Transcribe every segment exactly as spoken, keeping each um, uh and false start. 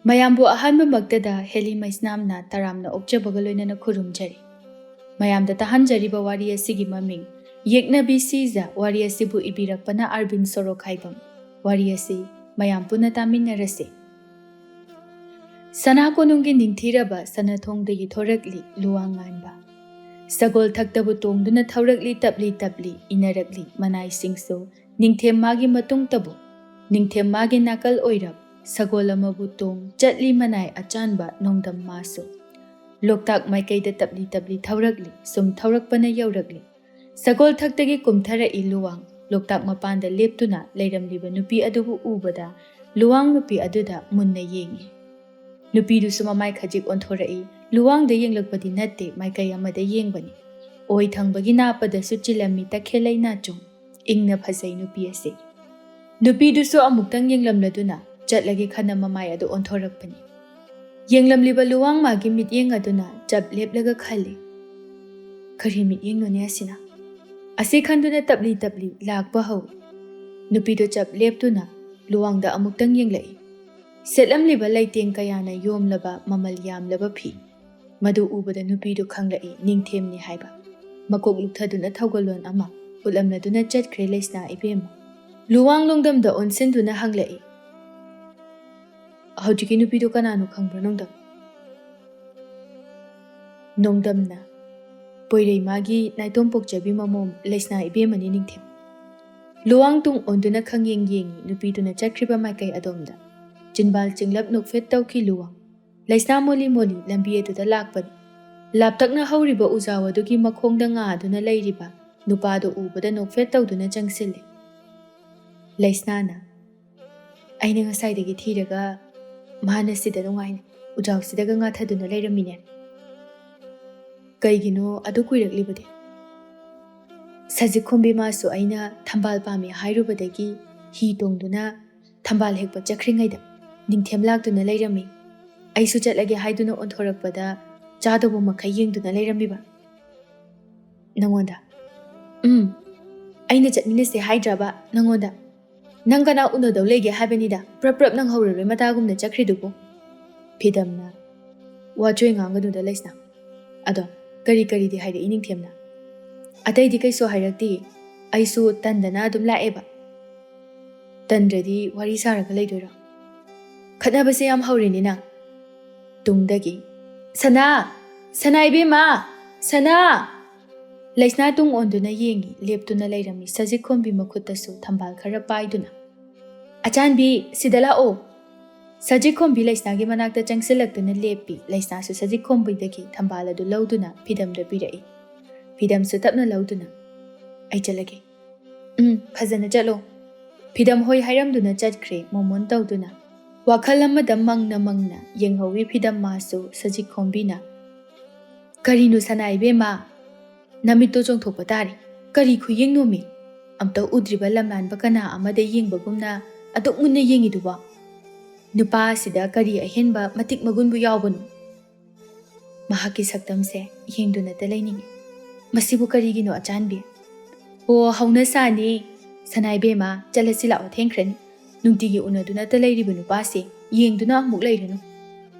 ꯃꯌꯥꯝꯕꯨ ꯑꯍꯥꯟꯕꯃꯛꯇꯗ ꯍꯦꯂꯤ ꯃꯩꯁꯅꯥꯝꯅ ꯇꯔꯥꯝꯅ ꯑꯣꯛꯆꯕꯒ ꯂꯣꯏꯅꯅ ꯈꯨꯔꯨꯝꯖꯔꯤ꯫ ꯃꯌꯥꯝꯗ ꯇꯥꯍꯟꯖꯔꯤꯕ ꯋꯥꯔꯤ ꯑꯁꯤꯒꯤ ꯃꯃꯤꯡ ꯌꯦꯛꯅꯕꯤ ꯁꯤꯖ꯫ ꯋꯥꯔꯤ ꯑꯁꯤꯕꯨ ꯏꯕꯤꯔꯛꯄꯅ ꯑꯔꯕꯤꯟ ꯁꯣꯔꯣꯛꯈꯥꯏꯕꯝ꯫ ꯋꯥꯔꯤ ꯑꯁꯤ ꯃꯌꯥꯝ ꯄꯨꯟꯅ ꯇꯥꯃꯤꯟꯅꯔꯁꯤ꯫ ꯁꯅꯥ ꯀꯣꯅꯨꯡꯒꯤ ꯅꯤꯡꯊꯤꯔꯕ ꯁꯅꯥꯊꯣꯡꯗꯒꯤ ꯊꯣꯔꯛꯂꯤ ꯂꯨꯋꯥꯡ ꯉꯥꯟꯕ꯫ ꯁꯒꯣꯜ ꯊꯛꯇꯕꯨ ꯇꯣꯡꯗꯨꯅ ꯊꯧꯔꯛꯂꯤ ꯇꯞꯂꯤ ꯇꯞꯂꯤ ꯏꯅꯔꯛꯂꯤ ꯃꯅꯥꯏꯁꯤꯡꯁꯨ ꯅꯤꯡꯊꯦꯝ ꯃꯥꯒꯤ ꯃꯇꯨꯡꯇꯕꯨ꯫ ꯅꯤꯡꯊꯦꯝ ꯃꯥꯒꯤ ꯅꯥꯀꯜ ꯑꯣꯏꯔꯞ ꯁꯒꯣꯜ ꯑꯃꯕꯨ ꯇꯣꯡ ꯆꯠꯂꯤ ꯃꯅꯥꯏ ꯑꯆꯥꯟꯕ ꯅꯣꯡꯗꯝ ꯃꯥꯁꯨ꯫ ꯂꯣꯛꯇꯥꯛ ꯃꯥꯏꯀꯩꯗ ꯇꯞꯂꯤ ꯇꯞꯂꯤ ꯊꯧꯔꯛꯂꯤ꯫ ꯁꯨꯝ ꯊꯧꯔꯛꯄꯅ ꯌꯧꯔꯛꯂꯤ꯫ ꯁꯒꯣꯜ ꯊꯛꯇꯒꯤ ꯀꯨꯝꯊꯔꯛꯏ ꯂꯨꯋꯥꯡ꯫ ꯂꯣꯛꯇꯥꯛ ꯃꯄꯥꯟꯗ ꯂꯦꯞꯇꯨꯅ ꯂꯩꯔꯝꯂꯤꯕ ꯅꯨꯄꯤ ꯑꯗꯨꯕꯨ ꯎꯕꯗ ꯂꯨꯋꯥꯡ ꯅꯨꯄꯤ ꯑꯗꯨꯗ ꯃꯨꯟꯅ ꯌꯦꯡꯏ꯫ ꯅꯨꯄꯤꯗꯨꯁꯨ ꯃꯃꯥꯏ ꯈꯖꯤꯛ ꯑꯣꯟꯊꯣꯔꯛꯏ꯫ ꯂꯨꯋꯥꯡꯗ ꯌꯦꯡꯂꯛꯄꯗꯤ ꯅꯠꯇꯦ, ꯃꯥꯏꯀꯩ ꯑꯃꯗ ꯌꯦꯡꯕꯅꯤ꯫ ꯑꯣꯏ ꯊꯪꯕꯒꯤ ꯅꯥꯄꯗꯁꯨ ꯆꯤꯜꯂꯝꯃꯤ ꯇꯈꯦꯜꯂꯩ ꯅꯥꯆꯣꯝ꯫ ꯏꯪꯅ ꯐꯖꯩ ꯅꯨꯄꯤ ꯑꯁꯤ꯫ ꯅꯨꯄꯤꯗꯨꯁꯨ ꯑꯃꯨꯛꯇꯪ ꯌꯦꯡꯂꯝꯂꯗꯨꯅ ꯆꯠꯂꯒꯦ ꯈꯟꯅ ꯃꯃꯥꯏ ꯑꯗꯨ ꯑꯣꯟꯊꯣꯔꯛꯄꯅꯤ꯫ ꯌꯦꯡꯂꯝꯂꯤꯕ ꯂꯨꯋꯥꯡ ꯃꯥꯒꯤ ꯃꯤꯠꯌꯦꯡ ꯑꯗꯨꯅ ꯆꯞ ꯂꯦꯞꯂꯒ ꯈꯜꯂꯤ, "ꯀꯔꯤ ꯃꯤꯠꯌꯦꯡꯅꯣꯅꯦ ꯑꯁꯤꯅ?" ꯑꯁꯤ ꯈꯟꯗꯨꯅ ꯇꯞꯂꯤ ꯇꯞꯂꯤ ꯂꯥꯛꯄ ꯍꯧꯏ꯫ ꯅꯨꯄꯤꯗꯨ ꯆꯞ ꯂꯦꯞꯇꯨꯅ ꯂꯨꯋꯥꯡꯗ ꯑꯃꯨꯛꯇꯪ ꯌꯦꯡꯂꯛꯏ꯫ ꯁꯦꯠꯂꯝꯂꯤꯕ ꯂꯩꯇꯦꯡ ꯀꯌꯥꯅ ꯌꯣꯝꯂꯕ ꯃꯃꯜ ꯌꯥꯝꯂꯕ ꯐꯤ꯫ ꯃꯗꯨ ꯎꯕꯗ ꯅꯨꯄꯤꯗꯨ ꯈꯪꯂꯛꯏ, ꯅꯤꯡꯊꯦꯝꯅꯤ ꯍꯥꯏꯕ꯫ ꯃꯀꯣꯛ ꯂꯨꯛꯊꯗꯨꯅ ꯊꯧꯒꯜꯂꯣꯟ ꯑꯃ ꯎꯠꯂꯝꯂꯗꯨꯅ ꯆꯠꯈ꯭ꯔꯦ ꯂꯩꯁꯅꯥ ꯏꯕꯦꯝꯃ꯫ ꯂꯨꯋꯥꯡ ꯅꯣꯡꯗꯝꯗ ꯑꯣꯟꯁꯤꯟꯗꯨꯅ ꯍꯪꯂꯛꯏ, "ꯍꯧꯖꯤꯛꯀꯤ ꯅꯨꯄꯤꯗꯨ ꯀꯅꯥꯅꯣ ꯈꯪꯕ꯭ꯔꯥ ꯅꯣꯡꯗꯝ?" ꯅꯣꯡꯗꯝꯅ, "ꯄꯣꯏꯔꯩꯃꯥꯒꯤ ꯅꯥꯏꯇꯣꯝ ꯄꯣꯛꯆꯕꯤ ꯃꯃꯣꯝ ꯂꯩꯁꯅꯥ ꯏꯕꯦꯝꯃꯅꯤ ꯅꯤꯡꯊꯦꯝ꯫" ꯂꯨꯋꯥꯡ ꯇꯨꯡ ꯑꯣꯟꯗꯨꯅ ꯈꯪꯌꯦꯡ ꯌꯦꯡꯉꯤ ꯅꯨꯄꯤꯗꯨꯅ ꯆꯠꯈ꯭ꯔꯤꯕ ꯃꯥꯏꯀꯩ ꯑꯗꯣꯝꯗ꯫ ꯆꯤꯟꯕꯥꯜ ꯆꯤꯡꯂꯞ ꯅꯣꯛꯐꯦꯠ ꯇꯧꯈꯤ ꯂꯨꯋꯥꯡ꯫ ꯂꯩꯁꯅꯥ ꯃꯣꯂꯤ ꯃꯣꯂꯤ ꯂꯝꯕꯤ ꯑꯗꯨꯗ ꯂꯥꯛꯄꯅꯤ꯫ ꯂꯥꯞꯇꯛꯅ ꯍꯧꯔꯤꯕ ꯎꯖꯥꯎ ꯑꯗꯨꯒꯤ ꯃꯈꯣꯡꯗ ꯉꯥꯗꯨꯅ ꯂꯩꯔꯤꯕ ꯅꯨꯄꯥꯗꯨ ꯎꯕꯗ ꯅꯣꯛꯐꯦꯠ ꯇꯧꯗꯨꯅ ꯆꯪꯁꯤꯜꯂꯤ꯫ ꯂꯩꯁꯅꯥꯅ, "ꯑꯩꯅ ꯉꯁꯥꯏꯗꯒꯤ ꯊꯤꯔꯒ ꯃꯥꯅ ꯁꯤꯗ ꯅꯨꯡꯉꯥꯏꯅ ꯎꯖꯥꯎꯁꯤꯗꯒ ꯉꯥꯊꯗꯨꯅ ꯂꯩꯔꯝꯃꯤꯅꯦ꯫ ꯀꯩꯒꯤꯅꯣ ꯑꯗꯨ ꯀꯨꯏꯔꯛꯂꯤꯕꯗꯤ?" "ꯁꯖꯤꯛ ꯈꯣꯝꯕꯤ ꯃꯥꯁꯨ ꯑꯩꯅ ꯊꯝꯕꯥꯜ ꯄꯥꯝꯃꯤ ꯍꯥꯏꯔꯨꯕꯗꯒꯤ ꯍꯤ ꯇꯣꯡꯗꯨꯅ ꯊꯝꯕꯥꯜ ꯍꯦꯛꯄ ꯆꯠꯈ꯭ꯔꯤꯉꯩꯗ ꯅꯤꯡꯊꯦꯝ ꯂꯥꯛꯇꯨꯅ ꯂꯩꯔꯝꯃꯤ꯫ ꯑꯩꯁꯨ ꯆꯠꯂꯒꯦ ꯍꯥꯏꯗꯨꯅ ꯑꯣꯟꯊꯣꯔꯛꯄꯗ ꯆꯥꯗꯧꯕ ꯃꯈꯩ ꯌꯦꯡꯗꯨꯅ ꯂꯩꯔꯝꯃꯤꯕ꯫" "ꯅꯪꯉꯣꯟꯗ?" "ꯎꯝ, ꯑꯩꯅ ꯆꯠꯃꯤꯟꯅꯁꯦ ꯍꯥꯏꯗ꯭ꯔꯕ ꯅꯪꯉꯣꯟꯗ? ꯅꯪ ꯀꯅꯥ ꯎꯅꯗꯧ ꯂꯩꯒꯦ ꯍꯥꯏꯕꯅꯤꯗ, ꯄ꯭ꯔꯞ ꯄ꯭ꯔꯞ ꯅꯪ ꯍꯧꯔꯔꯣꯏ ꯃꯇꯥꯒꯨꯝꯅ ꯆꯠꯈ꯭ꯔꯤꯗꯨꯕꯨ?" ꯐꯤꯗꯝꯅ, "ꯋꯥꯆꯣꯏ ꯉꯥꯡꯒꯅꯨꯗ ꯂꯩꯁꯅꯥ꯫ ꯑꯗꯣ ꯀꯔꯤ ꯀꯔꯤꯗꯤ ꯍꯥꯏꯔꯛꯏ ꯅꯤꯡꯊꯦꯝꯅ?" "ꯑꯇꯩꯗꯤ ꯀꯩꯁꯨ ꯍꯥꯏꯔꯛꯇꯦ꯫ ꯑꯩꯁꯨ ꯇꯟꯗꯅ ꯑꯗꯨꯝ ꯂꯥꯛꯑꯦꯕ꯫" "ꯇꯟꯗ꯭ꯔꯗꯤ ꯋꯥꯔꯤ ꯁꯥꯔꯒ ꯂꯩꯗꯣꯏꯔꯣ? ꯈꯠꯅꯕꯁꯦ ꯌꯥꯝ ꯍꯧꯔꯦꯅꯦ ꯅꯪ꯫" ꯇꯨꯡꯗꯒꯤ, "ꯁꯅꯥ! ꯁꯅꯥ ꯏꯕꯦꯝꯃ! ꯁꯅꯥ!" ꯂꯩꯁꯅꯥ ꯇꯨꯡ ꯑꯣꯟꯗꯨꯅ ꯌꯦꯡꯉꯤ, ꯂꯦꯞꯇꯨꯅ ꯂꯩꯔꯝꯃꯤ ꯁꯖꯤꯛ ꯈꯣꯝꯕꯤ ꯃꯈꯨꯠꯇꯁꯨ ꯊꯝꯕꯥꯜ ꯈꯔ ꯄꯥꯏꯗꯨꯅ꯫ "ꯑꯆꯥꯟꯕꯤ, ꯁꯤꯗ ꯂꯥꯛꯑꯣ!" ꯁꯖꯤꯛ ꯈꯣꯝꯕꯤ ꯂꯩꯁꯅꯥꯒꯤ ꯃꯅꯥꯛꯇ ꯆꯪꯁꯤꯜꯂꯛꯇꯨꯅ ꯂꯦꯞꯄꯤ꯫ ꯂꯩꯁꯅꯥꯁꯨ ꯁꯖꯤꯛ ꯈꯣꯝꯕꯤꯗꯒꯤ ꯊꯝꯕꯥꯜ ꯑꯗꯨ ꯂꯧꯗꯨꯅ ꯐꯤꯗꯝꯗ ꯄꯤꯔꯛꯏ꯫ ꯐꯤꯗꯝꯁꯨ ꯇꯞꯅ ꯂꯧꯗꯨꯅ, "ꯑꯩ ꯆꯠꯂꯒꯦ꯫" "ꯎꯝ, ꯐꯖꯅ ꯆꯠꯂꯣ꯫" ꯐꯤꯗꯝ ꯍꯣꯏ ꯍꯥꯏꯔꯝꯗꯨꯅ ꯆꯠꯈ꯭ꯔꯦ ꯃꯣꯃꯣꯟ ꯇꯧꯗꯨꯅ꯫ ꯋꯥꯈꯜ ꯑꯃꯗ ꯃꯪꯅ ꯃꯪꯅ ꯌꯦꯡꯍꯧꯔꯤ ꯐꯤꯗꯝ ꯃꯥꯁꯨ ꯁꯖꯤꯛ ꯈꯣꯝꯕꯤꯅ꯫ "ꯀꯔꯤꯅꯣ ꯁꯅꯥ ꯏꯕꯦꯝꯃ? ꯅꯃꯤꯠꯇꯣ ꯆꯣꯡꯊꯣꯛꯄ ꯇꯥꯔꯦ꯫ ꯀꯔꯤ ꯈꯨꯌꯦꯡꯅꯣꯃꯤ? ꯑꯝꯇ ꯎꯗ꯭ꯔꯤꯕ ꯂꯝꯂꯥꯟꯕ ꯀꯅꯥ ꯑꯃꯗ ꯌꯦꯡꯕꯒꯨꯝꯅ ꯑꯗꯨꯛ ꯃꯨꯟꯅ ꯌꯦꯡꯉꯤꯗꯨꯕꯣ? ꯅꯨꯄꯥ ꯑꯁꯤꯗ ꯀꯔꯤ ꯑꯍꯦꯟꯕ ꯃꯇꯤꯛ ꯃꯒꯨꯟꯕꯨ ꯌꯥꯎꯕꯅꯣ?" ꯃꯍꯥꯛꯀꯤ ꯁꯛꯇꯝꯁꯦ ꯌꯦꯡꯗꯨꯅꯇ ꯂꯩꯅꯤꯡꯉꯤ꯫ ꯃꯁꯤꯕꯨ ꯀꯔꯤꯒꯤꯅꯣ ꯑꯆꯥꯟꯕꯤ? "ꯑꯣ, ꯍꯧꯅ ꯁꯥꯅꯤ꯫ ꯁꯅꯥ ꯏꯕꯦꯝꯃ, ꯆꯠꯂꯁꯤ ꯂꯥꯛꯑꯣ, ꯊꯦꯡꯈ꯭ꯔꯅꯤ꯫ ꯅꯨꯡꯇꯤꯒꯤ ꯎꯅꯗꯨꯅꯇ ꯂꯩꯔꯤꯕ ꯅꯨꯄꯥꯁꯦ ꯌꯦꯡꯗꯨꯅ ꯑꯃꯨꯛ ꯂꯩꯔꯅꯨ꯫"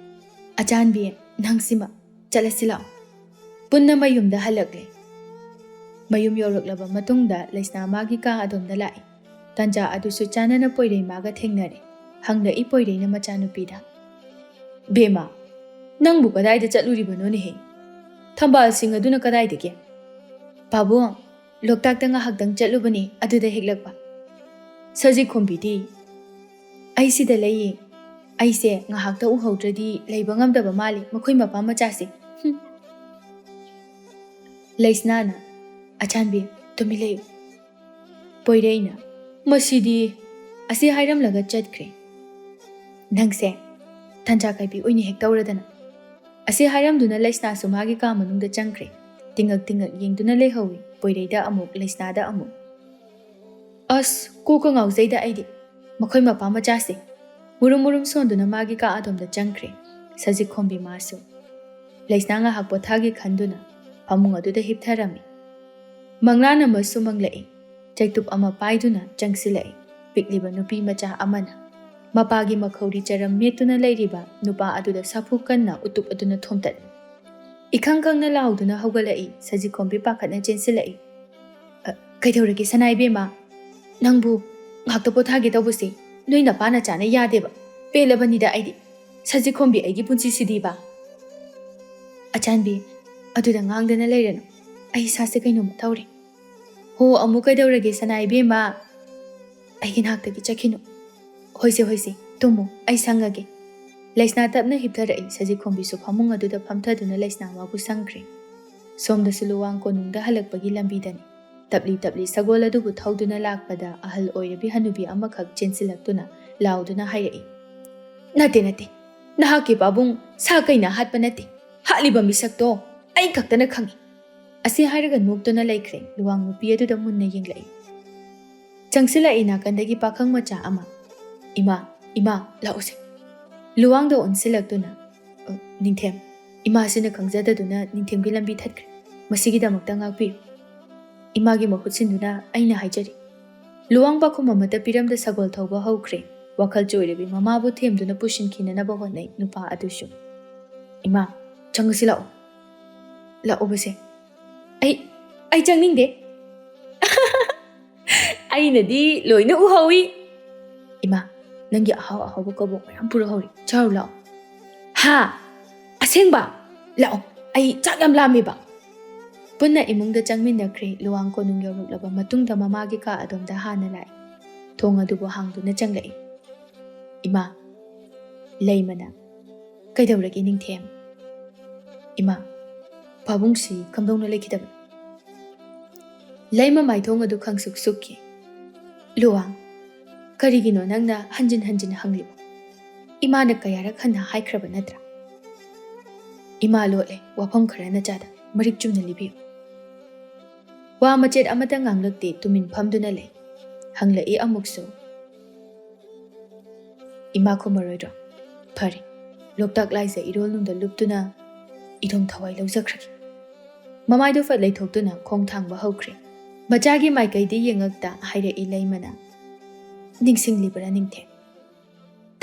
"ꯑꯆꯥꯟꯕꯤ, ꯅꯪꯁꯤꯃ, ꯆꯠꯂꯁꯤ ꯂꯥꯛꯑꯣ꯫" ꯄꯨꯟꯅ ꯃꯌꯨꯝꯗ ꯍꯜꯂꯛꯂꯦ꯫ ꯃꯌꯨꯝ ꯌꯧꯔꯛꯂꯕ ꯃꯇꯨꯡꯗ ꯂꯩꯁꯅꯥ ꯃꯥꯒꯤ ꯀꯥ ꯑꯗꯣꯝꯗ ꯂꯥꯛꯏ꯫ ꯇꯥꯟꯖꯥ ꯑꯗꯨꯁꯨ ꯆꯥꯅꯅ ꯄꯣꯏꯔꯩ ꯃꯥꯒ ꯊꯦꯡꯅꯔꯦ꯫ ꯍꯪꯂꯛꯏ ꯄꯣꯏꯔꯩꯅ ꯃꯆꯥꯅꯨꯄꯤꯗ, "ꯕꯦꯝꯃ, ꯅꯪꯕꯨ ꯀꯗꯥꯏꯗ ꯆꯠꯂꯨꯔꯤꯕꯅꯣꯅꯦꯍꯦ? ꯊꯝꯕꯥꯜꯁꯤꯡ ꯑꯗꯨꯅ ꯀꯗꯥꯏꯗꯒꯤ?" "ꯄꯥꯕꯨꯡ, ꯂꯣꯛꯇꯥꯛꯇ ꯉꯥꯏꯍꯥꯛꯇꯪ ꯆꯠꯂꯨꯕꯅꯤ, ꯑꯗꯨꯗ ꯍꯦꯛꯂꯛꯄ꯫" ꯁꯖꯤꯛ ꯈꯣꯝꯕꯤꯗꯤ, "ꯑꯩ ꯁꯤꯗ ꯂꯩꯌꯦ꯫ ꯑꯩꯁꯦ ꯉꯥꯏꯍꯥꯛꯇ ꯎꯍꯧꯗ꯭ꯔꯗꯤ ꯂꯩꯕ ꯉꯝꯗꯕ ꯃꯥꯜꯂꯤ, ꯃꯈꯣꯏ ꯃꯄꯥ ꯃꯆꯥꯁꯦ꯫" ꯍꯨꯝ꯫ ꯂꯩꯁꯅꯥꯅ, "ꯑꯆꯥꯟꯕꯤ, ꯇꯨꯃꯤꯟ ꯂꯩꯌꯨ꯫" ꯄꯣꯏꯔꯩꯅ, "ꯃꯁꯤꯗꯤ꯫" ꯑꯁꯤ ꯍꯥꯏꯔꯝꯂꯒ ꯆꯠꯈ꯭ꯔꯦ꯫ "ꯅꯪꯁꯦ ꯇꯟꯖꯥ ꯀꯥꯏꯕꯤ ꯑꯣꯏꯅ ꯍꯦꯛ ꯇꯧꯔꯗꯅ꯫" ꯑꯁꯤ ꯍꯥꯏꯔꯝꯗꯨꯅ ꯂꯩꯁꯅꯥꯁꯨ ꯃꯥꯒꯤ ꯀꯥ ꯃꯅꯨꯡꯗ ꯆꯪꯈ꯭ꯔꯦ꯫ ꯇꯤꯡꯉꯛ ꯇꯤꯡꯉꯛ ꯌꯦꯡꯗꯨꯅ ꯂꯩꯍꯧꯏ, ꯄꯣꯏꯔꯩꯗ ꯑꯃꯨꯛ, ꯂꯩꯁꯅꯥꯗ ꯑꯃꯨꯛ꯫ "ꯑꯁ, ꯀꯣꯛꯀ ꯉꯥꯎꯖꯩꯗ ꯑꯩꯗꯤ, ꯃꯈꯣꯏ ꯃꯄꯥ ꯃꯆꯥꯁꯦ꯫" ꯃꯨꯔꯨꯝ ꯃꯨꯔꯨꯝ ꯁꯣꯟꯗꯨꯅ ꯃꯥꯒꯤ ꯀꯥ ꯑꯗꯣꯝꯗ ꯆꯪꯈ꯭ꯔꯦ ꯁꯖꯤꯛ ꯈꯣꯝꯕꯤ ꯃꯥꯁꯨ꯫ ꯂꯩꯁꯅꯥ ꯉꯥꯏꯍꯥꯛ ꯄꯣꯊꯥꯒꯦ ꯈꯟꯗꯨꯅ ꯐꯃꯨꯡ ꯑꯗꯨꯗ ꯍꯤꯞꯊꯔꯝꯃꯤ꯫ ꯃꯪꯂꯥꯟ ꯑꯃꯁꯨ ꯃꯪꯂꯛꯏ꯫ ꯆꯩꯇꯨꯞ ꯑꯃ ꯄꯥꯏꯗꯨꯅ ꯆꯪꯁꯤꯜꯂꯛꯏ ꯄꯤꯛꯂꯤꯕ ꯅꯨꯄꯤ ꯃꯆꯥ ꯑꯃꯅ꯫ ꯃꯄꯥꯒꯤ ꯃꯈꯧꯔꯤ ꯆꯔꯝ ꯃꯦꯠꯇꯨꯅ ꯂꯩꯔꯤꯕ ꯅꯨꯄꯥ ꯑꯗꯨꯗ ꯁꯥꯐꯨ ꯀꯟꯅ ꯎꯇꯨꯞ ꯑꯗꯨꯅ ꯊꯣꯝꯇꯠꯂꯤ꯫ ꯏꯈꯪ ꯈꯪꯅ ꯂꯥꯎꯗꯨꯅ ꯍꯧꯒꯠꯂꯛꯏ꯫ ꯁꯖꯤꯈꯣꯝꯕꯤ ꯄꯥꯈꯠꯅ ꯆꯦꯟꯁꯤꯜꯂꯛꯏ꯫ "ꯑ, ꯀꯩꯗꯧꯔꯒꯦ ꯁꯅꯥ ꯏꯕꯦꯝꯃ? ꯅꯪꯕꯨ ꯉꯥꯛꯇ ꯄꯣꯊꯥꯒꯦ ꯇꯧꯕꯁꯦ ꯅꯣꯏ ꯅꯄꯥ ꯅꯆꯥꯅ ꯌꯥꯗꯦꯕ꯫ ꯄꯦꯜꯂꯕꯅꯤꯗ ꯑꯩꯗꯤ꯫ ꯁꯖꯤꯈꯣꯝꯕꯤ ꯑꯩꯒꯤ ꯄꯨꯟꯁꯤꯁꯤꯗꯤꯕ꯫" "ꯑꯆꯥꯟꯕꯤ, ꯑꯗꯨꯗ ꯉꯥꯡꯗꯅ ꯂꯩꯔꯅꯨ꯫ ꯑꯩ ꯏꯁꯥꯁꯦ ꯀꯩꯅꯣꯝꯃ ꯇꯧꯔꯦ꯫" "ꯍꯣ, ꯑꯃꯨꯛ ꯀꯩꯗꯧꯔꯒꯦ ꯁꯅꯥ ꯏꯕꯦꯝꯃ? ꯑꯩꯒꯤ ꯅꯥꯛꯇꯒꯤ ꯆꯠꯈꯤꯅꯨ꯫" "ꯍꯣꯏꯁꯦ, ꯍꯣꯏꯁꯦ, ꯇꯨꯝꯃꯨ, ꯑꯩ ꯁꯪꯉꯒꯦ꯫" ꯂꯩꯁꯅꯥ ꯇꯞꯅ ꯍꯤꯞꯊꯔꯛꯏ꯫ ꯁꯖꯤꯈꯣꯝꯕꯤꯁꯨ ꯐꯃꯨꯡ ꯑꯗꯨꯗ ꯐꯝꯊꯗꯨꯅ ꯂꯩꯁꯅꯥ ꯃꯥꯕꯨ ꯁꯪꯈ꯭ꯔꯦ꯫ ꯁꯣꯝꯗꯁꯨ ꯂꯨꯋꯥꯡ ꯀꯣꯅꯨꯡꯗ ꯍꯜꯂꯛꯄꯒꯤ ꯂꯝꯕꯤꯗꯅꯤ꯫ ꯇꯞꯂꯤ ꯇꯞꯂꯤ ꯁꯒꯣꯜ ꯑꯗꯨꯕꯨ ꯊꯧꯗꯨꯅ ꯂꯥꯛꯄꯗ ꯑꯍꯜ ꯑꯣꯏꯔꯕꯤ ꯍꯅꯨꯕꯤ ꯑꯃꯈꯛ ꯆꯦꯟꯁꯤꯜꯂꯛꯇꯨꯅ ꯂꯥꯎꯗꯨꯅ ꯍꯥꯏꯔꯛꯏ, "ꯅꯠꯇꯦ, ꯅꯠꯇꯦ, ꯅꯍꯥꯛꯀꯤ ꯄꯥꯕꯨꯡ ꯁꯥ ꯀꯩꯅ ꯍꯥꯠꯄ ꯅꯠꯇꯦ, ꯍꯥꯠꯂꯤꯕ ꯃꯤꯁꯛꯇꯣ ꯑꯩ ꯈꯛꯇꯅ ꯈꯪꯏ꯫" ꯑꯁꯤ ꯍꯥꯏꯔꯒ ꯅꯣꯛꯇꯨꯅ ꯂꯩꯈ꯭ꯔꯦ꯫ ꯂꯨꯋꯥꯡ ꯅꯨꯄꯤ ꯑꯗꯨꯗ ꯃꯨꯟꯅ ꯌꯦꯡꯂꯛꯏ꯫ ꯆꯪꯁꯤꯜꯂꯛꯏ ꯅꯥꯀꯟꯗꯒꯤ ꯄꯥꯈꯪ ꯃꯆꯥ ꯑꯃ꯫ "ꯏꯃꯥ, ꯏꯃꯥ, ꯂꯥꯛꯎꯁꯦ꯫" ꯂꯨꯋꯥꯡꯗ ꯑꯣꯟꯁꯤꯜꯂꯛꯇꯨꯅ, "ꯑ, ꯅꯤꯡꯊꯦꯝ, ꯏꯃꯥꯁꯤꯅ ꯈꯪꯖꯗꯗꯨꯅ ꯅꯤꯡꯊꯦꯝꯒꯤ ꯂꯝꯕꯤ ꯊꯠꯈ꯭ꯔꯦ꯫ ꯃꯁꯤꯒꯤꯗꯃꯛꯇ ꯉꯥꯛꯄꯤꯌꯨ꯫" ꯏꯃꯥꯒꯤ ꯃꯍꯨꯠ ꯁꯤꯟꯗꯨꯅ ꯑꯩꯅ ꯍꯥꯏꯖꯔꯤ꯫ ꯂꯨꯋꯥꯡ ꯄꯥꯎꯈꯨꯝ ꯑꯃꯠꯇ ꯄꯤꯔꯝꯗ ꯁꯒꯣꯜ ꯊꯧꯕ ꯍꯧꯈ꯭ꯔꯦ꯫ ꯋꯥꯈꯜ ꯆꯣꯏꯔꯕꯤ ꯃꯃꯥꯕꯨ ꯊꯦꯝꯗꯨꯅ ꯄꯨꯁꯤꯟꯈꯤꯅꯅꯕ ꯍꯣꯠꯅꯩ ꯅꯨꯄꯥ ꯑꯗꯨꯁꯨ꯫ "ꯏꯃꯥ, ꯆꯪꯉꯁꯤ ꯂꯥꯛꯑꯣ꯫" "ꯂꯥꯛꯑꯣꯕꯁꯦ꯫ ꯑꯩ, ꯑꯩ ꯆꯪꯅꯤꯡꯗꯦ꯫" "ꯑꯩꯅꯗꯤ ꯂꯣꯏꯅ ꯎꯍꯧꯏ꯫" "ꯏꯃꯥ, ꯅꯪꯒꯤ ꯑꯍꯥꯎ ꯑꯍꯥꯎꯕ ꯀꯕꯣꯛ ꯃꯌꯥꯝ ꯄꯨꯔꯛꯍꯧꯔꯤ, ꯆꯥꯔꯨ ꯂꯥꯛꯑꯣ꯫" "ꯍꯥ? ꯑꯁꯦꯡꯕ? ꯂꯥꯛꯑꯣ, ꯑꯩ ꯆꯥꯛ ꯌꯥꯝ ꯂꯥꯝꯃꯦꯕ꯫" ꯄꯨꯟꯅ ꯏꯃꯨꯡꯗ ꯆꯪꯃꯤꯟꯅꯈ꯭ꯔꯦ꯫ ꯂꯨꯋꯥꯡ ꯀꯣꯅꯨꯡ ꯌꯧꯔꯛꯂꯕ ꯃꯇꯨꯡꯗ ꯃꯃꯥꯒꯤ ꯀꯥ ꯑꯗꯣꯝꯗ ꯍꯥꯟꯅ ꯂꯥꯛꯏ꯫ ꯊꯣꯡ ꯑꯗꯨꯕꯨ ꯍꯥꯡꯗꯨꯅ ꯆꯪꯂꯛꯏ꯫ "ꯏꯃꯥ꯫" ꯂꯩꯃꯅ, "ꯀꯩꯗꯧꯔꯒꯦ ꯅꯤꯡꯊꯦꯝ?" "ꯏꯃꯥ, ꯄꯥꯕꯨꯡꯁꯤ ꯀꯝꯗꯧꯅ ꯂꯩꯈꯤꯗꯕꯅꯣ?" ꯂꯩꯃ ꯃꯥꯏꯊꯣꯡ ꯑꯗꯨ ꯈꯪꯁꯨꯛ ꯁꯨꯛꯈꯤ꯫ "ꯂꯨꯋꯥꯡ, ꯀꯔꯤꯒꯤꯅꯣ ꯅꯪꯅ ꯍꯟꯖꯤꯟ ꯍꯟꯖꯤꯟ ꯍꯪꯂꯤꯕ? ꯏꯃꯥꯅ ꯀꯌꯥꯔꯛ ꯍꯟꯅ ꯍꯥꯏꯈ꯭ꯔꯕ ꯅꯠꯇ꯭ꯔꯥ?" "ꯏꯃꯥ ꯂꯣꯠꯂꯦ, ꯋꯥꯐꯝ ꯈꯔ ꯅꯆꯥꯗ ꯃꯔꯤꯛ ꯆꯨꯝꯅ ꯂꯤꯕꯤꯌꯨ꯫" ꯋꯥ ꯃꯆꯦꯠ ꯑꯃꯠꯇ ꯉꯥꯡꯂꯛꯇꯦ, ꯇꯨꯃꯤꯟ ꯐꯝꯗꯨꯅ ꯂꯩ꯫ ꯍꯪꯂꯛꯏ ꯑꯃꯨꯛꯁꯨ, "ꯏꯃꯥ ꯈꯨꯝꯃꯔꯣꯏꯗ꯭ꯔꯣ? ꯐꯔꯦ, ꯂꯣꯛꯇꯥꯛ ꯂꯥꯏꯖ ꯏꯔꯣꯜꯅꯨꯡꯗ ꯂꯨꯞꯇꯨꯅ ꯏꯗꯣꯝ ꯊꯋꯥꯏ ꯂꯧꯖꯈ꯭ꯔꯒꯦ꯫" ꯃꯃꯥꯏꯗꯨ ꯐꯠ ꯂꯩꯊꯣꯛꯇꯨꯅ ꯈꯣꯡ ꯊꯥꯡꯕ ꯍꯧꯈ꯭ꯔꯦ꯫ ꯃꯆꯥꯒꯤ ꯃꯥꯏꯀꯩꯗ ꯌꯦꯡꯉꯛꯇ ꯍꯥꯏꯔꯛꯏ ꯂꯩꯃꯅ, "ꯅꯤꯡꯁꯤꯡꯂꯤꯕ꯭ꯔꯥ ꯅꯤꯡꯊꯦꯝ?"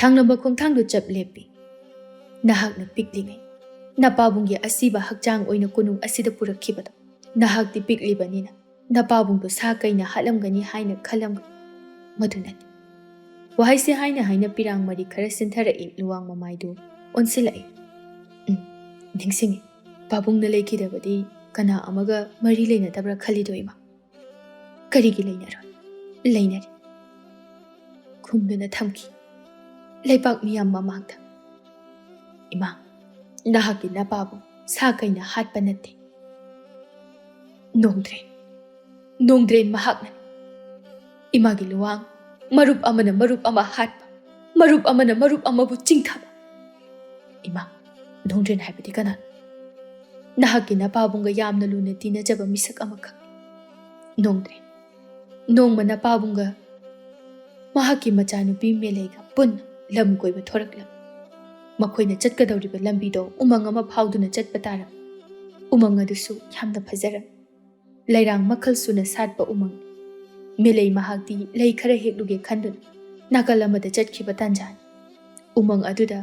ꯊꯥꯡꯂꯝꯕ ꯈꯣꯡꯊꯥꯡꯗꯨ ꯆꯞ ꯂꯦꯞꯄꯤ꯫ ꯅꯍꯥꯛꯅ ꯄꯤꯛꯂꯤꯉꯩ ꯅꯄꯥꯕꯨꯡꯒꯤ ꯑꯁꯤꯕ ꯍꯛꯆꯥꯡ ꯑꯣꯏꯅ ꯀꯣꯅꯨꯡ ꯑꯁꯤꯗ ꯄꯨꯔꯛꯈꯤꯕꯗꯣ, ꯅꯍꯥꯛꯇꯤ ꯄꯤꯛꯂꯤꯕꯅꯤꯅ ꯅꯄꯥꯕꯨꯡꯗꯣ ꯁꯥ ꯀꯩꯅ ꯍꯥꯠꯂꯝꯒꯅꯤ ꯍꯥꯏꯅ ꯈꯜꯂꯝꯒꯅꯤ꯫ ꯃꯗꯨ ꯅꯠꯇꯦ꯫ ꯋꯥꯍꯩꯁꯦ ꯍꯥꯏꯅ ꯍꯥꯏꯅ ꯄꯤꯔꯥꯡ ꯃꯔꯤ ꯈꯔ ꯁꯤꯟꯊꯔꯛꯏ꯫ ꯂꯨꯋꯥꯡ ꯃꯃꯥꯏꯗꯨ ꯑꯣꯟꯁꯤꯜꯂꯛꯏ꯫ "ꯎꯝ, ꯅꯤꯡꯁꯤꯡꯉꯤ꯫ ꯄꯥꯕꯨꯡꯅ ꯂꯩꯈꯤꯗꯕꯗꯤ ꯀꯅꯥ ꯑꯃꯒ ꯃꯔꯤ ꯂꯩꯅꯗꯕ꯭ꯔꯥ ꯈꯜꯂꯤꯗꯣ ꯏꯃꯥ꯫ ꯀꯔꯤꯒꯤ ꯂꯩꯅꯔꯣꯏ? ꯂꯩꯅꯔꯤ," ꯈꯨꯝꯗꯨꯅ ꯊꯝꯈꯤ꯫ ꯂꯩꯕꯥꯛ ꯃꯤꯌꯥꯝ ꯃꯃꯥꯡꯗ, "ꯏꯃꯥ, ꯅꯍꯥꯛꯀꯤ ꯅꯄꯥꯕꯨ ꯁꯥ ꯀꯩꯅ ꯍꯥꯠꯄ ꯅꯠꯇꯦ꯫ ꯅꯣꯡꯗ꯭ꯔꯦꯟ, ꯅꯣꯡꯗ꯭ꯔꯦꯟ ꯃꯍꯥꯛꯅꯅꯤ꯫ ꯏꯃꯥꯒꯤ ꯂꯨꯋꯥꯡ, ꯃꯔꯨꯞ ꯑꯃꯅ ꯃꯔꯨꯞ ꯑꯃ ꯍꯥꯠꯄ, ꯃꯔꯨꯞ ꯑꯃꯅ ꯃꯔꯨꯞ ꯑꯃꯕꯨ ꯆꯤꯡꯊꯕ꯫ ꯏꯃꯥ, ꯅꯣꯡꯗ꯭ꯔꯦꯟ ꯍꯥꯏꯕꯗꯤ ꯀꯅꯥꯅꯣ? ꯅꯍꯥꯛꯀꯤ ꯅꯄꯥꯕꯨꯡꯒ ꯌꯥꯝꯅ ꯂꯨꯅ ꯇꯤꯟꯅꯖꯕ ꯃꯤꯁꯛ ꯑꯃꯈꯛꯅꯤ꯫ ꯅꯣꯡꯗ꯭ꯔꯦꯟ, ꯅꯣꯡꯃ ꯅꯄꯥꯕꯨꯡꯒ ꯃꯍꯥꯛꯀꯤ ꯃꯆꯥꯅꯨꯄꯤ ꯃꯦꯂꯩꯒ ꯄꯨꯟꯅ ꯂꯝ ꯀꯣꯏꯕ ꯊꯣꯔꯛꯂꯝꯃꯤ꯫ ꯃꯈꯣꯏꯅ ꯆꯠꯀꯗꯧꯔꯤꯕ ꯂꯝꯕꯤꯗꯣ ꯎꯃꯪ ꯑꯃ ꯐꯥꯎꯗꯨꯅ ꯆꯠꯄ ꯇꯥꯔꯝꯃꯤ꯫ ꯎꯃꯪ ꯑꯗꯨꯁꯨ ꯌꯥꯝꯅ ꯐꯖꯔꯝꯃꯤ꯫ ꯂꯩꯔꯥꯡ ꯃꯈꯜ ꯁꯨꯅ ꯁꯥꯠꯄ ꯎꯃꯪ꯫ ꯃꯦꯂꯩ ꯃꯍꯥꯛꯇꯤ ꯂꯩ ꯈꯔ ꯍꯦꯛꯂꯨꯒꯦ ꯈꯟꯗꯨꯅ ꯅꯥꯀꯜ ꯑꯃꯗ ꯆꯠꯈꯤꯕ ꯇꯥꯟꯖꯥꯅꯤ꯫ ꯎꯃꯪ ꯑꯗꯨꯗ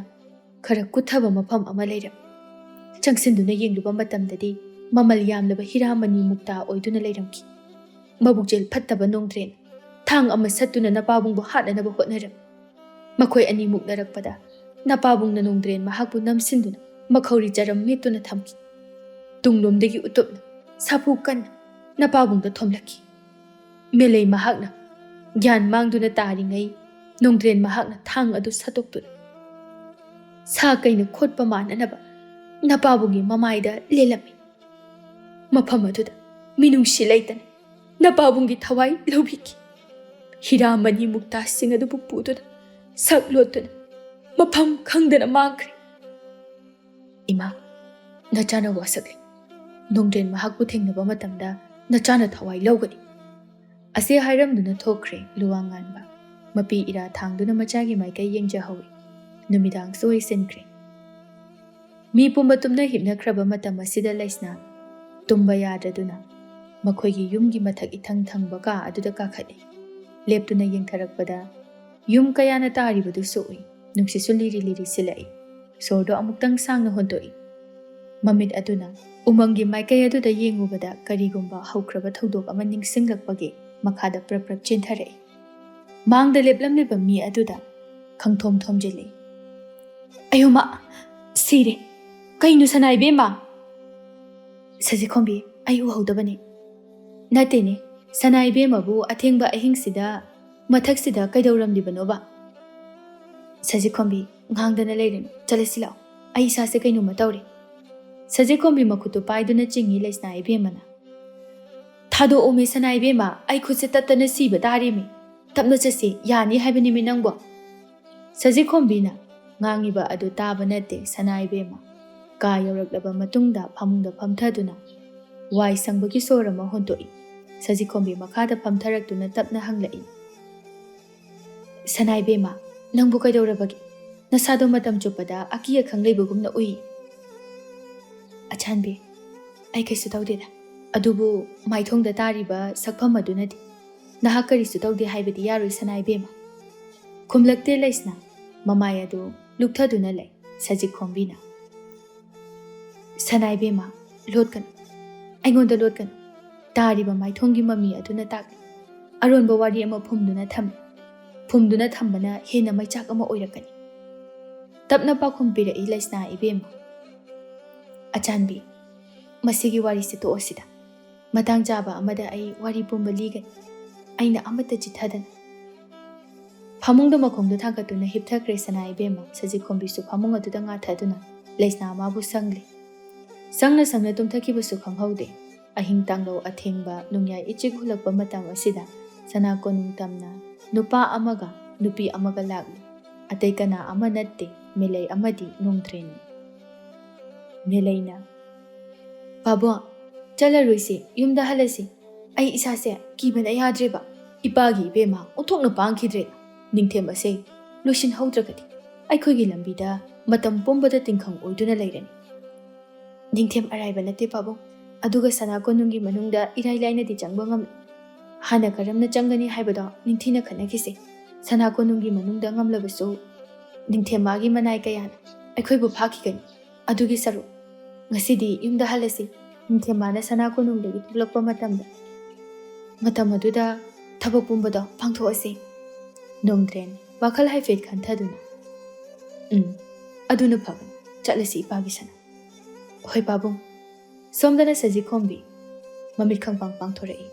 ꯈꯔ ꯀꯨꯠꯊꯕ ꯃꯐꯝ ꯑꯃ ꯂꯩꯔꯝꯃꯤ꯫ ꯆꯪꯁꯤꯟꯗꯨꯅ ꯌꯦꯡꯂꯨꯕ ꯃꯇꯝꯗꯗꯤ ꯃꯃꯜ ꯌꯥꯝꯂꯕ ꯍꯤꯔꯥ ꯃꯅꯤ ꯃꯨꯛꯇꯥ ꯑꯣꯏꯗꯨꯅ ꯂꯩꯔꯝꯈꯤ꯫ ꯃꯕꯨꯛꯆꯦꯜ ꯐꯠꯇꯕ ꯅꯣꯡꯗ꯭ꯔꯦꯟ ꯊꯥꯡ ꯑꯃ ꯁꯠꯇꯨꯅ ꯅꯄꯥꯕꯨꯡꯕꯨ ꯍꯥꯠꯅꯅꯕ ꯍꯣꯠꯅꯔꯝꯃꯤ꯫ ꯃꯈꯣꯏ ꯑꯅꯤ ꯃꯨꯛꯅꯔꯛꯄꯗ ꯅꯄꯥꯕꯨꯡꯅ ꯅꯣꯡꯗ꯭ꯔꯦꯟ ꯃꯍꯥꯛꯄꯨ ꯅꯝꯁꯤꯟꯗꯨꯅ ꯃꯈꯧꯔꯤ ꯆꯔꯝ ꯃꯦꯠꯇꯨꯅ ꯊꯝꯈꯤ꯫ ꯇꯨꯡꯂꯣꯝꯗꯒꯤ ꯎꯇꯨꯞꯅ ꯁꯥꯐꯨ ꯀꯟꯅ ꯅꯄꯥꯕꯨꯡꯗ ꯊꯣꯝꯂꯛꯈꯤ꯫ ꯃꯦꯂꯩ ꯃꯍꯥꯛꯅ ꯒ꯭ꯌꯥꯟ ꯃꯥꯡꯗꯨꯅ ꯇꯥꯔꯤꯉꯩ ꯅꯣꯡꯗ꯭ꯔꯦꯟ ꯃꯍꯥꯛꯅ ꯊꯥꯡ ꯑꯗꯨ ꯁꯠꯇꯣꯛꯇꯨꯅ ꯁꯥ ꯀꯩꯅ ꯈꯣꯠꯄ ꯃꯥꯟꯅꯅꯕ ꯅꯄꯥꯕꯨꯡꯒꯤ ꯃꯃꯥꯏꯗ ꯂꯦꯜꯂꯝꯃꯤ꯫ ꯃꯐꯝ ꯑꯗꯨꯗ ꯃꯤꯅꯨꯡꯁꯤ ꯂꯩꯇꯅ ꯅꯄꯥꯕꯨꯡꯒꯤ ꯊꯋꯥꯏ ꯂꯧꯕꯤꯈꯤ꯫ ꯍꯤꯔꯥ ꯃꯅꯤ ꯃꯨꯛꯇꯥꯁꯤꯡ ꯑꯗꯨꯕꯨ ꯄꯨꯗꯨꯅ ꯁꯛ ꯂꯣꯠꯇꯨꯅ ꯃꯐꯝ ꯈꯪꯗꯅ ꯃꯥꯡꯈ꯭ꯔꯦ꯫ ꯏꯃꯥ, ꯅꯆꯥꯅ ꯋꯥꯁꯛꯂꯤ꯫ ꯅꯣꯡꯗ꯭ꯔꯦꯟ ꯃꯍꯥꯛꯄꯨ ꯊꯦꯡꯅꯕ ꯃꯇꯝꯗ ꯅꯆꯥꯅ ꯊꯋꯥꯏ ꯂꯧꯒꯅꯤ꯫ ꯑꯁꯤ ꯍꯥꯏꯔꯝꯗꯨꯅ ꯊꯣꯛꯈ꯭ꯔꯦ ꯂꯨꯋꯥꯡ ꯉꯥꯟꯕ꯫ ꯃꯄꯤ ꯏꯔꯥ ꯊꯥꯡꯗꯨꯅ ꯃꯆꯥꯒꯤ ꯃꯥꯏꯀꯩ ꯌꯦꯡꯖꯍꯧꯏ꯫ ꯅꯨꯃꯤꯗꯥꯡꯁꯨ ꯑꯣꯏꯁꯤꯟꯈ꯭ꯔꯦ꯫ ꯃꯤ ꯄꯨꯝꯕ ꯇꯨꯝꯅ ꯍꯤꯞꯅꯈ꯭ꯔꯕ ꯃꯇꯝ ꯑꯁꯤꯗ ꯂꯩꯁꯅꯥ ꯇꯨꯝꯕ ꯌꯥꯗ꯭ꯔꯗꯨꯅ ꯃꯈꯣꯏꯒꯤ ꯌꯨꯝꯒꯤ ꯃꯊꯛ ꯏꯊꯪ ꯊꯪꯕ ꯀꯥ ꯑꯗꯨꯗ ꯀꯥꯈꯠꯂꯤ꯫ ꯂꯦꯞꯇꯨꯅ ꯌꯦꯡꯊꯔꯛꯄꯗ ꯌꯨꯝ ꯀꯌꯥꯅ ꯇꯥꯔꯤꯕꯗꯨꯁꯨ ꯎꯏ꯫ ꯅꯨꯡꯁꯤꯠꯁꯨ ꯂꯤꯔꯤ ꯂꯤꯔꯤ ꯁꯤꯜꯂꯛꯏ꯫ ꯁꯣꯔꯗꯣ ꯑꯃꯨꯛꯇꯪ ꯁꯥꯡꯅ ꯍꯣꯟꯗꯣꯛꯏ꯫ ꯃꯃꯤꯠ ꯑꯗꯨꯅ ꯎꯃꯪꯒꯤ ꯃꯥꯏꯀꯩ ꯑꯗꯨꯗ ꯌꯦꯡꯉꯨꯕꯗ ꯀꯔꯤꯒꯨꯝꯕ ꯍꯧꯈ꯭ꯔꯕ ꯊꯧꯗꯣꯛ ꯑꯃ ꯅꯤꯡꯁꯤꯡꯂꯛꯄꯒꯤ ꯃꯈꯥꯗ ꯄ꯭ꯔꯞ ꯄ꯭ꯔꯞ ꯆꯦꯟꯊꯔꯛꯏ꯫ ꯃꯥꯡꯗ ꯂꯦꯞꯂꯝꯂꯤꯕ ꯃꯤ ꯑꯗꯨꯗ ꯈꯪꯊꯣꯝ ꯊꯣꯝꯖꯤꯜꯂꯤ꯫ "ꯑꯌꯣꯃ! ꯁꯤꯔꯦ! ꯀꯩꯅꯣ ꯁꯅꯥ ꯏꯕꯦꯝꯃ?" "ꯁꯖꯤꯈꯣꯝꯕꯤ, ꯑꯩ ꯎꯍꯧꯗꯕꯅꯤ꯫" "ꯅꯠꯇꯦꯅꯦ, ꯁꯅꯥ ꯏꯕꯦꯝꯃꯕꯨ ꯑꯊꯦꯡꯕ ꯑꯍꯤꯡꯁꯤꯗ ꯃꯊꯛꯁꯤꯗ ꯀꯩꯗꯧꯔꯝꯂꯤꯕꯅꯣꯕ?" "ꯁꯖꯤꯈꯣꯝꯕꯤ, ꯉꯥꯡꯗꯅ ꯂꯩꯔꯅꯨ, ꯆꯠꯂꯁꯤ ꯂꯥꯛꯑꯣ꯫ ꯑꯩ ꯏꯁꯥꯁꯦ ꯀꯩꯅꯣꯝꯃ ꯇꯧꯔꯦ꯫" ꯁꯖꯤꯈꯣꯝꯕꯤ ꯃꯈꯨꯠꯇꯨ ꯄꯥꯏꯗꯨꯅ ꯆꯤꯡꯏ ꯂꯩꯁꯅꯥ ꯏꯕꯦꯝꯃꯅ꯫ "ꯊꯥꯗꯣꯛꯑꯣꯃꯤ ꯁꯅꯥ ꯏꯕꯦꯝꯃ, ꯑꯩ ꯈꯨꯠꯁꯦ ꯇꯠꯇꯅ ꯁꯤꯕ ꯇꯥꯔꯦꯃꯤ꯫ ꯇꯞꯅ ꯆꯠꯁꯤ, ꯌꯥꯅꯤ ꯍꯥꯏꯕꯅꯤꯃꯤ ꯅꯪꯕꯣ꯫" ꯁꯖꯤꯈꯣꯝꯕꯤꯅ ꯉꯥꯡꯉꯤꯕ ꯑꯗꯨ ꯇꯥꯕ ꯅꯠꯇꯦ ꯁꯅꯥ ꯏꯕꯦꯝꯃ꯫ ꯀꯥ ꯌꯧꯔꯛꯂꯕ ꯃꯇꯨꯡꯗ ꯐꯃꯨꯡꯗ ꯐꯝꯊꯗꯨꯅ ꯋꯥꯏ ꯁꯪꯕꯒꯤ ꯁꯣꯔ ꯑꯃ ꯍꯣꯟꯗꯣꯛꯏ꯫ ꯁꯖꯤꯈꯣꯝꯕꯤ ꯃꯈꯥꯗ ꯐꯝꯊꯔꯛꯇꯨꯅ ꯇꯞꯅ ꯍꯪꯂꯛꯏ, "ꯁꯅꯥ ꯏꯕꯦꯝꯃ, ꯅꯪꯕꯨ ꯀꯩꯗꯧꯔꯕꯒꯦ? ꯅꯁꯥꯗꯣ ꯃꯇꯝ ꯆꯨꯞꯄꯗ ꯑꯀꯤ ꯑꯈꯪ ꯂꯩꯕꯒꯨꯝꯅ ꯎꯏ꯫" "ꯑꯆꯥꯟꯕꯤ, ꯑꯩ ꯀꯩꯁꯨ ꯇꯧꯗꯦꯗ꯫ ꯑꯗꯨꯕꯨ ꯃꯥꯏꯊꯣꯡꯗ ꯇꯥꯔꯤꯕ ꯁꯛꯐꯝ ꯑꯗꯨꯅꯗꯤ ꯅꯍꯥꯛ ꯀꯔꯤꯁꯨ ꯇꯧꯗꯦ ꯍꯥꯏꯕꯗꯤ ꯌꯥꯔꯣꯏ ꯁꯅꯥ ꯏꯕꯦꯝꯃ꯫" ꯈꯨꯝꯂꯛꯇꯦ ꯂꯩꯁꯅꯥ꯫ ꯃꯃꯥꯏ ꯑꯗꯨ ꯂꯨꯛꯊꯗꯨꯅ ꯂꯩ ꯁꯖꯤꯈꯣꯝꯕꯤꯅ꯫ "ꯁꯅꯥ ꯏꯕꯦꯝꯃ, ꯂꯣꯠꯀꯅꯨ꯫ ꯑꯩꯉꯣꯟꯗ ꯂꯣꯠꯀꯅꯨ꯫ ꯇꯥꯔꯤꯕ ꯃꯥꯏꯊꯣꯡꯒꯤ ꯃꯃꯤ ꯑꯗꯨꯅ ꯇꯥꯛꯂꯤ꯫ ꯑꯔꯣꯟꯕ ꯋꯥꯔꯤ ꯑꯃ ꯐꯨꯝꯗꯨꯅ ꯊꯝꯃꯤ꯫ ꯐꯨꯝꯗꯨꯅ ꯊꯝꯕꯅ ꯍꯦꯟꯅ ꯃꯩꯆꯥꯛ ꯑꯃ ꯑꯣꯏꯔꯛꯀꯅꯤ꯫" ꯇꯞꯅ ꯄꯥꯎꯈꯨꯝ ꯄꯤꯔꯛꯏ ꯂꯩꯁꯅꯥ ꯏꯕꯦꯝꯃ꯫ "ꯑꯆꯥꯟꯕꯤ, ꯃꯁꯤꯒꯤ ꯋꯥꯔꯤꯁꯤ ꯇꯣꯛꯑꯁꯤꯗ꯫ ꯃꯇꯥꯡ ꯆꯥꯕ ꯑꯃꯗ ꯑꯩ ꯋꯥꯔꯤ ꯄꯨꯝꯕ ꯂꯤꯒꯅꯤ, ꯑꯩꯅ ꯑꯃꯠꯇ ꯆꯤꯠꯊꯗꯅ꯫" ꯐꯃꯨꯡꯗ ꯃꯈꯣꯡꯗꯨ ꯊꯥꯡꯒꯠꯇꯨꯅ ꯍꯤꯞꯊꯈ꯭ꯔꯦ ꯁꯅꯥ ꯏꯕꯦꯝꯃ꯫ ꯁꯖꯤꯈꯣꯝꯕꯤꯁꯨ ꯐꯃꯨꯡ ꯑꯗꯨꯗ ꯉꯥꯊꯗꯨꯅ ꯂꯩꯁꯅꯥ ꯃꯥꯕꯨ ꯁꯪꯂꯤ꯫ ꯁꯪꯅ ꯁꯪꯅ ꯇꯨꯝꯊꯈꯤꯕꯁꯨ ꯈꯪꯍꯧꯗꯦ꯫ ꯑꯍꯤꯡ ꯇꯥꯡꯂꯧ ꯑꯊꯦꯡꯕ ꯅꯣꯡꯌꯥꯏ ꯏꯆꯤꯛ ꯍꯨꯜꯂꯛꯄ ꯃꯇꯝ ꯑꯁꯤꯗ ꯁꯅꯥ ꯀꯣꯅꯨꯡ ꯇꯝꯅ ꯅꯨꯄꯥ ꯑꯃꯒ ꯅꯨꯄꯤ ꯑꯃꯒ ꯂꯥꯛꯂꯤ꯫ ꯑꯇꯩ ꯀꯅꯥ ꯑꯃ ꯅꯠꯇꯦ, ꯃꯦꯂꯩ ꯑꯃꯗꯤ ꯅꯣꯡꯗ꯭ꯔꯦꯟꯅꯤ꯫ ꯃꯦꯂꯩꯅ, "ꯄꯥꯕꯨꯡ, ꯆꯠꯂꯔꯣꯏꯁꯤ, ꯌꯨꯝꯗ ꯍꯜꯂꯁꯤ꯫ ꯑꯩ ꯏꯁꯥꯁꯦ ꯀꯤꯕꯅ ꯌꯥꯗ꯭ꯔꯦꯕ꯫ ꯏꯄꯥꯒꯤ ꯏꯕꯦꯝꯃ ꯑꯣꯟꯊꯣꯛꯅ ꯄꯥꯡꯈꯤꯗ꯭ꯔꯦ꯫ ꯅꯤꯡꯊꯦꯝ ꯑꯁꯦ ꯂꯣꯏꯁꯤꯟꯍꯧꯗ꯭ꯔꯒꯗꯤ ꯑꯩꯈꯣꯏꯒꯤ ꯂꯝꯕꯤꯗ ꯃꯇꯝ ꯄꯨꯝꯕꯗ ꯇꯤꯡꯈꯪ ꯑꯣꯏꯗꯨꯅ ꯂꯩꯔꯅꯤ꯫" "ꯅꯤꯡꯊꯦꯝ ꯑꯔꯥꯏꯕ ꯅꯠꯇꯦ ꯄꯥꯕꯨꯡ꯫ ꯑꯗꯨꯒ ꯁꯅꯥ ꯀꯣꯅꯨꯡꯒꯤ ꯃꯅꯨꯡꯗ ꯏꯔꯥꯏ ꯂꯥꯏꯅꯗꯤ ꯆꯪꯕ ꯉꯝꯂꯣꯏ꯫ ꯍꯥꯟꯅ ꯀꯔꯝꯅ ꯆꯪꯒꯅꯤ ꯍꯥꯏꯕꯗꯣ ꯅꯤꯡꯊꯤꯅ ꯈꯟꯅꯈꯤꯁꯦ꯫ ꯁꯅꯥ ꯀꯣꯅꯨꯡꯒꯤ ꯃꯅꯨꯡꯗ ꯉꯝꯂꯕꯁꯨ, ꯅꯤꯡꯊꯦꯝꯃꯥꯒꯤ ꯃꯅꯥꯏ ꯀꯌꯥꯅ ꯑꯩꯈꯣꯏꯕꯨ ꯐꯥꯈꯤꯒꯅꯤ꯫ ꯑꯗꯨꯒꯤ ꯁꯔꯨꯛ, ꯉꯁꯤꯗꯤ ꯌꯨꯝꯗ ꯍꯜꯂꯁꯤ꯫ ꯅꯤꯡꯊꯦꯝꯃꯥꯅ ꯁꯅꯥ ꯀꯣꯅꯨꯡꯗꯒꯤ ꯊꯣꯛꯂꯛꯄ ꯃꯇꯝꯗ, ꯃꯇꯝ ꯑꯗꯨꯗ ꯊꯕꯛ ꯄꯨꯝꯕꯗꯣ ꯄꯥꯡꯊꯣꯛꯑꯁꯤ꯫ ꯅꯣꯡꯗ꯭ꯔꯦꯟ ꯋꯥꯈꯜ ꯍꯥꯏꯐꯦꯠ ꯈꯟꯊꯗꯨꯅ, "ꯎꯝ, ꯑꯗꯨꯅ ꯐꯒꯅꯤ꯫ ꯆꯠꯂꯁꯤ, ꯏꯄꯥꯒꯤ ꯁꯅꯥ꯫" "ꯍꯣꯏ, ꯄꯥꯕꯨꯡ꯫" ꯁꯣꯝꯗꯅ ꯁꯖꯤꯛꯈꯣꯝꯕꯤ ꯃꯃꯤꯠ ꯈꯪꯄꯥꯡ ꯄꯥꯡꯊꯣꯔꯛꯏ꯫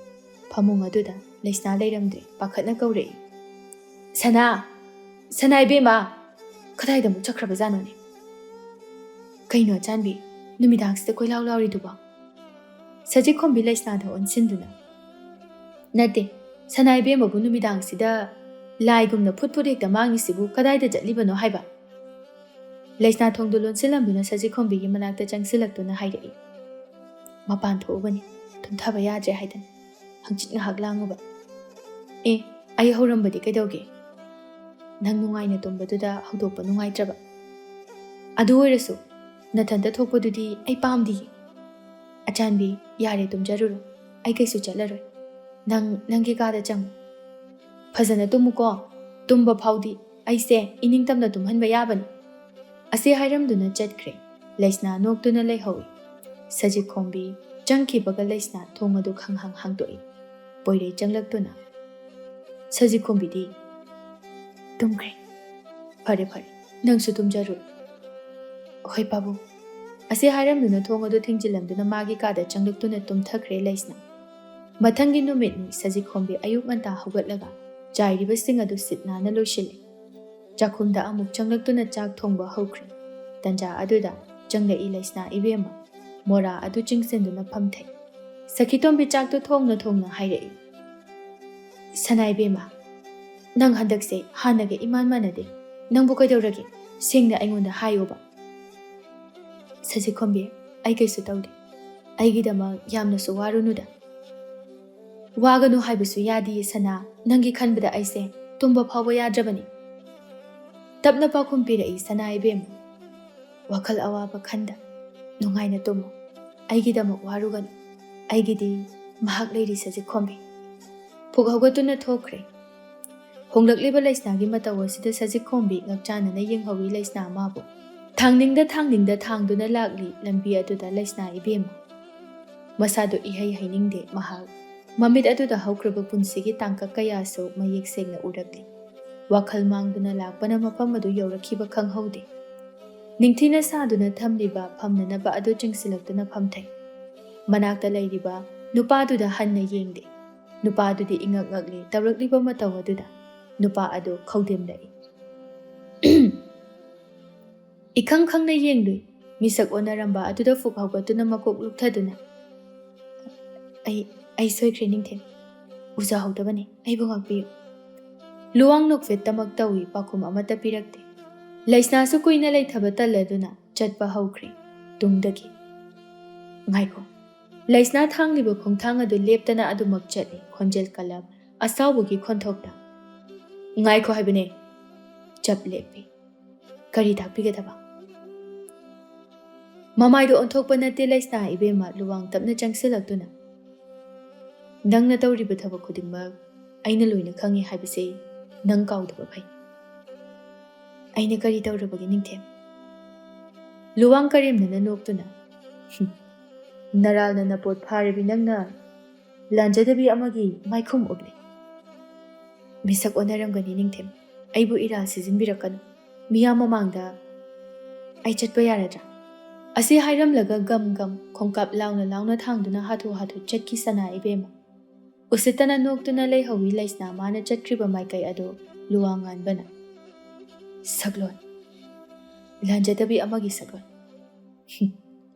ꯐꯃꯨꯡ ꯑꯗꯨꯗ ꯂꯩꯁꯅꯥ ꯂꯩꯔꯝꯗ꯭ꯔꯦ꯫ ꯄꯥꯈꯠꯅ ꯀꯧꯔꯛꯏ, "ꯁꯅꯥ! ꯁꯅꯥ ꯏꯕꯦꯝꯃ! ꯀꯗꯥꯏꯗ ꯑꯃꯨꯛ ꯆꯠꯈ꯭ꯔꯕꯖꯥꯠꯅꯣꯅꯦ? ꯀꯩꯅꯣ ꯑꯆꯥꯟꯕꯤ, ꯅꯨꯃꯤꯗꯥꯡꯁꯤꯗ ꯀꯣꯏꯂꯥꯎ ꯂꯥꯎꯔꯤꯗꯨꯕꯣ?" ꯁꯖꯤꯛꯈꯣꯝꯕꯤ ꯂꯩꯁꯅꯥꯗ ꯑꯣꯟꯁꯤꯟꯗꯨꯅ, "ꯅꯠꯇꯦ, ꯁꯅꯥ ꯏꯕꯦꯝꯃꯕꯨ ꯅꯨꯃꯤꯗꯥꯡꯁꯤꯗ ꯂꯥꯏꯒꯨꯝꯅ ꯐꯨꯠ ꯐꯨꯠ ꯍꯦꯛꯇ ꯃꯥꯡꯉꯤꯁꯤꯕꯨ ꯀꯗꯥꯏꯗ ꯆꯠꯂꯤꯕꯅꯣ ꯍꯥꯏꯕ?" ꯂꯩꯁꯅꯥ ꯊꯣꯡꯗꯨ ꯂꯣꯟꯁꯤꯜꯂꯝꯗꯨꯅ ꯁꯖꯤꯛꯈꯣꯝꯕꯤꯒꯤ ꯃꯅꯥꯛꯇ ꯆꯪꯁꯤꯜꯂꯛꯇꯨꯅ ꯍꯥꯏꯔꯛꯏ, "ꯃꯄꯥꯟ ꯊꯣꯛꯎꯕꯅꯤ, ꯇꯨꯝꯊꯕ ꯌꯥꯗ꯭ꯔꯦ ꯍꯥꯏꯗꯅ꯫ ꯍꯪꯆꯤꯠ ꯉꯥꯏꯍꯥꯛ ꯂꯥꯡꯉꯨꯕ꯫" "ꯑꯦ, ꯑꯩ ꯍꯧꯔꯝꯕꯗꯤ ꯀꯩꯗꯧꯒꯦ? ꯅꯪ ꯅꯨꯡꯉꯥꯏꯅ ꯇꯨꯝꯕꯗꯨꯗ ꯍꯧꯗꯣꯛꯄ ꯅꯨꯡꯉꯥꯏꯇ꯭ꯔꯕ꯫ ꯑꯗꯨ ꯑꯣꯏꯔꯁꯨ ꯅꯊꯟꯇ ꯊꯣꯛꯄꯗꯨꯗꯤ ꯑꯩ ꯄꯥꯝꯗꯤꯌꯦ꯫ ꯑꯆꯥꯟꯕꯤ, ꯌꯥꯔꯦ, ꯇꯨꯝꯖꯔꯨꯔꯣ꯫ ꯑꯩ ꯀꯩꯁꯨ ꯆꯠꯂꯔꯣꯏ꯫ ꯅꯪ ꯅꯪꯒꯤ ꯀꯥꯗ ꯆꯪꯉꯨ꯫ ꯐꯖꯅ ꯇꯨꯝꯃꯨꯀꯣ꯫ ꯇꯨꯝꯕ ꯐꯥꯎꯗꯤ ꯑꯩꯁꯦ ꯏꯅꯤꯡꯇꯝꯅ ꯇꯨꯝꯍꯟꯕ ꯌꯥꯕꯅꯤ꯫" ꯑꯁꯤ ꯍꯥꯏꯔꯝꯗꯨꯅ ꯆꯠꯈ꯭ꯔꯦ꯫ ꯂꯩꯁꯅꯥ ꯅꯣꯛꯇꯨꯅ ꯂꯩꯍꯧꯏ꯫ ꯁꯖꯤꯛꯈꯣꯝꯕꯤ ꯆꯪꯈꯤꯕꯒ ꯂꯩꯁꯅꯥ ꯊꯣꯡ ꯑꯗꯨ ꯈꯪꯍꯥꯡ ꯍꯥꯡꯗꯣꯛꯏ꯫ ꯄꯣꯏꯔꯩ ꯆꯪꯂꯛꯇꯨꯅ, "ꯁꯖꯤꯛꯈꯣꯝꯕꯤꯗꯤ ꯇꯨꯝꯈ꯭ꯔꯦ꯫ ꯐꯔꯦ, ꯐꯔꯦ, ꯅꯪꯁꯨ ꯇꯨꯝꯖꯔꯨꯔꯣ꯫" "ꯍꯣꯏ, ꯄꯥꯕꯨꯡ꯫" ꯑꯁꯤ ꯍꯥꯏꯔꯝꯗꯨꯅ ꯊꯣꯡ ꯑꯗꯨ ꯊꯤꯡꯖꯤꯜꯂꯝꯗꯨꯅ ꯃꯥꯒꯤ ꯀꯥꯗ ꯆꯪꯂꯛꯇꯨꯅ ꯇꯨꯝꯊꯈ꯭ꯔꯦ ꯂꯩꯁꯅꯥ꯫ ꯃꯊꯪꯒꯤ ꯅꯨꯃꯤꯠꯅꯤ ꯁꯖꯤꯛꯈꯣꯝꯕꯤ ꯑꯌꯨꯛ ꯉꯟꯇꯥ ꯍꯧꯒꯠꯂꯒ ꯆꯥꯏꯔꯤꯕꯁꯤꯡ ꯑꯗꯨ ꯁꯤꯠ ꯅꯥꯟꯅ ꯂꯣꯏꯁꯤꯜꯂꯤ꯫ ꯆꯥꯛꯈꯨꯝꯗ ꯑꯃꯨꯛ ꯆꯪꯂꯛꯇꯨꯅ ꯆꯥꯛ ꯊꯣꯡꯕ ꯍꯧꯈ꯭ꯔꯦ꯫ ꯇꯟꯖꯥ ꯑꯗꯨꯗ ꯆꯪꯂꯛꯏ ꯂꯩꯁꯅꯥ ꯏꯕꯦꯝꯃ, ꯃꯣꯔꯥ ꯑꯗꯨ ꯆꯤꯡꯁꯤꯟꯗꯨꯅ ꯐꯝꯊꯩ꯫ ꯁꯈꯤꯇꯣꯝꯕꯤ ꯆꯥꯛꯇꯨ ꯊꯣꯡꯅ ꯊꯣꯡꯅ ꯍꯥꯏꯔꯛꯏ, "ꯁꯅꯥ ꯏꯕꯦꯝꯃ, ꯅꯪ ꯍꯟꯗꯛꯁꯦ ꯍꯥꯟꯅꯒ ꯏꯃꯥꯟ ꯃꯥꯟꯅꯗꯦ꯫ ꯅꯪꯕꯨ ꯀꯩꯗꯧꯔꯒꯦ? ꯁꯦꯡꯅ ꯑꯩꯉꯣꯟꯗ ꯍꯥꯏꯌꯣꯕ꯫" "ꯁꯖꯤꯛꯈꯣꯝꯕꯤ, ꯑꯩ ꯀꯩꯁꯨ ꯇꯧꯗꯦ꯫ ꯑꯩꯒꯤꯗꯃꯛ ꯌꯥꯝꯅꯁꯨ ꯋꯥꯔꯨꯅꯨꯗ꯫" "ꯋꯥꯒꯅꯨ ꯍꯥꯏꯕꯁꯨ ꯌꯥꯗꯤꯌꯦ ꯁꯅꯥ, ꯅꯪꯒꯤ ꯈꯟꯕꯗ ꯑꯩꯁꯦ ꯇꯨꯝꯕ ꯐꯥꯎꯕ ꯌꯥꯗ꯭ꯔꯕꯅꯤ꯫" ꯇꯞꯅ ꯄꯥꯎꯈꯨꯝ ꯄꯤꯔꯛꯏ ꯁꯅꯥ ꯏꯕꯦꯝꯃ, "ꯋꯥꯈꯜ ꯑꯋꯥꯕ ꯈꯟꯗ, ꯅꯨꯡꯉꯥꯏꯅ ꯇꯨꯝꯃꯨ꯫ ꯑꯩꯒꯤꯗꯃꯛ ꯋꯥꯔꯨꯒꯅꯨ꯫ ꯑꯩꯒꯤꯗꯤ ꯃꯍꯥꯛ ꯂꯩꯔꯤ ꯁꯖꯤꯛꯈꯣꯝꯕꯤ꯫" ꯐꯨꯛ ꯍꯧꯒꯠꯇꯨꯅ ꯊꯣꯛꯈ꯭ꯔꯦ꯫ ꯍꯣꯡꯂꯛꯂꯤꯕ ꯂꯩꯁꯅꯥꯒꯤ ꯃꯇꯧ ꯑꯁꯤꯗ ꯁꯖꯤꯛ ꯈꯣꯝꯕꯤ ꯉꯛꯆꯥꯟꯅꯅ ꯌꯦꯡꯍꯧꯏ ꯂꯩꯁꯅꯥ ꯃꯥꯕꯨ꯫ ꯊꯥꯡꯅꯤꯡꯗ ꯊꯥꯡꯅꯤꯡꯗ ꯊꯥꯡꯗꯨꯅ ꯂꯥꯛꯂꯤ ꯂꯝꯕꯤ ꯑꯗꯨꯗ ꯂꯩꯁꯅꯥ ꯏꯕꯦꯝꯃ꯫ ꯃꯁꯥꯗꯨ ꯏꯍꯩ ꯍꯩꯅꯤꯡꯗꯦ ꯃꯍꯥꯛ꯫ ꯃꯃꯤꯠ ꯑꯗꯨꯗ ꯍꯧꯈ꯭ꯔꯕ ꯄꯨꯟꯁꯤꯒꯤ ꯇꯥꯡꯀꯛ ꯀꯌꯥꯁꯨ ꯃꯌꯦꯛ ꯁꯦꯡꯅ ꯎꯔꯛꯂꯤ꯫ ꯋꯥꯈꯜ ꯃꯥꯡꯗꯨꯅ ꯂꯥꯛꯄꯅ ꯃꯐꯝ ꯑꯗꯨ ꯌꯧꯔꯛꯈꯤꯕ ꯈꯪꯍꯧꯗꯦ꯫ ꯅꯤꯡꯊꯤꯅ ꯁꯥꯗꯨꯅ ꯊꯝꯂꯤꯕ ꯐꯝꯅꯅꯕ ꯑꯗꯨ ꯆꯤꯡꯁꯤꯜꯂꯛꯇꯨꯅ ꯐꯝꯊꯩ꯫ ꯃꯅꯥꯛꯇ ꯂꯩꯔꯤꯕ ꯅꯨꯄꯥꯗꯨꯗ ꯍꯟꯅ ꯌꯦꯡꯗꯦ꯫ ꯅꯨꯄꯥꯗꯨꯗꯤ ꯏꯉꯛ ꯉꯛꯂꯤ ꯇꯧꯔꯛꯂꯤꯕ ꯃꯇꯧ ꯑꯗꯨꯗ꯫ ꯅꯨꯄꯥ ꯑꯗꯨ ꯈꯧꯗꯦꯝꯂꯛꯏ꯫ ꯏꯈꯪ ꯈꯪꯅ ꯌꯦꯡꯂꯨꯏ꯫ ꯃꯤꯁꯛ ꯑꯣꯟꯅꯔꯝꯕ ꯑꯗꯨꯗ ꯐꯨꯛ ꯍꯧꯒꯠꯇꯨꯅ ꯃꯀꯣꯛ ꯂꯨꯛꯊꯗꯨꯅ, "ꯑꯩ, ꯑꯩ ꯁꯣꯏꯈ꯭ꯔꯦ ꯅꯤꯡꯊꯦꯝ꯫ ꯎꯖꯍꯧꯗꯕꯅꯤ, ꯑꯩꯕꯨ ꯉꯥꯛꯄꯤꯌꯨ꯫" ꯂꯨꯋꯥꯡ ꯅꯣꯛꯐꯦꯠꯇꯃꯛ ꯇꯧꯏ, ꯄꯥꯎꯈꯨꯝ ꯑꯃꯠꯇ ꯄꯤꯔꯛꯇꯦ꯫ ꯂꯩꯁꯅꯥꯁꯨ ꯀꯨꯏꯅ ꯂꯩꯊꯕ ꯇꯜꯂꯗꯨꯅ ꯆꯠꯄ ꯍꯧꯈ꯭ꯔꯦ ꯇꯨꯡꯗꯒꯤ꯫ "ꯉꯥꯏꯈꯣ꯫" ꯂꯩꯁꯅꯥ ꯊꯥꯡꯂꯤꯕ ꯈꯣꯡꯊꯥꯡ ꯑꯗꯨ ꯂꯦꯞꯇꯅ ꯑꯗꯨꯃꯛ ꯆꯠꯂꯤ, ꯈꯣꯟꯖꯦꯜ ꯀꯜꯂꯞ ꯑꯁꯥꯎꯕꯒꯤ ꯈꯣꯟꯊꯣꯛꯇ꯫ "ꯉꯥꯏꯈꯣ ꯍꯥꯏꯕꯅꯦ꯫" ꯆꯞ ꯂꯦꯞꯄꯤ꯫ "ꯀꯔꯤ ꯇꯥꯛꯄꯤꯒꯗꯕ?" ꯃꯃꯥꯏꯗꯣ ꯑꯣꯟꯊꯣꯛꯄ ꯅꯠꯇꯦ ꯂꯩꯁꯅꯥ ꯏꯕꯦꯝꯃ, ꯂꯨꯋꯥꯡ ꯇꯞꯅ ꯆꯪꯁꯤꯜꯂꯛꯇꯨꯅ, "ꯅꯪꯅ ꯇꯧꯔꯤꯕ ꯊꯕꯛ ꯈꯨꯗꯤꯡꯃꯛ ꯑꯩꯅ ꯂꯣꯏꯅ ꯈꯪꯉꯤ ꯍꯥꯏꯕꯁꯦ ꯅꯪ ꯀꯥꯎꯗꯕ ꯐꯩ꯫" "ꯑꯩꯅ ꯀꯔꯤ ꯇꯧꯔꯕꯒꯦ ꯅꯤꯡꯊꯦꯝ?" ꯂꯨꯋꯥꯡ ꯀꯔꯦꯝꯅꯅ ꯅꯣꯛꯇꯨꯅ, "ꯍꯨꯝ, ꯅꯔꯥꯜꯅ ꯅꯄꯣꯠ ꯐꯥꯔꯕꯤ ꯅꯪꯅ ꯂꯥꯟꯖꯗꯕꯤ ꯑꯃꯒꯤ ꯃꯥꯏꯈꯨꯝ ꯎꯞꯂꯤ꯫ ꯃꯤꯁꯛ ꯑꯣꯟꯅꯔꯝꯒꯅꯤ ꯅꯤꯡꯊꯦꯝ, ꯑꯩꯕꯨ ꯏꯔꯥꯜ ꯁꯤꯖꯤꯟꯕꯤꯔꯛꯀꯅꯨ꯫ ꯃꯤꯌꯥꯝ ꯃꯃꯥꯡꯗ ꯑꯩ ꯆꯠꯄ ꯌꯥꯔꯗ꯭ꯔꯥ?" ꯑꯁꯤ ꯍꯥꯏꯔꯝꯂꯒ ꯒꯝ ꯒꯝ ꯈꯣꯡꯀꯥꯞ ꯂꯥꯎꯅ ꯂꯥꯎꯅ ꯊꯥꯡꯗꯨꯅ ꯍꯥꯊꯨ ꯍꯥꯊꯨ ꯆꯠꯈꯤ ꯁꯅꯥ ꯏꯕꯦꯝꯃ꯫ ꯎꯁꯤꯠꯇꯅ ꯅꯣꯛꯇꯨꯅ ꯂꯩꯍꯧꯏ ꯂꯩꯁꯅꯥ ꯃꯥꯅ ꯆꯠꯈ꯭ꯔꯤꯕ ꯃꯥꯏꯀꯩ ꯑꯗꯨ ꯂꯨꯋꯥꯡ ꯉꯥꯟꯕꯅ꯫ "ꯁꯛꯂꯣꯟ, ꯂꯥꯟꯖꯗꯕꯤ ꯑꯃꯒꯤ ꯁꯛꯂꯣꯟ꯫ ꯍꯨꯝ,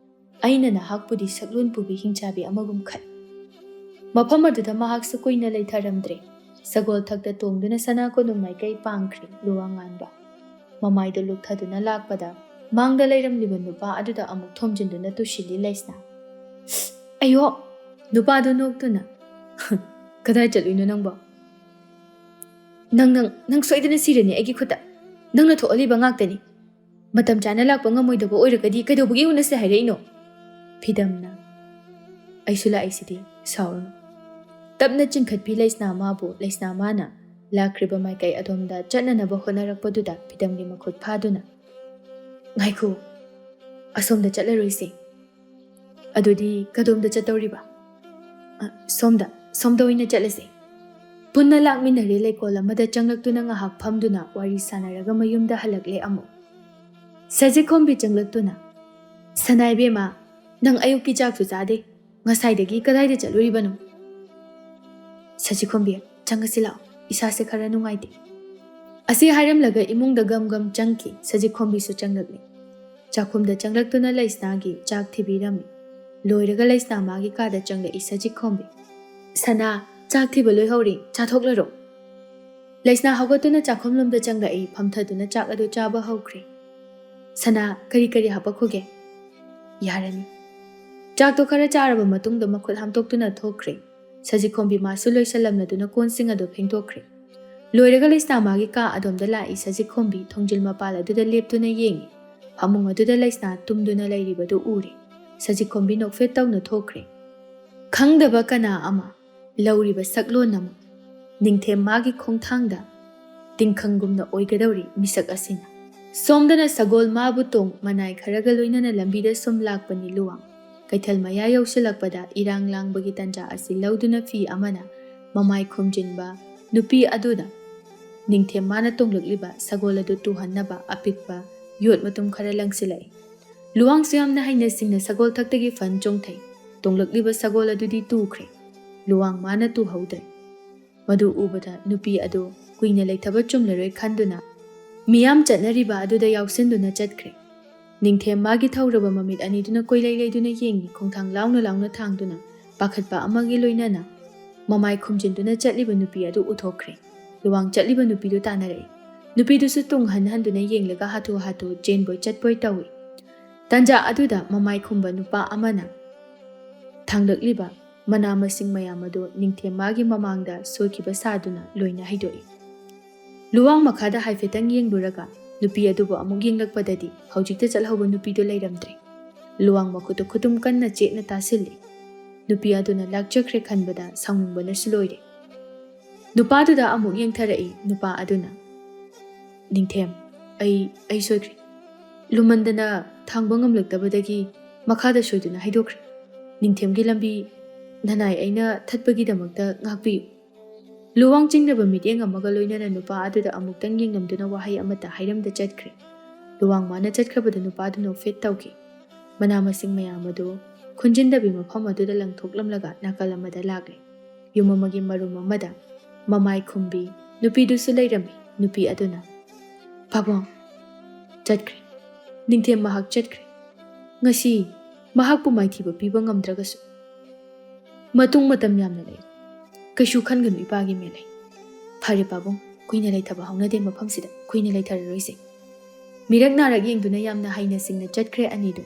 ꯑꯩꯅ ꯅꯍꯥꯛꯄꯨꯗꯤ ꯁꯛꯂꯣꯟ ꯄꯨꯕꯤ ꯍꯤꯡꯆꯥꯕꯤ ꯑꯃꯒꯨꯝ ꯈꯜꯂꯤ꯫" ꯃꯐꯝ ꯑꯗꯨꯗ ꯃꯍꯥꯛꯁꯨ ꯀꯨꯏꯅ ꯂꯩꯊꯔꯝꯗ꯭ꯔꯦ꯫ ꯁꯒꯣꯜ ꯊꯛꯇ ꯇꯣꯡꯗꯨꯅ ꯁꯅꯥ ꯀꯣꯅꯨꯡ ꯃꯥꯏꯀꯩ ꯄꯥꯡꯈ꯭ꯔꯦ ꯂꯨꯋꯥꯡ ꯉꯥꯟꯕ꯫ ꯃꯃꯥꯏꯗꯣ ꯂꯨꯛꯊꯗꯨꯅ ꯂꯥꯛꯄꯗ ꯃꯥꯡꯗ ꯂꯩꯔꯝꯂꯤꯕ ꯅꯨꯄꯥ ꯑꯗꯨꯗ ꯑꯃꯨꯛ ꯊꯣꯝꯖꯤꯟꯗꯨꯅ ꯇꯨꯁꯤꯜꯂꯤ ꯂꯩꯁꯅꯥ꯫ "ꯑꯌꯣ!" ꯅꯨꯄꯥꯗꯣ ꯅꯣꯛꯇꯨꯅ, "ꯀꯗꯥꯏ ꯆꯠꯂꯨꯏꯅꯣ ꯅꯪꯕꯣ? ꯅꯪ, ꯅꯪ, ꯅꯪ ꯁꯣꯏꯗꯅ ꯁꯤꯔꯅꯤ ꯑꯩꯒꯤ ꯈꯨꯠꯇ꯫ ꯅꯪꯅ ꯊꯣꯛꯍꯜꯂꯤꯕ ꯉꯥꯛꯇꯅꯤ꯫ ꯃꯇꯝ ꯆꯥꯅ ꯂꯥꯛꯄ ꯉꯝꯃꯣꯏꯗꯕ ꯑꯣꯏꯔꯒꯗꯤ ꯀꯩꯗꯧꯕꯒꯤ ꯎꯅꯁꯦ ꯍꯥꯏꯔꯛꯏꯅꯣ?" ꯐꯤꯗꯝꯅ, "ꯑꯩꯁꯨ ꯂꯥꯛꯏꯁꯤꯗꯤ, ꯁꯥꯎꯔꯅꯨ꯫" ꯇꯞꯅ ꯆꯤꯡꯈꯠꯄꯤ ꯂꯩꯁꯅꯥ ꯃꯥꯕꯨ꯫ ꯂꯩꯁꯅꯥ ꯃꯥꯅ, ꯂꯥꯛꯈ꯭ꯔꯤꯕ ꯃꯥꯏꯀꯩ ꯑꯗꯣꯝꯗ ꯆꯠꯅꯅꯕ ꯍꯣꯠꯅꯔꯛꯄꯗꯨꯗ ꯐꯤꯗꯝꯒꯤ ꯃꯈꯨꯠ ꯐꯥꯗꯨꯅ, "ꯉꯥꯏꯈꯣ, ꯑꯁꯣꯝꯗ ꯆꯠꯂꯔꯣꯏꯁꯤ꯫ ꯑꯗꯨꯗꯤ ꯀꯗꯣꯝꯗ ꯆꯠꯇꯧꯔꯤꯕ?" "ꯑ, ꯁꯣꯝꯗ, ꯁꯣꯝꯗ ꯑꯣꯏꯅ ꯆꯠꯂꯁꯤ꯫" ꯄꯨꯟꯅ ꯂꯥꯛꯃꯤꯟꯅꯔꯦ꯫ ꯂꯩꯀꯣꯜ ꯑꯃꯗ ꯆꯪꯂꯛꯇꯨꯅ ꯉꯥꯏꯍꯥꯛ ꯐꯝꯗꯨꯅ ꯋꯥꯔꯤ ꯁꯥꯟꯅꯔꯒ ꯃꯌꯨꯝꯗ ꯍꯜꯂꯛꯂꯦ ꯑꯃꯨꯛ꯫ ꯁꯖꯤꯛꯈꯣꯝꯕꯤ ꯆꯪꯂꯛꯇꯨꯅ, "ꯁꯅꯥ ꯏꯕꯦꯝꯃ, ꯅꯪ ꯑꯌꯨꯛꯀꯤ ꯆꯥꯛꯁꯨ ꯆꯥꯗꯦ꯫ ꯉꯁꯥꯏꯗꯒꯤ ꯀꯗꯥꯏꯗ ꯆꯠꯂꯨꯔꯤꯕꯅꯣ?" "ꯁꯖꯤꯛꯈꯣꯝꯕꯤ, ꯆꯪꯉꯁꯤ ꯂꯥꯛꯑꯣ, ꯏꯁꯥꯁꯦ ꯈꯔ ꯅꯨꯡꯉꯥꯏꯇꯦ꯫" ꯑꯁꯤ ꯍꯥꯏꯔꯝꯂꯒ ꯏꯃꯨꯡꯗ ꯒꯝ ꯒꯝ ꯆꯪꯈꯤ꯫ ꯁꯖꯤꯛꯈꯣꯝꯕꯤꯁꯨ ꯆꯪꯂꯛꯂꯦ꯫ ꯆꯥꯛꯈꯨꯝꯗ ꯆꯪꯂꯛꯇꯨꯅ ꯂꯩꯁꯅꯥꯒꯤ ꯆꯥꯛ ꯊꯤꯕꯤꯔꯝꯃꯤ꯫ ꯂꯣꯏꯔꯒ ꯂꯩꯁꯅꯥ ꯃꯥꯒꯤ ꯀꯥꯗ ꯆꯪꯂꯛꯏ ꯁꯖꯤꯛꯈꯣꯝꯕꯤ꯫ "ꯁꯅꯥ, ꯆꯥꯛ ꯊꯤꯕ ꯂꯣꯏꯍꯧꯔꯦ, ꯆꯥꯊꯣꯛꯂꯔꯣ?" ꯂꯩꯁꯅꯥ ꯍꯧꯒꯠꯇꯨꯅ ꯆꯥꯛꯈꯨꯝꯂꯣꯝꯗ ꯆꯪꯂꯛꯏ, ꯐꯝꯊꯗꯨꯅ ꯆꯥꯛ ꯑꯗꯨ ꯆꯥꯕ ꯍꯧꯈ꯭ꯔꯦ꯫ "ꯁꯅꯥ, ꯀꯔꯤ ꯀꯔꯤ ꯍꯥꯄꯛꯈꯣꯒꯦ?" "ꯌꯥꯔꯅꯤ꯫" ꯆꯥꯛꯇꯣ ꯈꯔ ꯆꯥꯔꯕ ꯃꯇꯨꯡꯗ ꯃꯈꯨꯠ ꯍꯥꯝꯗꯣꯛꯇꯨꯅ ꯊꯣꯛꯈ꯭ꯔꯦ꯫ ꯁꯖꯤꯛꯈꯣꯝꯕꯤ ꯃꯥꯁꯨ ꯂꯣꯏꯁꯜꯂꯝꯂꯗꯨꯅ ꯀꯣꯟꯁꯤꯡ ꯑꯗꯨ ꯐꯦꯡꯗꯣꯛꯈ꯭ꯔꯦ꯫ ꯂꯣꯏꯔꯒ ꯂꯩꯁꯅꯥ ꯃꯥꯒꯤ ꯀꯥ ꯑꯗꯣꯝꯗ ꯂꯥꯛꯏ꯫ ꯁꯖꯤꯛꯈꯣꯝꯕꯤ ꯊꯣꯡꯖꯤꯜ ꯃꯄꯥꯜ ꯑꯗꯨꯗ ꯂꯦꯞꯇꯨꯅ ꯌꯦꯡꯉꯤ꯫ ꯐꯃꯨꯡ ꯑꯗꯨꯗ ꯂꯩꯁꯅꯥ ꯇꯨꯝꯗꯨꯅ ꯂꯩꯔꯤꯕꯗꯨ ꯎꯔꯦ꯫ ꯁꯖꯤꯛꯈꯣꯝꯕꯤ ꯅꯣꯛꯐꯦꯠ ꯇꯧꯅ ꯊꯣꯛꯈ꯭ꯔꯦ꯫ ꯈꯪꯗꯕ ꯀꯅꯥ ꯑꯃ ꯂꯧꯔꯤꯕ ꯁꯛꯂꯣꯟ ꯑꯃ, ꯅꯤꯡꯊꯦꯝ ꯃꯥꯒꯤ ꯈꯣꯡꯊꯥꯡꯗ ꯇꯤꯡꯈꯪꯒꯨꯝꯅ ꯑꯣꯏꯒꯗꯧꯔꯤ ꯃꯤꯁꯛ ꯑꯁꯤꯅ꯫ ꯁꯣꯝꯗꯅ ꯁꯒꯣꯜ ꯃꯥꯕꯨ ꯇꯣꯡ ꯃꯅꯥꯏ ꯈꯔꯒ ꯂꯣꯏꯅꯅ ꯂꯝꯕꯤꯗ ꯁꯨꯝ ꯂꯥꯛꯄꯅꯤ ꯂꯨꯋꯥꯡ꯫ ꯀꯩꯊꯦꯜ ꯃꯌꯥ ꯌꯧꯁꯤꯜꯂꯛꯄꯗ ꯏꯔꯥꯡ ꯂꯥꯡꯕꯒꯤ ꯇꯟꯖꯥ ꯑꯁꯤ ꯂꯧꯗꯨꯅ ꯐꯤ ꯑꯃꯅ ꯃꯃꯥꯏ ꯈꯨꯝꯖꯤꯟꯕ ꯅꯨꯄꯤ ꯑꯗꯨꯗ ꯅꯤꯡꯊꯦꯝ ꯃꯥꯅ ꯇꯣꯡꯂꯛꯂꯤꯕ ꯁꯒꯣꯜ ꯑꯗꯨ ꯇꯨꯍꯟꯅꯕ ꯑꯄꯤꯛꯄ ꯌꯣꯠ ꯃꯇꯨꯝ ꯈꯔ ꯂꯪꯁꯤꯜꯂꯛꯏ꯫ ꯂꯨꯋꯥꯡꯁꯨ ꯌꯥꯝꯅ ꯍꯩꯅ ꯁꯤꯡꯅ ꯁꯒꯣꯜ ꯊꯛꯇꯒꯤ ꯐꯟ ꯆꯣꯡꯊꯩ꯫ ꯇꯣꯡꯂꯛꯂꯤꯕ ꯁꯒꯣꯜ ꯑꯗꯨꯗꯤ ꯇꯨꯈ꯭ꯔꯦ꯫ ꯂꯨꯋꯥꯡ ꯃꯥꯅ ꯇꯨꯍꯧꯗ꯭ꯔꯦ꯫ ꯃꯗꯨ ꯎꯕꯗ ꯅꯨꯄꯤ ꯑꯗꯨ ꯀꯨꯏꯅ ꯂꯩꯊꯕ ꯆꯨꯝꯂꯔꯣꯏ ꯈꯟꯗꯨꯅ ꯃꯤꯌꯥꯝ ꯆꯠꯅꯔꯤꯕ ꯑꯗꯨꯗ ꯌꯥꯎꯁꯤꯟꯗꯨꯅ ꯆꯠꯈ꯭ꯔꯦ꯫ ꯅꯤꯡꯊꯦꯝ ꯃꯥꯒꯤ ꯊꯧꯔꯕ ꯃꯃꯤꯠ ꯑꯅꯤꯗꯨꯅ ꯀꯣꯏꯂꯩ ꯂꯩꯗꯨꯅ ꯌꯦꯡꯉꯤ, ꯈꯣꯡꯊꯥꯡ ꯂꯥꯎꯅ ꯂꯥꯎꯅ ꯊꯥꯡꯗꯨꯅ ꯄꯥꯈꯠꯄ ꯑꯃꯒꯤ ꯂꯣꯏꯅꯅ ꯃꯃꯥꯏ ꯈꯨꯝꯖꯤꯟꯗꯨꯅ ꯆꯠꯂꯤꯕ ꯅꯨꯄꯤ ꯑꯗꯨ ꯎꯊꯣꯛꯈ꯭ꯔꯦ꯫ ꯂꯨꯋꯥꯡ ꯆꯠꯂꯤꯕ ꯅꯨꯄꯤꯗꯨ ꯇꯥꯟꯅꯔꯛꯏ꯫ ꯅꯨꯄꯤꯗꯨꯁꯨ ꯇꯨꯡ ꯍꯟ ꯍꯟꯗꯨꯅ ꯌꯦꯡꯂꯒ ꯍꯥꯊꯨ ꯍꯥꯊꯨ ꯆꯦꯟꯕꯣꯏ ꯆꯠꯄꯣꯏ ꯇꯧꯏ꯫ ꯇꯟꯖꯥ ꯑꯗꯨꯗ ꯃꯃꯥꯏ ꯈꯨꯝꯕ ꯅꯨꯄꯥ ꯑꯃꯅ ꯊꯥꯡꯂꯛꯂꯤꯕ ꯃꯅꯥ ꯃꯁꯤꯡ ꯃꯌꯥꯝ ꯑꯗꯨ ꯅꯤꯡꯊꯦꯝ ꯃꯥꯒꯤ ꯃꯃꯥꯡꯗ ꯁꯣꯏꯈꯤꯕ ꯁꯥꯗꯨꯅ ꯂꯣꯏꯅ ꯍꯩꯗꯣꯛꯏ꯫ ꯂꯨꯋꯥꯡ ꯃꯈꯥꯗ ꯍꯥꯏꯐꯦꯠꯇꯪ ꯌꯦꯡꯂꯨꯔꯒ ꯅꯨꯄꯤ ꯑꯗꯨꯕꯨ ꯑꯃꯨꯛ ꯌꯦꯡꯂꯛꯄꯗꯗꯤ ꯍꯧꯖꯤꯛꯇ ꯆꯠꯍꯧꯕ ꯅꯨꯄꯤꯗꯨ ꯂꯩꯔꯝꯗ꯭ꯔꯦ꯫ ꯂꯨꯋꯥꯡ ꯃꯈꯨꯠꯇ ꯈꯨꯇꯨꯝ ꯀꯟꯅ ꯆꯦꯠꯅ ꯇꯥꯁꯤꯜꯂꯤ꯫ ꯅꯨꯄꯤ ꯑꯗꯨꯅ ꯂꯥꯛꯆꯈ꯭ꯔꯦ ꯈꯟꯕꯗ ꯁꯥꯎꯅꯤꯡꯕꯅꯁꯨ ꯂꯣꯏꯔꯦ꯫ ꯅꯨꯄꯥꯗꯨꯗ ꯑꯃꯨꯛ ꯌꯦꯡꯊꯔꯛꯏ ꯅꯨꯄꯥ ꯑꯗꯨꯅ, "ꯅꯤꯡꯊꯦꯝ, ꯑꯩ, ꯑꯩ ꯁꯣꯏꯈ꯭ꯔꯦ꯫ ꯂꯨꯃꯟꯗꯅ ꯊꯥꯡꯕ ꯉꯝꯂꯛꯇꯕꯗꯒꯤ ꯃꯈꯥꯗ ꯁꯣꯏꯗꯨꯅ ꯍꯩꯗꯣꯛꯈ꯭ꯔꯦ꯫ ꯅꯤꯡꯊꯦꯝꯒꯤ ꯂꯝꯕꯤ ꯅꯅꯥꯏ ꯑꯩꯅ ꯊꯠꯄꯒꯤꯗꯃꯛꯇ ꯉꯥꯛꯄꯤꯌꯨ"꯫ ꯂꯨꯋꯥꯡ ꯆꯤꯡꯅꯕ ꯃꯤꯠꯌꯦꯡ ꯑꯃꯒ ꯂꯣꯏꯅꯅ ꯅꯨꯄꯥ ꯑꯗꯨꯗ ꯑꯃꯨꯛꯇꯪ ꯌꯦꯡꯂꯝꯗꯨꯅ ꯋꯥꯍꯩ ꯑꯃꯠꯇ ꯍꯥꯏꯔꯝꯗ ꯆꯠꯈ꯭ꯔꯦ꯫ ꯂꯨꯋꯥꯡ ꯃꯥꯅ ꯆꯠꯈ꯭ꯔꯕꯗ ꯅꯨꯄꯥꯗꯨ ꯅꯣꯛꯐꯦꯠ ꯇꯧꯈꯤ꯫ ꯃꯅꯥ ꯃꯁꯤꯡ ꯃꯌꯥꯝ ꯑꯗꯨ ꯈꯨꯟꯖꯤꯟꯗꯕꯤ ꯃꯐꯝ ꯑꯗꯨꯗ ꯂꯪꯊꯣꯛꯂꯝꯂꯒ ꯅꯥꯀꯜ ꯑꯃꯗ ꯂꯥꯛꯂꯦ꯫ ꯌꯨꯝ ꯑꯃꯒꯤ ꯃꯔꯨꯝ ꯑꯃꯗ ꯃꯃꯥꯏ ꯈꯨꯝꯕꯤ ꯅꯨꯄꯤꯗꯨꯁꯨ ꯂꯩꯔꯝꯃꯤ꯫ ꯅꯨꯄꯤ ꯑꯗꯨꯅ, "ꯄꯥꯕꯨꯡ, ꯆꯠꯈ꯭ꯔꯦ꯫ ꯅꯤꯡꯊꯦꯝ ꯃꯍꯥꯛ ꯆꯠꯈ꯭ꯔꯦ꯫ ꯉꯁꯤ ꯃꯍꯥꯛꯄꯨ ꯃꯥꯏꯊꯤꯕ ꯄꯤꯕ ꯉꯝꯗ꯭ꯔꯒꯁꯨ ꯃꯇꯨꯡ ꯃꯇꯝ ꯌꯥꯝꯅ ꯂꯩ꯫ ꯀꯩꯁꯨ ꯈꯟꯒꯅꯨ ꯏꯄꯥꯒꯤ ꯃꯦꯂꯩ꯫ ꯐꯔꯦ ꯄꯥꯕꯨꯡ, ꯀꯨꯏꯅ ꯂꯩꯊꯕ ꯍꯧꯅꯗꯦ ꯃꯐꯝꯁꯤꯗ, ꯀꯨꯏꯅ ꯂꯩꯊꯔꯔꯣꯏꯁꯦ"꯫ ꯃꯤꯔꯛ ꯅꯥꯔꯛ ꯌꯦꯡꯗꯨꯅ ꯌꯥꯝꯅ ꯍꯩꯅ ꯁꯤꯡꯅ ꯆꯠꯈ꯭ꯔꯦ ꯑꯅꯤꯗꯨ꯫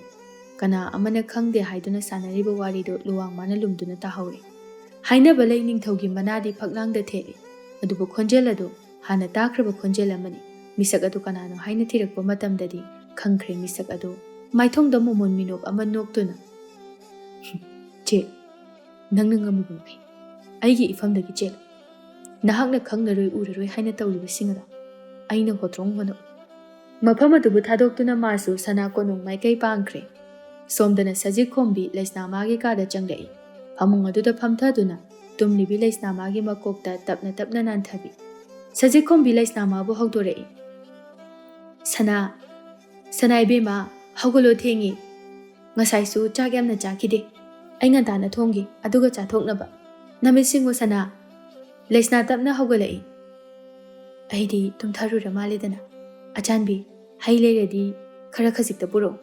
ꯀꯅꯥ ꯑꯃꯅ ꯈꯪꯗꯦ ꯍꯥꯏꯗꯨꯅ ꯁꯥꯟꯅꯔꯤꯕ ꯋꯥꯔꯤꯗꯨ ꯂꯨꯋꯥꯡ ꯃꯥꯅ ꯂꯨꯝꯗꯨꯅ ꯇꯥꯍꯧꯔꯦ꯫ ꯍꯥꯏꯅꯕ ꯂꯩ, ꯅꯤꯡꯊꯧꯒꯤ ꯃꯅꯥꯗꯤ ꯐꯛꯂꯥꯡꯗ ꯊꯦꯠꯂꯤ꯫ ꯑꯗꯨꯕꯨ ꯈꯣꯟꯖꯦꯜ ꯑꯗꯨ ꯍꯥꯟꯅ ꯇꯥꯈ꯭ꯔꯕ ꯈꯣꯟꯖꯦꯜ ꯑꯃꯅꯤ꯫ ꯃꯤꯁꯛ ꯑꯗꯨ ꯀꯅꯥꯅꯣ ꯍꯥꯏꯅ ꯊꯤꯔꯛꯄ ꯃꯇꯝꯗꯗꯤ ꯈꯪꯈ꯭ꯔꯦ ꯃꯤꯁꯛ ꯑꯗꯨ꯫ ꯃꯥꯏꯊꯣꯡꯗ ꯃꯣꯃꯣꯟ ꯃꯤꯅꯣꯛ ꯑꯃ ꯅꯣꯛꯇꯨꯅ, "ꯆꯦ, ꯅꯪꯅ ꯉꯝꯃꯤꯕ ꯃꯈꯩ ꯑꯩꯒꯤ ꯏꯐꯝꯗꯒꯤ ꯆꯦꯜꯂꯨ꯫ ꯅꯍꯥꯛꯅ ꯈꯪꯂꯔꯣꯏ ꯎꯔꯔꯣꯏ ꯍꯥꯏꯅ ꯇꯧꯔꯤꯕꯁꯤꯡ ꯑꯗꯣ ꯑꯩꯅ ꯍꯣꯇ꯭ꯔꯣꯡ ꯍꯣꯅꯧ"꯫ ꯃꯐꯝ ꯑꯗꯨꯕꯨ ꯊꯥꯗꯣꯛꯇꯨꯅ ꯃꯥꯁꯨ ꯁꯅꯥ ꯀꯣꯅꯨꯡ ꯃꯥꯏꯀꯩ ꯄꯥꯡꯈ꯭ꯔꯦ꯫ ꯁꯣꯝꯗꯅ ꯁꯖꯤꯛ ꯈꯣꯝꯕꯤ ꯂꯩꯁꯅꯥ ꯃꯥꯒꯤ ꯀꯥꯗ ꯆꯪꯂꯛꯏ꯫ ꯐꯃꯨꯡ ꯑꯗꯨꯗ ꯐꯝꯊꯗꯨꯅ ꯇꯨꯝꯂꯤꯕꯤ ꯂꯩꯁꯅꯥ ꯃꯥꯒꯤ ꯃꯀꯣꯛꯇ ꯇꯞꯅ ꯇꯞꯅ ꯅꯥꯟꯊꯕꯤ꯫ ꯁꯖꯤꯛ ꯈꯣꯝꯕꯤ ꯂꯩꯁꯅꯥ ꯃꯥꯕꯨ ꯍꯧꯗꯣꯔꯛꯏ꯫ "ꯁꯅꯥ, ꯁꯅꯥ ꯏꯕꯦꯝꯃ, ꯍꯧꯒꯠꯂꯣ, ꯊꯦꯡꯉꯤ꯫ ꯉꯁꯥꯏꯁꯨ ꯆꯥꯛ ꯌꯥꯝꯅ ꯆꯥꯈꯤꯗꯦ꯫ ꯑꯩ ꯉꯟꯇꯥꯅ ꯊꯣꯡꯒꯦ, ꯑꯗꯨꯒ ꯆꯥꯊꯣꯛꯅꯕ꯫ ꯅꯃꯤꯠ ꯁꯤꯡꯉꯣ ꯁꯅꯥ"꯫ ꯂꯩꯁꯅꯥ ꯇꯞꯅ ꯍꯧꯒꯠꯂꯛꯏ꯫ "ꯑꯩꯗꯤ ꯇꯨꯝꯊꯔꯨꯔ ꯃꯥꯜꯂꯦꯗꯅ꯫ ꯑꯆꯥꯟꯕꯤ, ꯍꯩ ꯂꯩꯔꯗꯤ ꯈꯔ ꯈꯖꯤꯛꯇ ꯄꯨꯔꯛꯎ"꯫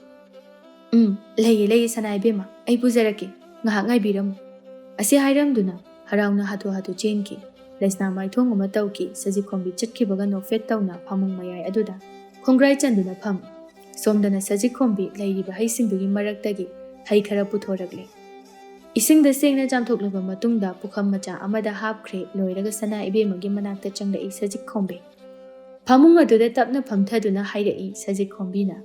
"ꯎꯝ, ꯂꯩꯌꯦ, ꯂꯩꯌꯦ ꯁꯅꯥ ꯏꯕꯦꯝꯃ, ꯑꯩ ꯄꯨꯖꯔꯛꯀꯦ꯫ ꯉꯥꯏꯍꯥꯛ ꯉꯥꯏꯕꯤꯔꯝꯃꯨ"꯫ ꯑꯁꯤ ꯍꯥꯏꯔꯝꯗꯨꯅ ꯍꯔꯥꯎꯅ ꯍꯥꯊꯨ ꯍꯥꯊꯨ ꯆꯦꯟꯈꯤ꯫ ꯂꯩꯁꯅꯥ ꯃꯥꯏꯊꯣꯡ ꯑꯃ ꯇꯧꯈꯤ꯫ ꯁꯖꯤꯛ ꯈꯣꯝꯕꯤ ꯆꯠꯈꯤꯕꯒ ꯅꯣꯛꯐꯦꯠ ꯇꯧꯅ ꯐꯃꯨꯡ ꯃꯌꯥꯏ ꯑꯗꯨꯗ ꯈꯣꯡꯒ꯭ꯔꯥꯏ ꯆꯟꯗꯨꯅ ꯐꯝꯃꯤ꯫ ꯁꯣꯝꯗꯅ ꯁꯖꯤꯛ ꯈꯣꯝꯕꯤ ꯂꯩꯔꯤꯕ ꯍꯩꯁꯤꯡꯗꯨꯒꯤ ꯃꯔꯛꯇꯒꯤ ꯍꯩ ꯈꯔ ꯄꯨꯊꯣꯔꯛꯂꯦ꯫ ꯏꯁꯤꯡꯗ ꯁꯦꯡꯅ ꯆꯥꯝꯊꯣꯛꯂꯕ ꯃꯇꯨꯡꯗ ꯄꯨꯈꯝ ꯃꯆꯥ ꯑꯃꯗ ꯍꯥꯞꯈ꯭ꯔꯦ꯫ ꯂꯣꯏꯔꯒ ꯁꯅꯥ ꯏꯕꯦꯝꯃꯒꯤ ꯃꯅꯥꯛꯇ ꯆꯪꯂꯛꯏ ꯁꯖꯤꯛ ꯈꯣꯝꯕꯤ꯫ ꯐꯃꯨꯡ ꯑꯗꯨꯗ ꯇꯞꯅ ꯐꯝꯊꯗꯨꯅ ꯍꯥꯏꯔꯛꯏ ꯁꯖꯤꯛ ꯈꯣꯝꯕꯤꯅ,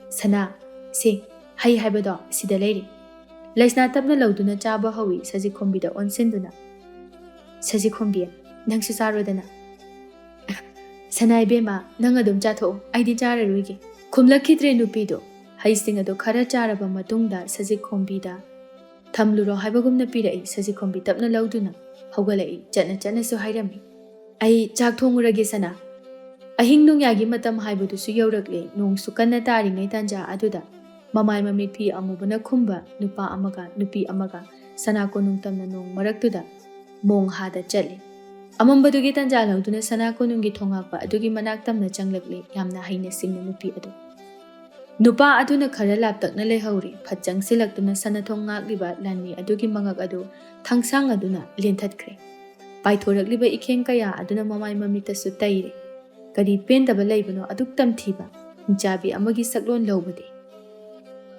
"ꯁꯅꯥ, ꯁꯦ, ꯍꯩ ꯍꯥꯏꯕꯗꯣ ꯁꯤꯗ ꯂꯩꯔꯦ"꯫ ꯂꯩꯁꯅꯥ ꯇꯞꯅ ꯂꯧꯗꯨꯅ ꯆꯥꯕ ꯍꯧꯏ ꯁꯖꯤꯛ ꯈꯣꯝꯕꯤꯗ ꯑꯣꯟꯁꯤꯟꯗꯨꯅ꯫ "ꯁꯖꯤꯛꯈꯣꯝꯕꯤ, ꯅꯪꯁꯨ ꯆꯥꯔꯣꯗꯅ꯫" "ꯁꯅꯥ ꯏꯕꯦꯝꯃ, ꯅꯪ ꯑꯗꯨꯝ ꯆꯥꯊꯣꯛꯑꯣ, ꯑꯩꯗꯤ ꯆꯥꯔꯔꯣꯏꯒꯦ꯫" ꯈꯨꯝꯂꯛꯈꯤꯗ꯭ꯔꯦ ꯅꯨꯄꯤꯗꯣ꯫ ꯍꯩꯁꯤꯡ ꯑꯗꯨ ꯈꯔ ꯆꯥꯔꯕ ꯃꯇꯨꯡꯗ ꯁꯖꯤꯛꯈꯣꯝꯕꯤꯗ "ꯊꯝꯂꯨꯔꯣ" ꯍꯥꯏꯕꯒꯨꯝꯅ ꯄꯤꯔꯛꯏ꯫ ꯁꯖꯤꯛꯈꯣꯝꯕꯤ ꯇꯞꯅ ꯂꯧꯗꯨꯅ ꯍꯧꯒꯠꯂꯛꯏ꯫ ꯆꯠꯅ ꯆꯠꯅꯁꯨ ꯍꯥꯏꯔꯝꯃꯤ, "ꯑꯩ ꯆꯥꯛ ꯊꯣꯡꯉꯨꯔꯒꯦ ꯁꯅꯥ꯫" ꯑꯍꯤꯡ ꯅꯣꯡꯌꯥꯏꯒꯤ ꯃꯇꯝ ꯍꯥꯏꯕꯗꯨꯁꯨ ꯌꯧꯔꯛꯂꯦ꯫ ꯅꯣꯡꯁꯨ ꯀꯟꯅ ꯇꯥꯔꯤꯉꯩ ꯇꯥꯟꯖꯥ ꯑꯗꯨꯗ ꯃꯃꯥꯏ ꯃꯃꯤꯠ ꯐꯤ ꯑꯃꯨꯕꯅ ꯈꯨꯝꯕ ꯅꯨꯄꯥ ꯑꯃꯒ ꯅꯨꯄꯤ ꯑꯃꯒ ꯁꯅꯥ ꯀꯣꯅꯨꯡ ꯇꯝꯅ ꯅꯣꯡ ꯃꯔꯛꯇꯨꯗ ꯃꯣꯡ ꯍꯥꯗ ꯆꯠꯂꯤ꯫ ꯑꯃꯝꯕꯗꯨꯒꯤ ꯇꯥꯟꯖꯥ ꯂꯧꯗꯨꯅ ꯁꯅꯥ ꯀꯣꯅꯨꯡꯒꯤ ꯊꯣꯉꯥꯛꯄ ꯑꯗꯨꯒꯤ ꯃꯅꯥꯛ ꯇꯝꯅ ꯆꯪꯂꯛꯂꯤ ꯌꯥꯝꯅ ꯍꯩꯅ ꯁꯤꯡꯅ ꯅꯨꯄꯤ ꯑꯗꯨ꯫ ꯅꯨꯄꯥ ꯑꯗꯨꯅ ꯈꯔ ꯂꯥꯞꯇꯛꯅ ꯂꯩꯍꯧꯔꯤ꯫ ꯐꯠ ꯆꯪꯁꯤꯜꯂꯛꯇꯨꯅ ꯁꯅꯥ ꯊꯣꯡ ꯉꯥꯛꯂꯤꯕ ꯂꯥꯟꯃꯤ ꯑꯗꯨꯒꯤ ꯃꯉꯛ ꯑꯗꯨ ꯊꯥꯡꯁꯥꯡ ꯑꯗꯨꯅ ꯂꯦꯟꯊꯠꯈ꯭ꯔꯦ꯫ ꯄꯥꯏꯊꯣꯔꯛꯂꯤꯕ ꯏꯈꯦꯡ ꯀꯌꯥ ꯑꯗꯨꯅ ꯃꯃꯥꯏ ꯃꯃꯤꯠꯇꯁꯨ ꯇꯩꯔꯦ꯫ ꯀꯔꯤ ꯄꯦꯟꯗꯕ ꯂꯩꯕꯅꯣ ꯑꯗꯨꯛ ꯇꯝꯊꯤꯕ ꯍꯤꯡꯆꯥꯕꯤ ꯑꯃꯒꯤ ꯁꯛꯂꯣꯟ ꯂꯧꯕꯗꯤ?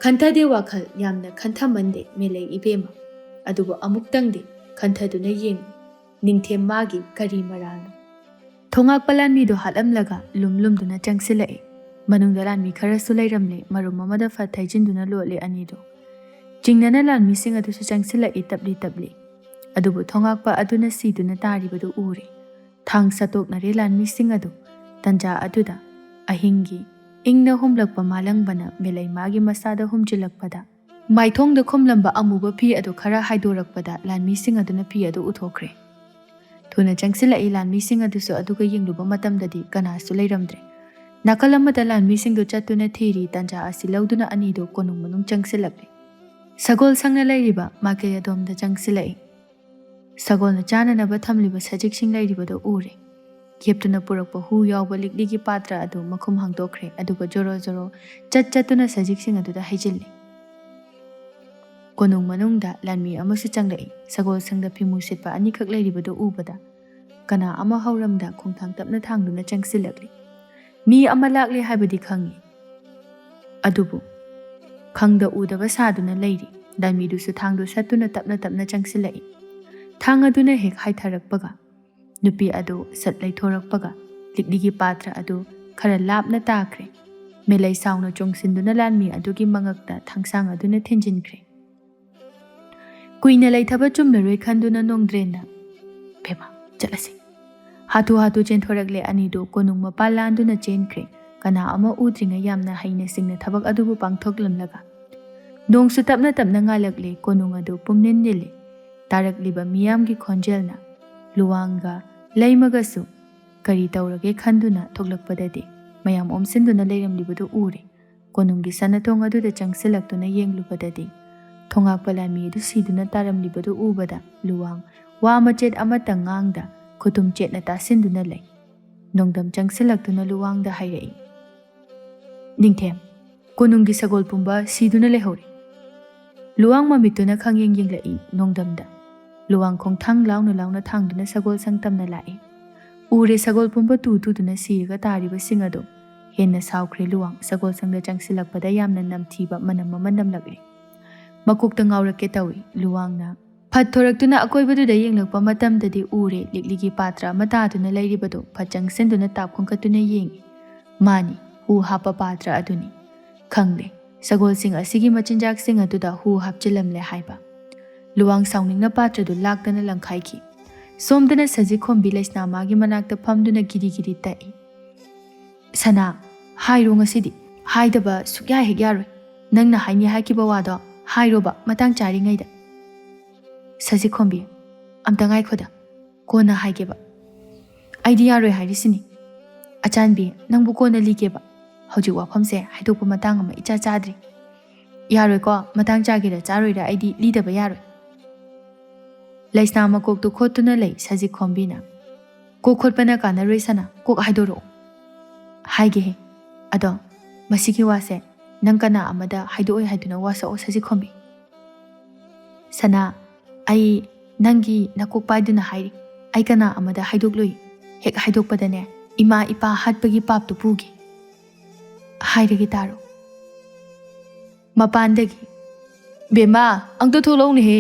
ꯈꯟꯊꯗꯦ ꯋꯥꯈꯜ, ꯌꯥꯝꯅ ꯈꯟꯊꯃꯟꯗꯦ ꯃꯦꯂꯩ ꯏꯕꯦꯝꯃ꯫ ꯑꯗꯨꯕꯨ ꯑꯃꯨꯛꯇꯪꯗꯤ ꯈꯟꯊꯗꯨꯅ ꯌꯦꯡꯉꯨ, ꯅꯤꯡꯊꯦꯝ ꯃꯥꯒꯤ ꯀꯔꯤ ꯃꯔꯥꯜꯅꯣ? ꯊꯣꯉꯥꯛꯄ ꯂꯥꯟꯃꯤꯗꯨ ꯍꯥꯠꯂꯝꯂꯒ ꯂꯨꯝ ꯂꯨꯝꯗꯨꯅ ꯆꯪꯁꯤꯜꯂꯛꯏ꯫ ꯃꯅꯨꯡꯗ ꯂꯥꯟꯃꯤ ꯈꯔꯁꯨ ꯂꯩꯔꯝꯂꯦ꯫ ꯃꯔꯨꯝ ꯑꯃꯗ ꯐꯠ ꯊꯩꯖꯤꯟꯗꯨꯅ ꯂꯣꯠꯂꯦ ꯑꯅꯤꯗꯨ꯫ ꯆꯤꯡꯅꯅ ꯂꯥꯟꯃꯤꯁꯤꯡ ꯑꯗꯨꯁꯨ ꯆꯪꯁꯤꯜꯂꯛꯏ ꯇꯞꯂꯤ ꯇꯞꯂꯤ꯫ ꯑꯗꯨꯕꯨ ꯊꯣꯉꯥꯛꯄ ꯑꯗꯨꯅ ꯁꯤꯗꯨꯅ ꯇꯥꯔꯤꯕꯗꯨ ꯎꯔꯦ꯫ ꯊꯥꯡ ꯁꯠꯇꯣꯛꯅꯔꯦ ꯂꯥꯟꯃꯤꯁꯤꯡ ꯑꯗꯨ꯫ ꯇꯟꯖꯥ ꯑꯗꯨꯗ ꯑꯍꯤꯡꯒꯤ ꯏꯪꯅ ꯍꯨꯝꯂꯛꯄ ꯃꯥꯂꯪꯕꯅ ꯃꯦꯂꯩꯃꯥꯒꯤ ꯃꯁꯥꯗ ꯍꯨꯝꯖꯤꯜꯂꯛꯄꯗ, ꯃꯥꯏꯊꯣꯡꯗ ꯈꯨꯝꯂꯝꯕ ꯑꯃꯨꯕ ꯐꯤ ꯑꯗꯨ ꯈꯔ ꯍꯥꯏꯗꯣꯔꯛꯄꯗ ꯂꯥꯟꯃꯤꯁꯤꯡ ꯑꯗꯨꯅ ꯐꯤ ꯑꯗꯨ ꯎꯊꯣꯛꯈ꯭ꯔꯦ꯫ ꯊꯨꯅ ꯆꯪꯁꯤꯜꯂꯛꯏ ꯂꯥꯟꯃꯤꯁꯤꯡ ꯑꯗꯨꯁꯨ, ꯑꯗꯨꯒ ꯌꯦꯡꯂꯨꯕ ꯃꯇꯝꯗꯗꯤ ꯀꯅꯥꯁꯨ ꯂꯩꯔꯝꯗ꯭ꯔꯦ꯫ ꯅꯥꯀꯜ ꯑꯃꯗ ꯂꯥꯟꯃꯤꯁꯤꯡꯗꯨ ꯆꯠꯇꯨꯅ ꯊꯤꯔꯤ꯫ ꯇꯟꯖꯥ ꯑꯁꯤ ꯂꯧꯗꯨꯅ ꯑꯅꯤꯗꯨ ꯀꯣꯅꯨꯡ ꯃꯅꯨꯡ ꯆꯪꯁꯤꯜꯂꯛꯂꯦ꯫ ꯁꯒꯣꯜ ꯁꯪꯅ ꯂꯩꯔꯤꯕ ꯃꯥꯏꯀꯩ ꯑꯗꯣꯝꯗ ꯆꯪꯁꯤꯜꯂꯛꯏ꯫ ꯁꯒꯣꯜꯅ ꯆꯥꯅꯅꯕ ꯊꯝꯂꯤꯕ ꯁꯖꯤꯛꯁꯤꯡ ꯂꯩꯔꯤꯕꯗꯨ ꯎꯔꯦ꯫ ꯌꯦꯞꯇꯨꯅ ꯄꯨꯔꯛꯄ ꯍꯨ ꯌꯥꯎꯕ ꯂꯤꯛꯂꯤꯒꯤ ꯄꯥꯇ꯭ꯔ ꯑꯗꯨ ꯃꯈꯨꯝ ꯍꯥꯡꯗꯣꯛꯈ꯭ꯔꯦ, ꯑꯗꯨꯒ ꯖꯣꯔꯣ ꯖꯣꯔꯣ ꯆꯠ ꯆꯠꯇꯨꯅ ꯁꯖꯤꯛꯁꯤꯡ ꯑꯗꯨꯗ ꯍꯩꯖꯤꯜꯂꯤ꯫ ꯀꯣꯅꯨꯡ ꯃꯅꯨꯡꯗ ꯂꯥꯟꯃꯤ ꯑꯃꯁꯨ ꯆꯪꯂꯛꯏ꯫ ꯁꯒꯣꯜ ꯁꯪꯗ ꯐꯤꯃꯨ ꯁꯦꯠꯄ ꯑꯅꯤꯈꯛ ꯂꯩꯔꯤꯕꯗꯨ ꯎꯕꯗ, ꯀꯅꯥ ꯑꯃ ꯍꯧꯔꯝꯗ ꯈꯣꯡꯊꯥꯡ ꯇꯞꯅ ꯊꯥꯡꯗꯨꯅ ꯆꯪꯁꯤꯜꯂꯛꯂꯤ꯫ ꯃꯤ ꯑꯃ ꯂꯥꯛꯂꯦ ꯍꯥꯏꯕꯗꯤ ꯈꯪꯏ, ꯑꯗꯨꯕꯨ ꯈꯪꯗ ꯎꯗꯕ ꯁꯥꯗꯨꯅ ꯂꯩꯔꯤ꯫ ꯂꯥꯟꯃꯤꯗꯨꯁꯨ ꯊꯥꯡꯗꯨ ꯁꯠꯇꯨꯅ ꯇꯞꯅ ꯇꯞꯅ ꯆꯪꯁꯤꯜꯂꯛꯏ꯫ ꯊꯥꯡ ꯑꯗꯨꯅ ꯍꯦꯛ ꯍꯥꯏꯊꯔꯛꯄꯒ, ꯅꯨꯄꯤ ꯑꯗꯨ ꯁꯠ ꯂꯩꯊꯣꯔꯛꯄꯒ, ꯂꯤꯛꯂꯤꯒꯤ ꯄꯥꯇ꯭ꯔ ꯑꯗꯨ ꯈꯔ ꯂꯥꯞꯅ ꯇꯥꯈ꯭ꯔꯦ꯫ ꯃꯦꯂꯩ ꯁꯥꯎꯅ ꯆꯣꯡꯁꯤꯟꯗꯨꯅ ꯂꯥꯟꯃꯤ ꯑꯗꯨꯒꯤ ꯃꯉꯛꯇ ꯊꯥꯡꯁꯥꯡ ꯑꯗꯨꯅ ꯊꯤꯟꯖꯤꯟꯈ꯭ꯔꯦ꯫ ꯀꯨꯏꯅ ꯂꯩꯊꯕ ꯆꯨꯝꯂꯔꯣꯏ ꯈꯟꯗꯨꯅ ꯅꯣꯡꯗ꯭ꯔꯦꯟꯅ "ꯕꯦꯝꯃ, ꯆꯠꯂꯁꯤ"꯫ ꯍꯥꯊꯨ ꯍꯥꯊꯨ ꯆꯦꯟꯊꯣꯔꯛꯂꯦ ꯑꯅꯤꯗꯨ꯫ ꯀꯣꯅꯨꯡ ꯃꯄꯥꯟ ꯂꯥꯟꯗꯨꯅ ꯆꯦꯟꯈ꯭ꯔꯦ꯫ ꯀꯅꯥ ꯑꯃ ꯎꯗ꯭ꯔꯤꯉꯩ ꯌꯥꯝꯅ ꯍꯩꯅ ꯁꯤꯡꯅ ꯊꯕꯛ ꯑꯗꯨꯕꯨ ꯄꯥꯡꯊꯣꯛꯂꯝꯂꯒ꯫ ꯅꯣꯡꯁꯨ ꯇꯞꯅ ꯇꯞꯅ ꯉꯥꯜꯂꯛꯂꯦ꯫ ꯀꯣꯅꯨꯡ ꯑꯗꯨ ꯄꯨꯝꯅꯤꯜ ꯅꯤꯜꯂꯦ꯫ ꯇꯥꯔꯛꯂꯤꯕ ꯃꯤꯌꯥꯝꯒꯤ ꯈꯣꯟꯖꯦꯜꯅ ꯂꯨꯋꯥꯡꯒ ꯂꯩꯃꯒꯁꯨ ꯀꯔꯤ ꯇꯧꯔꯒꯦ ꯈꯟꯗꯨꯅ ꯊꯣꯛꯂꯛꯄꯗꯗꯤ ꯃꯌꯥꯝ ꯑꯣꯝꯁꯤꯟꯗꯨꯅ ꯂꯩꯔꯝꯂꯤꯕꯗꯨ ꯎꯔꯦ꯫ ꯀꯣꯅꯨꯡꯒꯤ ꯁꯅꯥꯊꯣꯡ ꯑꯗꯨꯗ ꯆꯪꯁꯤꯜꯂꯛꯇꯨꯅ ꯌꯦꯡꯂꯨꯕꯗꯗꯤ ꯊꯣꯉꯥꯛꯄ ꯂꯥꯟꯃꯤ ꯑꯗꯨ ꯁꯤꯗꯨꯅ ꯇꯥꯔꯝꯂꯤꯕꯗꯨ ꯎꯕꯗ ꯂꯨꯋꯥꯡ ꯋꯥ ꯃꯆꯦꯠ ꯑꯃꯠꯇ ꯉꯥꯡꯗ ꯈꯨꯇꯨꯝ ꯆꯦꯠꯅ ꯇꯥꯁꯤꯟꯗꯨꯅ ꯂꯩ꯫ ꯅꯣꯡꯗꯝ ꯆꯪꯁꯤꯜꯂꯛꯇꯨꯅ ꯂꯨꯋꯥꯡꯗ ꯍꯥꯏꯔꯛꯏ, "ꯅꯤꯡꯊꯦꯝ, ꯀꯣꯅꯨꯡꯒꯤ ꯁꯒꯣꯜ ꯄꯨꯝꯕ ꯁꯤꯗꯨꯅ ꯂꯩꯍꯧꯔꯦ"꯫ ꯂꯨꯋꯥꯡ ꯃꯃꯤꯠꯇꯨꯅ ꯈꯪꯌꯦꯡ ꯌꯦꯡꯂꯛꯏ ꯅꯣꯡꯗꯝꯗ꯫ ꯂꯨꯋꯥꯡ ꯈꯣꯡꯊꯥꯡ ꯂꯥꯎꯅ ꯂꯥꯎꯅ ꯊꯥꯡꯗꯨꯅ ꯁꯒꯣꯜ ꯁꯪ ꯇꯝꯅ ꯂꯥꯛꯏ꯫ ꯎꯔꯦ ꯁꯒꯣꯜ ꯄꯨꯝꯕ ꯇꯨ ꯇꯨꯗꯨꯅ ꯁꯤꯔꯒ ꯇꯥꯔꯤꯕꯁꯤꯡ ꯑꯗꯨ꯫ ꯍꯦꯟꯅ ꯁꯥꯎꯈ꯭ꯔꯦ ꯂꯨꯋꯥꯡ꯫ ꯁꯒꯣꯜ ꯁꯪꯗ ꯆꯪꯁꯤꯜꯂꯛꯄꯗ ꯌꯥꯝꯅ ꯅꯝꯊꯤꯕ ꯃꯅꯝ ꯑꯃ ꯅꯝꯂꯛꯂꯦ꯫ ꯃꯀꯣꯛꯇ ꯉꯥꯎꯔꯛꯀꯦ ꯇꯧꯏ ꯂꯨꯋꯥꯡꯅ꯫ ꯐꯠ ꯊꯣꯔꯛꯇꯨꯅ ꯑꯀꯣꯏꯕꯗꯨꯗ ꯌꯦꯡꯂꯛꯄ ꯃꯇꯝꯗꯗꯤ ꯎꯔꯦ ꯂꯤꯛꯂꯤꯒꯤ ꯄꯥꯇ꯭ꯔ ꯑꯃ ꯇꯥꯗꯨꯅ ꯂꯩꯔꯤꯕꯗꯨ꯫ ꯐꯠ ꯆꯪꯁꯤꯟꯗꯨꯅ ꯇꯥꯞ ꯈꯣꯡꯀꯠꯇꯨꯅ ꯌꯦꯡꯏ꯫ ꯃꯥꯅꯤ, ꯍꯨ ꯍꯥꯞꯄ ꯄꯥꯇ꯭ꯔ ꯑꯗꯨꯅꯤ꯫ ꯈꯪꯂꯦ, ꯁꯒꯣꯜꯁꯤꯡ ꯑꯁꯤꯒꯤ ꯃꯆꯤꯟꯖꯥꯛꯁꯤꯡ ꯑꯗꯨꯗ ꯍꯨ ꯍꯥꯞꯆꯤꯜꯂꯝꯂꯦ ꯍꯥꯏꯕ꯫ ꯂꯨꯋꯥꯡ ꯁꯥꯎꯅꯤꯡꯅ ꯄꯥꯇ꯭ꯔꯗꯨ ꯂꯥꯛꯇꯅ ꯂꯪꯈꯥꯏꯈꯤ꯫ ꯁꯣꯝꯗꯅ ꯁꯖꯤꯛ ꯈꯣꯝꯕꯤ ꯂꯩꯁꯅꯥ ꯃꯥꯒꯤ ꯃꯅꯥꯛꯇ ꯐꯝꯗꯨꯅ ꯒꯤꯔꯤ ꯒꯤꯔꯤ ꯇꯛꯏ꯫ "ꯁꯅꯥ, ꯍꯥꯏꯔꯣ ꯉꯁꯤꯗꯤ꯫ ꯍꯥꯏꯗꯕ ꯁꯨꯛꯌꯥ ꯍꯦꯛ ꯌꯥꯔꯣꯏ꯫ ꯅꯪꯅ ꯍꯥꯏꯅꯤ ꯍꯥꯏꯈꯤꯕ ꯋꯥꯗꯣ ꯍꯥꯏꯔꯣꯕ ꯃꯇꯥꯡ ꯆꯥꯔꯤꯉꯩꯗ"꯫ ꯁꯖꯤꯛ ꯈꯣꯝꯕꯤ, "ꯑꯝꯇ ꯉꯥꯏꯈꯣꯗ꯫ ꯀꯣꯟꯅ ꯍꯥꯏꯒꯦꯕ"꯫ "ꯑꯩꯗꯤ ꯌꯥꯔꯣꯏ ꯍꯥꯏꯔꯤꯁꯤꯅꯤ"꯫ "ꯑꯆꯥꯟꯕꯤ, ꯅꯪꯕꯨ ꯀꯣꯟꯅ ꯂꯤꯒꯦꯕ꯫ ꯍꯧꯖꯤꯛ ꯋꯥꯐꯝꯁꯦ ꯍꯥꯏꯗꯣꯛꯄ ꯃꯇꯥꯡ ꯑꯃ ꯏꯆꯥ ꯆꯥꯗ꯭ꯔꯤ"꯫ "ꯌꯥꯔꯣꯏꯀꯣ, ꯃꯇꯥꯡ ꯆꯥꯒꯦꯔꯥ ꯆꯥꯔꯣꯏꯔꯥ ꯑꯩꯗꯤ ꯂꯤꯗꯕ ꯌꯥꯔꯣꯏ"꯫ ꯂꯩꯁꯅꯥ ꯃꯀꯣꯛꯇꯨ ꯈꯣꯠꯇꯨꯅ ꯂꯩ ꯁꯖꯤꯛ ꯈꯣꯝꯕꯤꯅ꯫ "ꯀꯣꯛ ꯈꯣꯠꯄꯅ ꯀꯥꯟꯅꯔꯣꯏ ꯁꯅꯥ, ꯀꯣꯛ ꯍꯥꯏꯗꯣꯔꯛꯑꯣ"꯫ "ꯍꯥꯏꯒꯦꯍꯦ꯫ ꯑꯗꯣ ꯃꯁꯤꯒꯤ ꯋꯥꯁꯦ ꯅꯪ ꯀꯅꯥ ꯑꯃꯗ ꯍꯥꯏꯗꯣꯛꯑꯣꯏ ꯍꯥꯏꯗꯨꯅ ꯋꯥꯁꯛꯑꯣ ꯁꯖꯤꯛ ꯈꯣꯝꯕꯤ"꯫ "ꯁꯅꯥ, ꯑꯩ ꯅꯪꯒꯤ ꯅꯀꯣꯛ ꯄꯥꯏꯗꯨꯅ ꯍꯥꯏꯔꯤ꯫ ꯑꯩ ꯀꯅꯥ ꯑꯃꯗ ꯍꯥꯏꯗꯣꯛꯂꯣꯏ꯫ ꯍꯦꯛ ꯍꯥꯏꯗꯣꯛꯄꯗꯅꯦ, ꯏꯃꯥ ꯏꯄꯥ ꯍꯥꯠꯄꯒꯤ ꯄꯥꯞꯇꯨ ꯄꯨꯒꯦ꯫ ꯍꯥꯏꯔꯒꯦ ꯇꯥꯔꯣ"꯫ ꯃꯄꯥꯟꯗꯒꯤ, "ꯕꯦꯝꯃ, ꯑꯝꯇ ꯊꯣꯛꯂꯛꯎꯅꯦꯍꯦ"꯫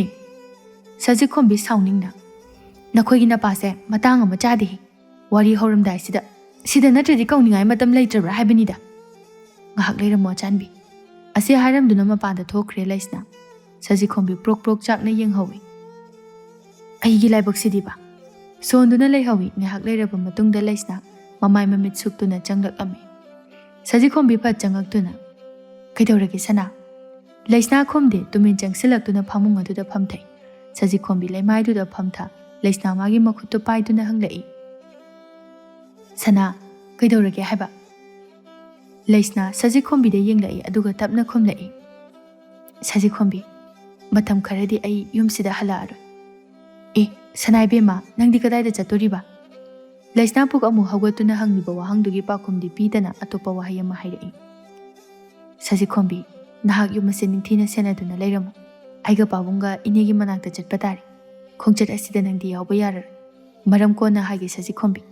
ꯁꯖꯤꯛ ꯈꯣꯝꯕꯤ ꯁꯥꯎꯅꯤꯡꯅ, "ꯅꯈꯣꯏꯒꯤ ꯅꯄꯥꯁꯦ ꯃꯇꯥꯡ ꯑꯃ ꯆꯥꯗꯦꯍꯦ꯫ ꯋꯥꯔꯤ ꯍꯧꯔꯝꯗꯥꯏꯁꯤꯗ, ꯁꯤꯗ ꯅꯠꯇ꯭ꯔꯗꯤ ꯀꯧꯅꯤꯡꯉꯥꯏ ꯃꯇꯝ ꯂꯩꯇ꯭ꯔꯕ꯭ꯔꯥ ꯍꯥꯏꯕꯅꯤꯗ"꯫ "ꯉꯥꯏꯍꯥꯛ ꯂꯩꯔꯝꯃꯣ ꯑꯆꯥꯟꯕꯤ"꯫ ꯑꯁꯤ ꯍꯥꯏꯔꯝꯗꯨꯅ ꯃꯄꯥꯟꯗ ꯊꯣꯛꯈ꯭ꯔꯦ ꯂꯩꯁꯅꯥ꯫ ꯁꯖꯤꯛ ꯈꯣꯝꯕꯤ ꯄ꯭ꯔꯣꯛ ꯄ꯭ꯔꯣꯛ ꯆꯥꯛꯅ ꯌꯦꯡꯍꯧꯏ꯫ "ꯑꯩꯒꯤ ꯂꯥꯏꯕꯛꯁꯤꯗꯤꯕ, ꯁꯣꯟꯗꯨꯅ ꯂꯩꯍꯧꯏ꯫ ꯉꯥꯏꯍꯥꯛ ꯂꯩꯔꯕ ꯃꯇꯨꯡꯗ ꯂꯩꯁꯅꯥ ꯃꯃꯥꯏ ꯃꯃꯤꯠ ꯁꯨꯛꯇꯨꯅ ꯆꯪꯂꯛꯂꯝꯃꯤ꯫ ꯁꯖꯤꯈꯣꯝꯕꯤ ꯐꯠ ꯆꯪꯉꯛꯇꯨꯅ, "ꯀꯩꯗꯧꯔꯒꯦ ꯁꯅꯥ?" ꯂꯩꯁꯅꯥ ꯈꯨꯝꯗꯦ, ꯇꯨꯃꯤꯟ ꯆꯪꯁꯤꯜꯂꯛꯇꯨꯅ ꯐꯃꯨꯡ ꯑꯗꯨꯗ ꯐꯝꯊꯩ꯫ ꯁꯖꯤꯈꯣꯝꯕꯤ ꯂꯩꯃꯥꯏꯗꯨꯗ ꯐꯝꯊ, ꯂꯩꯁꯅꯥ ꯃꯥꯒꯤ ꯃꯈꯨꯠꯇꯨ ꯄꯥꯏꯗꯨꯅ ꯍꯪꯂꯛꯏ, "ꯁꯅꯥ, ꯀꯩꯗꯧꯔꯒꯦ ꯍꯥꯏꯕ?" ꯂꯩꯁꯅꯥ ꯁꯖꯤꯈꯣꯝꯕꯤꯗ ꯌꯦꯡꯂꯛꯏ, ꯑꯗꯨꯒ ꯇꯞꯅ ꯈꯨꯝꯂꯛꯏ, "ꯁꯖꯤꯈꯣꯝꯕꯤ, ꯃꯇꯝ ꯈꯔꯗꯤ ꯑꯩ ꯌꯨꯝꯁꯤꯗ ꯍꯜꯂꯛꯑꯔꯣꯏ꯫" "ꯑꯦ, ꯁꯅꯥ ꯏꯕꯦꯝꯃ, ꯅꯪꯗꯤ ꯀꯗꯥꯏꯗ ꯆꯠꯇꯣꯔꯤꯕ?" ꯂꯩꯁꯅꯥ ꯄꯨꯛ ꯑꯃꯨꯛ ꯍꯧꯒꯠꯇꯨꯅ ꯍꯪꯂꯤꯕ ꯋꯥꯍꯪꯗꯨꯒꯤ ꯄꯥꯎꯈꯨꯝꯗꯤ ꯄꯤꯗꯅ ꯑꯇꯣꯞꯄ ꯋꯥꯍꯩ ꯑꯃ ꯍꯥꯏꯔꯛꯏ, "ꯁꯖꯤꯈꯣꯝꯕꯤ, ꯅꯍꯥꯛ ꯌꯨꯝ ꯑꯁꯤ ꯅꯤꯡꯊꯤꯅ ꯁꯦꯟꯅꯗꯨꯅ ꯂꯩꯔꯝꯃꯨ꯫ ꯑꯩꯒ ꯄꯥꯕꯨꯡꯒ ꯏꯅꯦꯒꯤ ꯃꯅꯥꯛꯇ ꯆꯠꯄ ꯇꯥꯔꯦ꯫ ꯈꯣꯡꯆꯠ ꯑꯁꯤꯗ ꯅꯪꯗꯤ ꯌꯥꯎꯕ ꯌꯥꯔꯔꯣꯏ꯫ ꯃꯔꯝ ꯀꯣꯟꯅ ꯍꯥꯏꯒꯦ ꯁꯖꯤꯈꯣꯝꯕꯤ꯫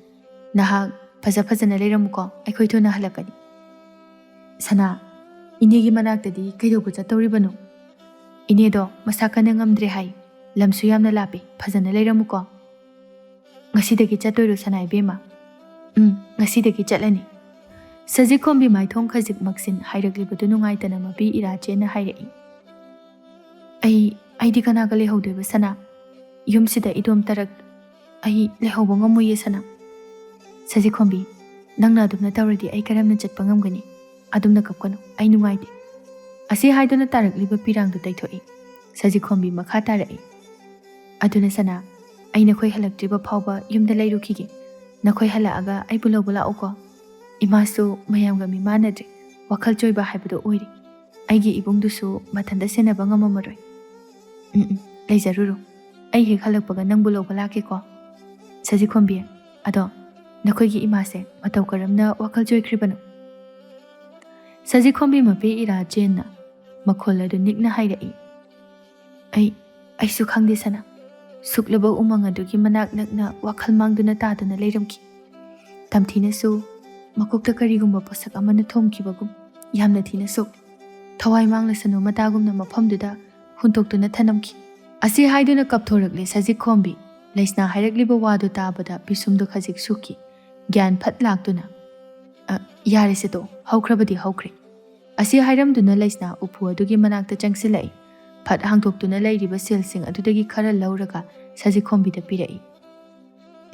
ꯅꯍꯥꯛ ꯐꯖ ꯐꯖꯅ ꯂꯩꯔꯝꯃꯨꯀꯣ, ꯑꯩꯈꯣꯏ ꯊꯨꯅ ꯍꯜꯂꯛꯀꯅꯤ꯫" "ꯁꯅꯥ, ꯏꯅꯦꯒꯤ ꯃꯅꯥꯛꯇꯗꯤ ꯀꯩꯗꯧꯕ ꯆꯠꯇꯧꯔꯤꯕꯅꯣ?" "ꯏꯅꯦꯗꯣ ꯃꯁꯥ ꯀꯟꯅ ꯉꯝꯗ꯭ꯔꯦ ꯍꯥꯏ꯫ ꯂꯝꯁꯨ ꯌꯥꯝꯅ ꯂꯥꯞꯄꯤ꯫ ꯐꯖꯅ ꯂꯩꯔꯝꯃꯨꯀꯣ꯫" "ꯉꯁꯤꯗꯒꯤ ꯆꯠꯇꯣꯏꯔꯣ ꯁꯅꯥ ꯏꯕꯦꯝꯃ?" "ꯎꯝ, ꯉꯁꯤꯗꯒꯤ ꯆꯠꯂꯅꯤ꯫" ꯁꯖꯤꯈꯣꯝꯕꯤ ꯃꯥꯏꯊꯣꯡ ꯈꯖꯤꯛ ꯃꯛꯁꯤꯟ ꯍꯥꯏꯔꯛꯂꯤꯕꯗꯨ ꯅꯨꯡꯉꯥꯏꯇꯅ ꯃꯄꯤ ꯏꯔꯥ ꯆꯦꯟꯅ ꯍꯥꯏꯔꯛꯏ, "ꯑꯩ, ꯑꯩꯗꯤ ꯀꯅꯥꯒ ꯂꯩꯍꯧꯗꯣꯏꯕ ꯁꯅꯥ? ꯌꯨꯝꯁꯤꯗ ꯏꯗꯣꯝ ꯇꯔꯛ ꯑꯩ ꯂꯩꯍꯧꯕ ꯉꯝꯃꯣꯏꯌꯦ ꯁꯅꯥ꯫" "ꯁꯖꯤꯈꯣꯝꯕꯤ, ꯅꯪꯅ ꯑꯗꯨꯝꯅ ꯇꯧꯔꯗꯤ ꯑꯩ ꯀꯔꯝꯅ ꯆꯠꯄ ꯉꯝꯒꯅꯤ? ꯑꯗꯨꯝꯅ ꯀꯞꯀꯅꯨ, ꯑꯩ ꯅꯨꯡꯉꯥꯏꯇꯦ꯫" ꯑꯁꯤ ꯍꯥꯏꯗꯨꯅ ꯇꯥꯔꯛꯂꯤꯕ ꯄꯤꯔꯥꯡꯗꯨ ꯇꯩꯊꯣꯛꯏ꯫ ꯁꯖꯤꯈꯣꯝꯕꯤ ꯃꯈꯥ ꯇꯥꯔꯛꯏ, "ꯑꯗꯨꯅ ꯁꯅꯥ, ꯑꯩ ꯅꯈꯣꯏ ꯍꯜꯂꯛꯇ꯭ꯔꯤꯕ ꯐꯥꯎꯕ ꯌꯨꯝꯗ ꯂꯩꯔꯨꯈꯤꯒꯦ꯫ ꯅꯈꯣꯏ ꯍꯜꯂꯛꯑꯒ ꯑꯩꯕꯨ ꯂꯧꯕ ꯂꯥꯛꯎꯀꯣ꯫ ꯏꯃꯥꯁꯨ ꯃꯌꯥꯝꯒ ꯃꯤꯃꯥꯟꯅꯗ꯭ꯔꯦ, ꯋꯥꯈꯜ ꯆꯣꯏꯕ ꯍꯥꯏꯕꯗꯣ ꯑꯣꯏꯔꯦ꯫ ꯑꯩꯒꯤ ꯏꯕꯨꯡꯗꯨꯁꯨ ꯃꯊꯟꯇ ꯁꯦꯟꯅꯕ ꯉꯝꯃꯝꯃꯔꯣꯏ꯫" "ꯎꯝ, ꯎꯝ, ꯂꯩꯖꯔꯨꯔꯣ꯫ ꯑꯩ ꯍꯦꯛ ꯍꯜꯂꯛꯄꯒ ꯅꯪꯕꯨ ꯂꯧꯕ ꯂꯥꯛꯀꯦꯀꯣ꯫" "ꯁꯖꯤꯈꯣꯝꯕꯤ, ꯑꯗꯣ ꯅꯈꯣꯏꯒꯤ ꯏꯃꯥꯁꯦ ꯃꯇꯧ ꯀꯔꯝꯅ ꯋꯥꯈꯜ ꯆꯣꯏꯈ꯭ꯔꯤꯕꯅꯣ?" ꯁꯖꯤꯈꯣꯝꯕꯤ ꯃꯄꯤ ꯏꯔꯥ ꯆꯦꯟꯅ ꯃꯈꯣꯜ ꯑꯗꯨ ꯅꯤꯛꯅ ꯍꯥꯏꯔꯛꯏ, "ꯑꯩ, ꯑꯩꯁꯨ ꯈꯪꯗꯦ ꯁꯅꯥ꯫ ꯁꯨꯛꯂꯕ ꯎꯃꯪ ꯑꯗꯨꯒꯤ ꯃꯅꯥꯛ ꯅꯛꯅ ꯋꯥꯈꯜ ꯃꯥꯡꯗꯨꯅ ꯇꯥꯗꯨꯅ ꯂꯩꯔꯝꯈꯤ꯫ ꯇꯝꯊꯤꯅꯁꯨ ꯃꯀꯣꯛꯇ ꯀꯔꯤꯒꯨꯝꯕ ꯄꯣꯠꯁꯛ ꯑꯃꯅ ꯊꯣꯝꯈꯤꯕꯒꯨꯝ ꯌꯥꯝꯅ ꯊꯤꯅ ꯁꯣꯛꯏ꯫ ꯊꯋꯥꯏ ꯃꯥꯡꯂꯁꯅꯨ ꯃꯇꯥꯒꯨꯝꯅ ꯃꯐꯝꯗꯨꯗ ꯍꯨꯟꯇꯣꯛꯇꯨꯅ ꯊꯅꯝꯈꯤ꯫" ꯑꯁꯤ ꯍꯥꯏꯗꯨꯅ ꯀꯞꯊꯣꯔꯛꯂꯦ ꯁꯖꯤꯛꯈꯣꯝꯕꯤ꯫ ꯂꯩꯁꯅꯥ ꯍꯥꯏꯔꯛꯂꯤꯕ ꯋꯥꯗꯨ ꯇꯥꯕꯗ ꯄꯤꯁꯨꯝꯗꯨ ꯈꯖꯤꯛ ꯁꯨꯛꯈꯤ꯫ ꯒ꯭ꯌꯥꯟ ꯐꯠ ꯂꯥꯛꯇꯨꯅ, "ꯑ, ꯌꯥꯔꯦꯁꯦ ꯇꯣꯛꯑꯣ, ꯍꯧꯈ꯭ꯔꯕꯗꯤ ꯍꯧꯈ꯭ꯔꯦ꯫" ꯑꯁꯤ ꯍꯥꯏꯔꯝꯗꯨꯅ ꯂꯩꯁꯅꯥ ꯎꯐꯨ ꯑꯗꯨꯒꯤ ꯃꯅꯥꯛꯇ ꯆꯪꯁꯤꯜꯂꯛꯏ꯫ ꯐꯠ ꯍꯥꯡꯗꯣꯛꯇꯨꯅ ꯂꯩꯔꯤꯕ ꯁꯤꯜꯁꯤꯡ ꯑꯗꯨꯗꯒꯤ ꯈꯔ ꯂꯧꯔꯒ ꯁꯖꯤꯛꯈꯣꯝꯕꯤꯗ ꯄꯤꯔꯛꯏ꯫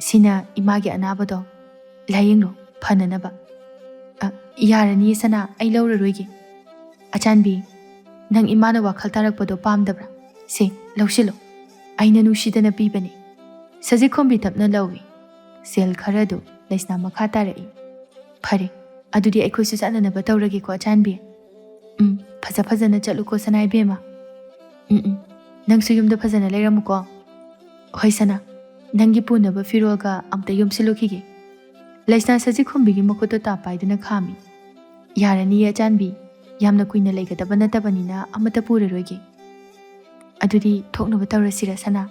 ꯁꯤꯅ ꯏꯃꯥꯒꯤ ꯑꯅꯥꯕꯗꯣ ꯂꯥꯌꯦꯡꯂꯣ, ꯐꯅꯅꯕ꯫ "ꯑ, ꯌꯥꯔꯅꯤ ꯁꯅꯥ, ꯑꯩ ꯂꯧꯔꯔꯣꯏꯒꯦ꯫" "ꯑꯆꯥꯟꯕꯤ, ꯅꯪ ꯏꯃꯥꯅ ꯋꯥꯈꯜ ꯇꯥꯔꯛꯄꯗꯣ ꯄꯥꯝꯗꯕ꯭ꯔꯥ? ꯁꯦ, ꯂꯧꯁꯤꯜꯂꯣ꯫ ꯑꯩꯅ ꯅꯨꯡꯁꯤꯗꯅ ꯄꯤꯕꯅꯤ꯫" ꯁꯖꯤꯛꯈꯣꯝꯕꯤ ꯇꯞꯅ ꯂꯧꯏ꯫ ꯁꯦꯜ ꯈꯔꯗꯨ ꯂꯩꯁꯅꯥ ꯃꯈꯥ ꯇꯥꯔꯛꯏ꯫ "ꯐꯔꯦ, ꯑꯗꯨꯗꯤ ꯑꯩꯈꯣꯏꯁꯨ ꯆꯠꯅꯅꯕ ꯇꯧꯔꯒꯦꯀꯣ, ꯑꯆꯥꯟꯕꯤ꯫" "ꯎꯝ, ꯐꯖ ꯐꯖꯅ ꯆꯠꯂꯨꯀꯣ, ꯁꯅꯥ ꯏꯕꯦꯝꯃ꯫" "ꯎꯝ, ꯎꯝ, ꯅꯪꯁꯨ ꯌꯨꯝꯗ ꯐꯖꯅ ꯂꯩꯔꯝꯃꯨꯀꯣ꯫" "ꯍꯣꯏ ꯁꯅꯥ, ꯅꯪꯒꯤ ꯄꯨꯅꯕ ꯐꯤꯔꯣꯜꯒ ꯑꯝꯇ ꯌꯣꯝꯁꯤꯜꯂꯨꯈꯤꯒꯦ꯫" ꯂꯩꯁꯅꯥ ꯁꯖꯤꯛꯈꯣꯝꯕꯤꯒꯤ ꯃꯈꯨꯠꯇ ꯇꯥꯞ ꯄꯥꯏꯗꯨꯅ ꯈꯥꯝꯃꯤ꯫ "ꯌꯥꯔꯅꯤꯌꯦ ꯑꯆꯥꯟꯕꯤ, ꯌꯥꯝꯅ ꯀꯨꯏꯅ ꯂꯩꯒꯗꯕ ꯅꯠꯇꯕꯅꯤꯅ ꯑꯃꯠꯇ ꯄꯨꯔꯔꯣꯏꯒꯦ꯫" "ꯑꯗꯨꯗꯤ ꯊꯣꯛꯅꯕ ꯇꯧꯔꯁꯤꯔ ꯁꯅꯥ?"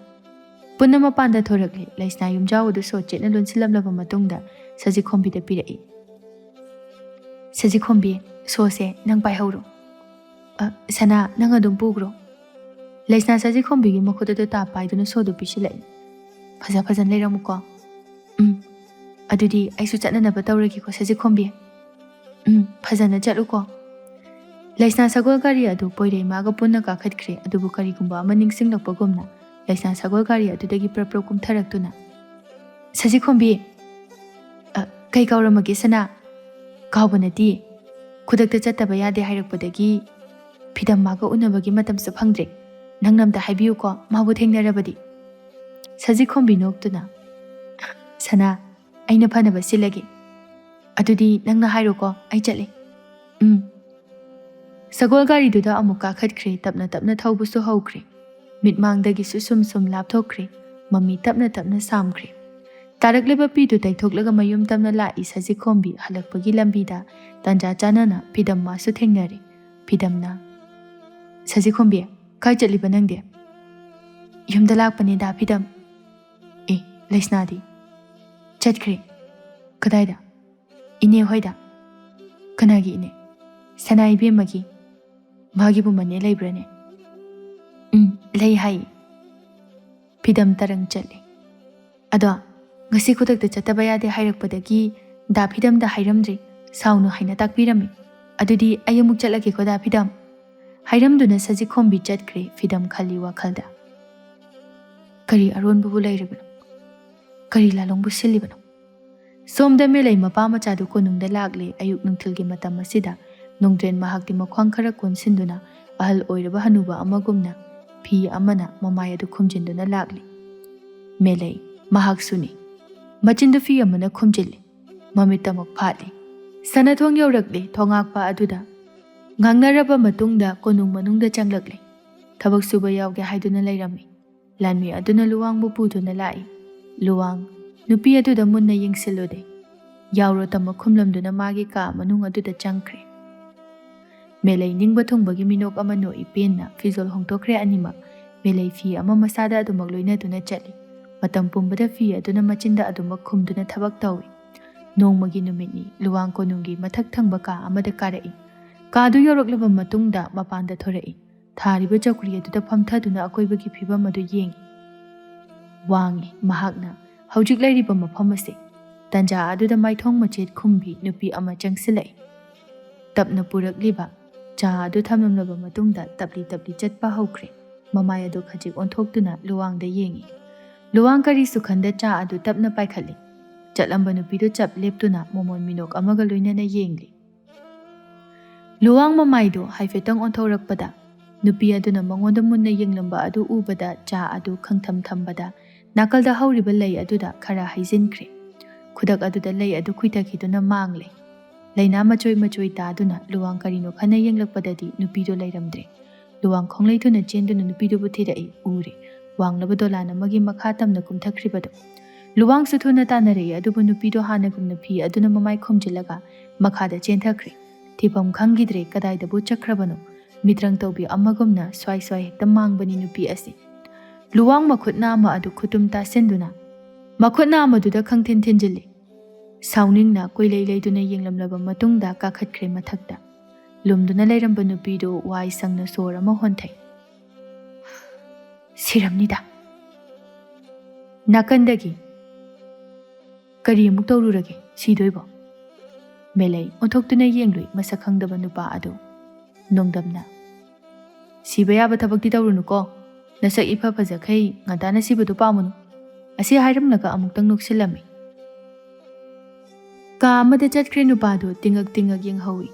ꯄꯨꯟꯅ ꯃꯄꯥꯟꯗ ꯊꯣꯔꯛꯂꯦ꯫ ꯂꯩꯁꯅꯥ ꯌꯨꯝꯖꯥꯎ ꯑꯗꯨ ꯁꯣꯠ ꯆꯦꯠꯅ ꯂꯣꯟꯁꯤꯜꯂꯝꯂꯕ ꯃꯇꯨꯡꯗ ꯁꯖꯤꯛꯈꯣꯝꯕꯤꯗ ꯄꯤꯔꯛꯏ꯫ "ꯁꯖꯤꯛꯈꯣꯝꯕꯤ, ꯁꯣꯁꯦ ꯅꯪ ꯄꯥꯏꯍꯧꯔꯣ꯫" "ꯑ, ꯁꯅꯥ, ꯅꯪ ꯑꯗꯨꯝ ꯄꯨꯈ꯭ꯔꯣ꯫" ꯂꯩꯁꯅꯥ ꯁꯖꯤꯛꯈꯣꯝꯕꯤꯒꯤ ꯃꯈꯨꯠ ꯑꯗꯨ ꯇꯥꯞ ꯄꯥꯏꯗꯨꯅ ꯁꯣꯗꯨ ꯄꯤꯁꯤꯜꯂꯛꯏ꯫ "ꯐꯖ ꯐꯖꯅ ꯂꯩꯔꯝꯃꯨꯀꯣ꯫" "ꯎꯝ, ꯑꯗꯨꯗꯤ ꯑꯩꯁꯨ ꯆꯠꯅꯅꯕ ꯇꯧꯔꯒꯦꯀꯣ, ꯁꯖꯤꯛꯈꯣꯝꯕꯤ꯫" "ꯎꯝ, ꯐꯖꯅ ꯆꯠꯂꯨꯀꯣ꯫" ꯂꯩꯁꯅꯥ ꯁꯒꯣꯜ ꯒꯥꯔꯤ ꯑꯗꯨ ꯄꯣꯏꯔꯩꯃꯥꯒ ꯄꯨꯟꯅ ꯀꯥꯈꯠꯈ꯭ꯔꯦ, ꯑꯗꯨꯕꯨ ꯀꯔꯤꯒꯨꯝꯕ ꯑꯃ ꯅꯤꯡꯁꯤꯡꯂꯛꯄꯒꯨꯝꯅ ꯂꯩꯁꯅꯥ ꯁꯒꯣꯜ ꯒꯥꯔꯤ ꯑꯗꯨꯗꯒꯤ ꯄ꯭ꯔꯞ ꯄ꯭ꯔꯞ ꯀꯨꯝꯊꯔꯛꯇꯨꯅ, "ꯁꯖꯤꯛꯈꯣꯝꯕꯤ!" "ꯑ, ꯀꯩ ꯀꯥꯎꯔꯝꯃꯒꯦ ꯁꯅꯥ?" "ꯀꯥꯎꯕ ꯅꯠꯇꯦ, ꯈꯨꯗꯛꯇ ꯆꯠꯇꯕ ꯌꯥꯗꯦ ꯍꯥꯏꯔꯛꯄꯗꯒꯤ ꯐꯤꯗꯝ ꯃꯥꯒ ꯎꯅꯕꯒꯤ ꯃꯇꯝꯁꯨ ꯐꯪꯗ꯭ꯔꯦ꯫ ꯅꯪꯅ ꯑꯝꯇ ꯍꯥꯏꯕꯤꯌꯨꯀꯣ, ꯃꯥꯕꯨ ꯊꯦꯡꯅꯔꯕꯗꯤ꯫" ꯁꯖꯤꯛꯈꯣꯝꯕꯤ ꯅꯣꯛꯇꯨꯅ, "ꯁꯅꯥ, ꯑꯩꯅ ꯐꯅꯕ ꯁꯤꯜꯂꯒꯦ꯫ ꯑꯗꯨꯗꯤ ꯅꯪꯅ ꯍꯥꯏꯔꯣꯀꯣ, ꯑꯩ ꯆꯠꯂꯦ꯫" "ꯎꯝ꯫" ꯁꯒꯣꯜ ꯒꯥꯔꯤꯗꯨꯗ ꯑꯃꯨꯛ ꯀꯥꯈꯠꯈ꯭ꯔꯦ꯫ ꯇꯞꯅ ꯇꯞꯅ ꯊꯧꯕꯁꯨ ꯍꯧꯈ꯭ꯔꯦ꯫ ꯃꯤꯠꯃꯥꯡꯗꯒꯤꯁꯨ ꯁꯨꯝ ꯁꯨꯝ ꯂꯥꯞꯊꯣꯛꯈ꯭ꯔꯦ꯫ ꯃꯃꯤ ꯇꯞꯅ ꯇꯞꯅ ꯁꯥꯝꯈ꯭ꯔꯦ꯫ ꯇꯥꯔꯛꯂꯤꯕ ꯄꯤꯗꯨ ꯇꯩꯊꯣꯛꯂꯒ ꯃꯌꯨꯝ ꯇꯝꯅ ꯂꯥꯛꯏ ꯁꯖꯤꯛꯈꯣꯝꯕꯤ꯫ ꯍꯜꯂꯛꯄꯒꯤ ꯂꯝꯕꯤꯗ ꯇꯥꯟꯖꯥ ꯆꯥꯅꯅ ꯐꯤꯗꯝ ꯃꯥꯁꯨ ꯊꯦꯡꯅꯔꯦ꯫ ꯐꯤꯗꯝꯅ, "ꯁꯖꯤꯛꯈꯣꯝꯕꯤ, ꯀꯥꯏ ꯆꯠꯂꯤꯕ ꯅꯪꯗꯤ?" "ꯌꯨꯝꯗ ꯂꯥꯛꯄꯅꯦ ꯗꯥ ꯐꯤꯗꯝ꯫" "ꯑꯦ, ꯂꯩꯁꯅꯥꯗꯤ?" "ꯆꯠꯈ꯭ꯔꯦ꯫" "ꯀꯗꯥꯏꯗ?" "ꯏꯅꯦ ꯍꯣꯏꯗ꯫" "ꯀꯅꯥꯒꯤ ꯏꯅꯦ?" "ꯁꯅꯥ ꯏꯕꯦꯝꯃꯒꯤ꯫" "ꯃꯥꯒꯤꯕꯨ ꯃꯅꯦ ꯂꯩꯕ꯭ꯔꯅꯦ?" "ꯎꯝ, ꯂꯩ ꯍꯥꯏ꯫" ꯐꯤꯗꯝ ꯇꯔꯪ ꯆꯠꯂꯦ꯫ "ꯑꯗꯣ, ꯉꯁꯤ ꯈꯨꯗꯛꯇ ꯆꯠꯇꯕ ꯌꯥꯗꯦ ꯍꯥꯏꯔꯛꯄꯗꯒꯤ ꯗꯥ ꯐꯤꯗꯝꯗ ꯍꯥꯏꯔꯝꯗ꯭ꯔꯦ, ꯁꯥꯎꯅꯨ ꯍꯥꯏꯅ ꯇꯥꯛꯄꯤꯔꯝꯃꯤ꯫ ꯑꯗꯨꯗꯤ ꯑꯩ ꯑꯃꯨꯛ ꯆꯠꯂꯒꯦꯀꯣ ꯗꯥ ꯐꯤꯗꯝ꯫" ꯍꯥꯏꯔꯝꯗꯨꯅ ꯁꯖꯤꯛꯈꯣꯝꯕꯤ ꯆꯠꯈ꯭ꯔꯦ꯫ ꯐꯤꯗꯝ ꯈꯜꯂꯤ ꯋꯥꯈꯜꯗ, "ꯀꯔꯤ ꯑꯔꯣꯟꯕꯕꯨ ꯂꯩꯔꯤꯕꯅꯣ? ꯀꯔꯤ ꯂꯥꯂꯣꯡꯕꯨ ꯁꯤꯜꯂꯤꯕꯅꯣ? ꯁꯣꯝꯗ ꯃꯦꯂꯩ ꯃꯄꯥ ꯃꯆꯥꯗꯨ ꯀꯣꯅꯨꯡꯗ ꯂꯥꯛꯂꯦ꯫ ꯑꯌꯨꯛ ꯅꯨꯡꯊꯤꯜꯒꯤ ꯃꯇꯝ ꯑꯁꯤꯗ ꯅꯣꯡꯗ꯭ꯔꯦꯟ ꯃꯍꯥꯛꯇꯤ ꯃꯈ꯭ꯋꯥꯡ ꯈꯔ ꯀꯣꯟꯁꯤꯟꯗꯨꯅ ꯑꯍꯜ ꯑꯣꯏꯔꯕ ꯍꯅꯨꯕ ꯑꯃꯒꯨꯝꯅ ꯐꯤ ꯑꯃꯅ ꯃꯃꯥꯏ ꯑꯗꯨ ꯈꯨꯝꯖꯤꯟꯗꯨꯅ ꯂꯥꯛꯂꯤ꯫ ꯃꯦꯂꯩ ꯃꯍꯥꯛꯁꯨꯅꯤ꯫ ꯃꯆꯤꯟꯗꯨ ꯐꯤ ꯑꯃꯅ ꯈꯨꯝꯖꯤꯜꯂꯤ꯫ ꯃꯃꯤꯠꯇꯃꯛ ꯐꯥꯠꯂꯤ꯫ ꯁꯅꯥꯊꯣꯡ ꯌꯧꯔꯛꯂꯤ꯫ ꯊꯣꯉꯥꯛꯄ ꯑꯗꯨꯗ ꯉꯥꯡꯅꯔꯕ ꯃꯇꯨꯡꯗ ꯀꯣꯅꯨꯡ ꯃꯅꯨꯡꯗ ꯆꯪꯂꯛꯂꯤ꯫ ꯊꯕꯛ ꯁꯨꯕ ꯌꯥꯎꯒꯦ ꯍꯥꯏꯗꯨꯅ ꯂꯩꯔꯝꯃꯤ꯫ ꯂꯥꯟꯃꯤ ꯑꯗꯨꯅ ꯂꯨꯋꯥꯡꯕꯨ ꯄꯨꯗꯨꯅ ꯂꯥꯛꯏ꯫ ꯂꯨꯋꯥꯡ ꯅꯨꯄꯤ ꯑꯗꯨꯗ ꯃꯨꯟꯅ ꯌꯦꯡꯁꯤꯜꯂꯨꯔꯦ꯫ ꯌꯥꯎꯔꯣ ꯇꯝꯃ ꯈꯨꯝꯂꯝꯗꯨꯅ ꯃꯥꯒꯤ ꯀꯥ ꯃꯅꯨꯡ ꯑꯗꯨꯗ ꯆꯪꯈ꯭ꯔꯦ꯫ ꯃꯦꯂꯩ ꯅꯤꯡꯕ ꯊꯨꯡꯕꯒꯤ ꯃꯤꯅꯣꯛ ꯑꯃ ꯅꯣꯛꯏ ꯄꯦꯟꯅ ꯐꯤꯖꯣꯜ ꯍꯣꯡꯗꯣꯛꯈ꯭ꯔꯦ ꯑꯅꯤꯃꯛ꯫ ꯃꯦꯂꯩ ꯐꯤ ꯑꯃ ꯃꯁꯥꯗ ꯑꯗꯨꯃꯛ ꯂꯣꯏꯅꯗꯨꯅ ꯆꯠꯂꯤ꯫ ꯃꯇꯝ ꯄꯨꯝꯕꯗ ꯐꯤ ꯑꯗꯨꯅ ꯃꯆꯤꯟꯗ ꯑꯗꯨꯃꯛ ꯈꯨꯝꯗꯨꯅ ꯊꯕꯛ ꯇꯧꯏ꯫ ꯅꯣꯡꯃꯒꯤ ꯅꯨꯃꯤꯠꯅꯤ꯫ ꯂꯨꯋꯥꯡ ꯀꯣꯅꯨꯡꯒꯤ ꯃꯊꯛ ꯊꯪꯕ ꯀꯥ ꯑꯃꯗ ꯀꯥꯔꯛꯏ꯫ ꯀꯥꯗꯨ ꯌꯧꯔꯛꯂꯕ ꯃꯇꯨꯡꯗ ꯃꯄꯥꯟꯗ ꯊꯣꯔꯛꯏ꯫ ꯊꯥꯔꯤꯕ ꯆꯧꯀ꯭ꯔꯤ ꯑꯗꯨꯗ ꯐꯝꯊꯗꯨꯅ ꯑꯀꯣꯏꯕꯒꯤ ꯐꯤꯕꯝ ꯑꯗꯨ ꯌꯦꯡꯏ꯫ ꯋꯥꯡꯏ꯫ ꯃꯍꯥꯛꯅ ꯍꯧꯖꯤꯛ ꯂꯩꯔꯤꯕ ꯃꯐꯝ ꯑꯁꯤ꯫ ꯇꯟꯖꯥ ꯑꯗꯨꯗ ꯃꯥꯏꯊꯣꯡ ꯃꯆꯦꯠ ꯈꯨꯝꯕꯤ ꯅꯨꯄꯤ ꯑꯃ ꯆꯪꯁꯤꯜꯂꯛꯏ꯫ ꯇꯞꯅ ꯄꯨꯔꯛꯂꯤꯕ ꯆꯥ ꯑꯗꯨ ꯊꯝꯂꯝꯂꯕ ꯃꯇꯨꯡꯗ ꯇꯞꯂꯤ ꯇꯞꯂꯤ ꯆꯠꯄ ꯍꯧꯈ꯭ꯔꯦ꯫ ꯃꯃꯥꯏ ꯑꯗꯨ ꯈꯖꯤꯛ ꯑꯣꯟꯊꯣꯛꯇꯨꯅ ꯂꯨꯋꯥꯡꯗ ꯌꯦꯡꯏ꯫ ꯂꯨꯋꯥꯡ ꯀꯔꯤꯁꯨ ꯈꯟꯗ ꯆꯥ ꯑꯗꯨ ꯇꯞꯅ ꯄꯥꯏꯈꯠꯂꯤ꯫ ꯆꯠꯂꯝꯕ ꯅꯨꯄꯤꯗꯨ ꯆꯞ ꯂꯦꯞꯇꯨꯅ ꯃꯃꯣꯟ ꯃꯤꯅꯣꯛ ꯑꯃꯒ ꯂꯣꯏꯅꯅ ꯌꯦꯡꯂꯤ꯫ ꯂꯨꯋꯥꯡ ꯃꯃꯥꯏꯗꯨ ꯍꯥꯏꯐꯦꯠꯇꯪ ꯑꯣꯟꯊꯣꯔꯛꯄꯗ, ꯅꯨꯄꯤ ꯑꯗꯨꯅ ꯃꯉꯣꯟꯗ ꯃꯨꯟꯅ ꯌꯦꯡꯂꯝꯕ ꯑꯗꯨ ꯎꯕꯗ ꯆꯥ ꯑꯗꯨ ꯈꯪꯊꯝ ꯊꯝꯕꯗ ꯅꯥꯀꯜꯗ ꯍꯧꯔꯤꯕ ꯂꯩ ꯑꯗꯨꯗ ꯈꯔ ꯍꯩꯖꯤꯟꯈ꯭ꯔꯦ꯫ ꯈꯨꯗꯛ ꯑꯗꯨꯗ ꯂꯩ ꯑꯗꯨ ꯈꯨꯏꯊꯈꯤꯗꯨꯅ ꯃꯥꯡꯂꯦ꯫ ꯂꯩꯅꯥ ꯃꯆꯣꯏ ꯃꯆꯣꯏ ꯇꯥꯗꯨꯅ ꯂꯨꯋꯥꯡ ꯀꯔꯤꯅꯣ ꯈꯟꯅ ꯌꯦꯡꯂꯛꯄꯗꯗꯤ ꯅꯨꯄꯤꯗꯨ ꯂꯩꯔꯝꯗ꯭ꯔꯦ꯫ ꯂꯨꯋꯥꯡ ꯈꯣꯡꯂꯩ ꯊꯨꯅ ꯆꯦꯟꯗꯨꯅ ꯅꯨꯄꯤꯗꯨꯕꯨ ꯊꯤꯔꯛꯏ꯫ ꯎꯔꯦ꯫ ꯋꯥꯡꯂꯕ ꯗꯣꯂꯥꯟ ꯑꯃꯒꯤ ꯃꯈꯥ ꯇꯝꯅ ꯀꯨꯝꯊꯈ꯭ꯔꯤꯕꯗꯨ꯫ ꯂꯨꯋꯥꯡꯁꯨ ꯊꯨꯅ ꯇꯥꯟꯅꯔꯛꯏ, ꯑꯗꯨꯕꯨ ꯅꯨꯄꯤꯗꯨ ꯍꯥꯟꯅꯒꯨꯝꯅ ꯐꯤ ꯑꯗꯨꯅ ꯃꯃꯥꯏ ꯈꯨꯝꯖꯤꯜꯂꯒ ꯃꯈꯥꯗ ꯆꯦꯟꯊꯈ꯭ꯔꯦ꯫ ꯊꯤꯐꯝ ꯈꯪꯈꯤꯗ꯭ꯔꯦ, ꯀꯗꯥꯏꯗꯕꯨ ꯆꯠꯈ꯭ꯔꯕꯅꯣ? ꯃꯤꯇ꯭ꯔꯪ ꯇꯧꯕꯤ ꯑꯃꯒꯨꯝꯅ ꯁ꯭ꯋꯥꯏ ꯁ꯭ꯋꯥꯏ ꯍꯦꯛꯇ ꯃꯥꯡꯕꯅꯤ ꯅꯨꯄꯤ ꯑꯁꯤ꯫ ꯂꯨꯋꯥꯡ ꯃꯈꯨꯠꯅ ꯑꯃ ꯑꯗꯨ ꯈꯨꯇꯨꯝ ꯇꯥꯁꯤꯟꯗꯨꯅ, ꯃꯈꯨꯠꯅ ꯑꯃꯗꯨꯗ ꯈꯪꯊꯤꯟ ꯊꯤꯟꯖꯤꯜꯂꯤ꯫ ꯁꯥꯎꯅꯤꯡꯅ ꯀꯣꯏꯂꯩ ꯂꯩꯗꯨꯅ ꯌꯦꯡꯂꯝꯂꯕ ꯃꯇꯨꯡꯗ ꯀꯥꯈꯠꯈ꯭ꯔꯦ ꯃꯊꯛꯇ꯫ ꯂꯨꯝꯗꯨꯅ ꯂꯩꯔꯝꯕ ꯅꯨꯄꯤꯗꯨ ꯋꯥꯏ ꯁꯪꯅ ꯁꯣꯔ ꯑꯃ ꯍꯣꯟꯊꯩ꯫ "ꯁꯤꯔꯝꯅꯤꯗ!" ꯅꯥꯀꯟꯗꯒꯤ, "ꯀꯔꯤ ꯑꯃꯨꯛ ꯇꯧꯔꯨꯔꯒꯦ? ꯁꯤꯗꯣꯏꯕꯣ?" ꯃꯦꯂꯩ ꯑꯣꯟꯊꯣꯛꯇꯨꯅ ꯌꯦꯡꯂꯨꯏ ꯃꯁꯛ ꯈꯪꯗꯕ ꯅꯨꯄꯥ ꯑꯗꯨ꯫ ꯅꯣꯡꯗꯝꯅ, "ꯁꯤꯕ ꯌꯥꯕ ꯊꯕꯛꯇꯤ ꯇꯧꯔꯨꯅꯨꯀꯣ꯫ ꯅꯁꯛ ꯏꯐ ꯐꯖꯈꯩ ꯉꯟꯇꯥꯅ ꯁꯤꯕꯗꯣ ꯄꯥꯝꯃꯨꯅꯨ꯫ ꯑꯁꯤ ꯍꯥꯏꯔꯝꯂꯒ ꯑꯃꯨꯛꯇꯪ ꯅꯣꯛꯁꯤꯜꯂꯝꯃꯤ꯫ ꯀꯥ ꯑꯃꯗ ꯆꯠꯈ꯭ꯔꯦ ꯅꯨꯄꯥꯗꯨ ꯇꯤꯡꯉꯛ ꯇꯤꯡꯉꯛ ꯌꯦꯡꯍꯧꯏ꯫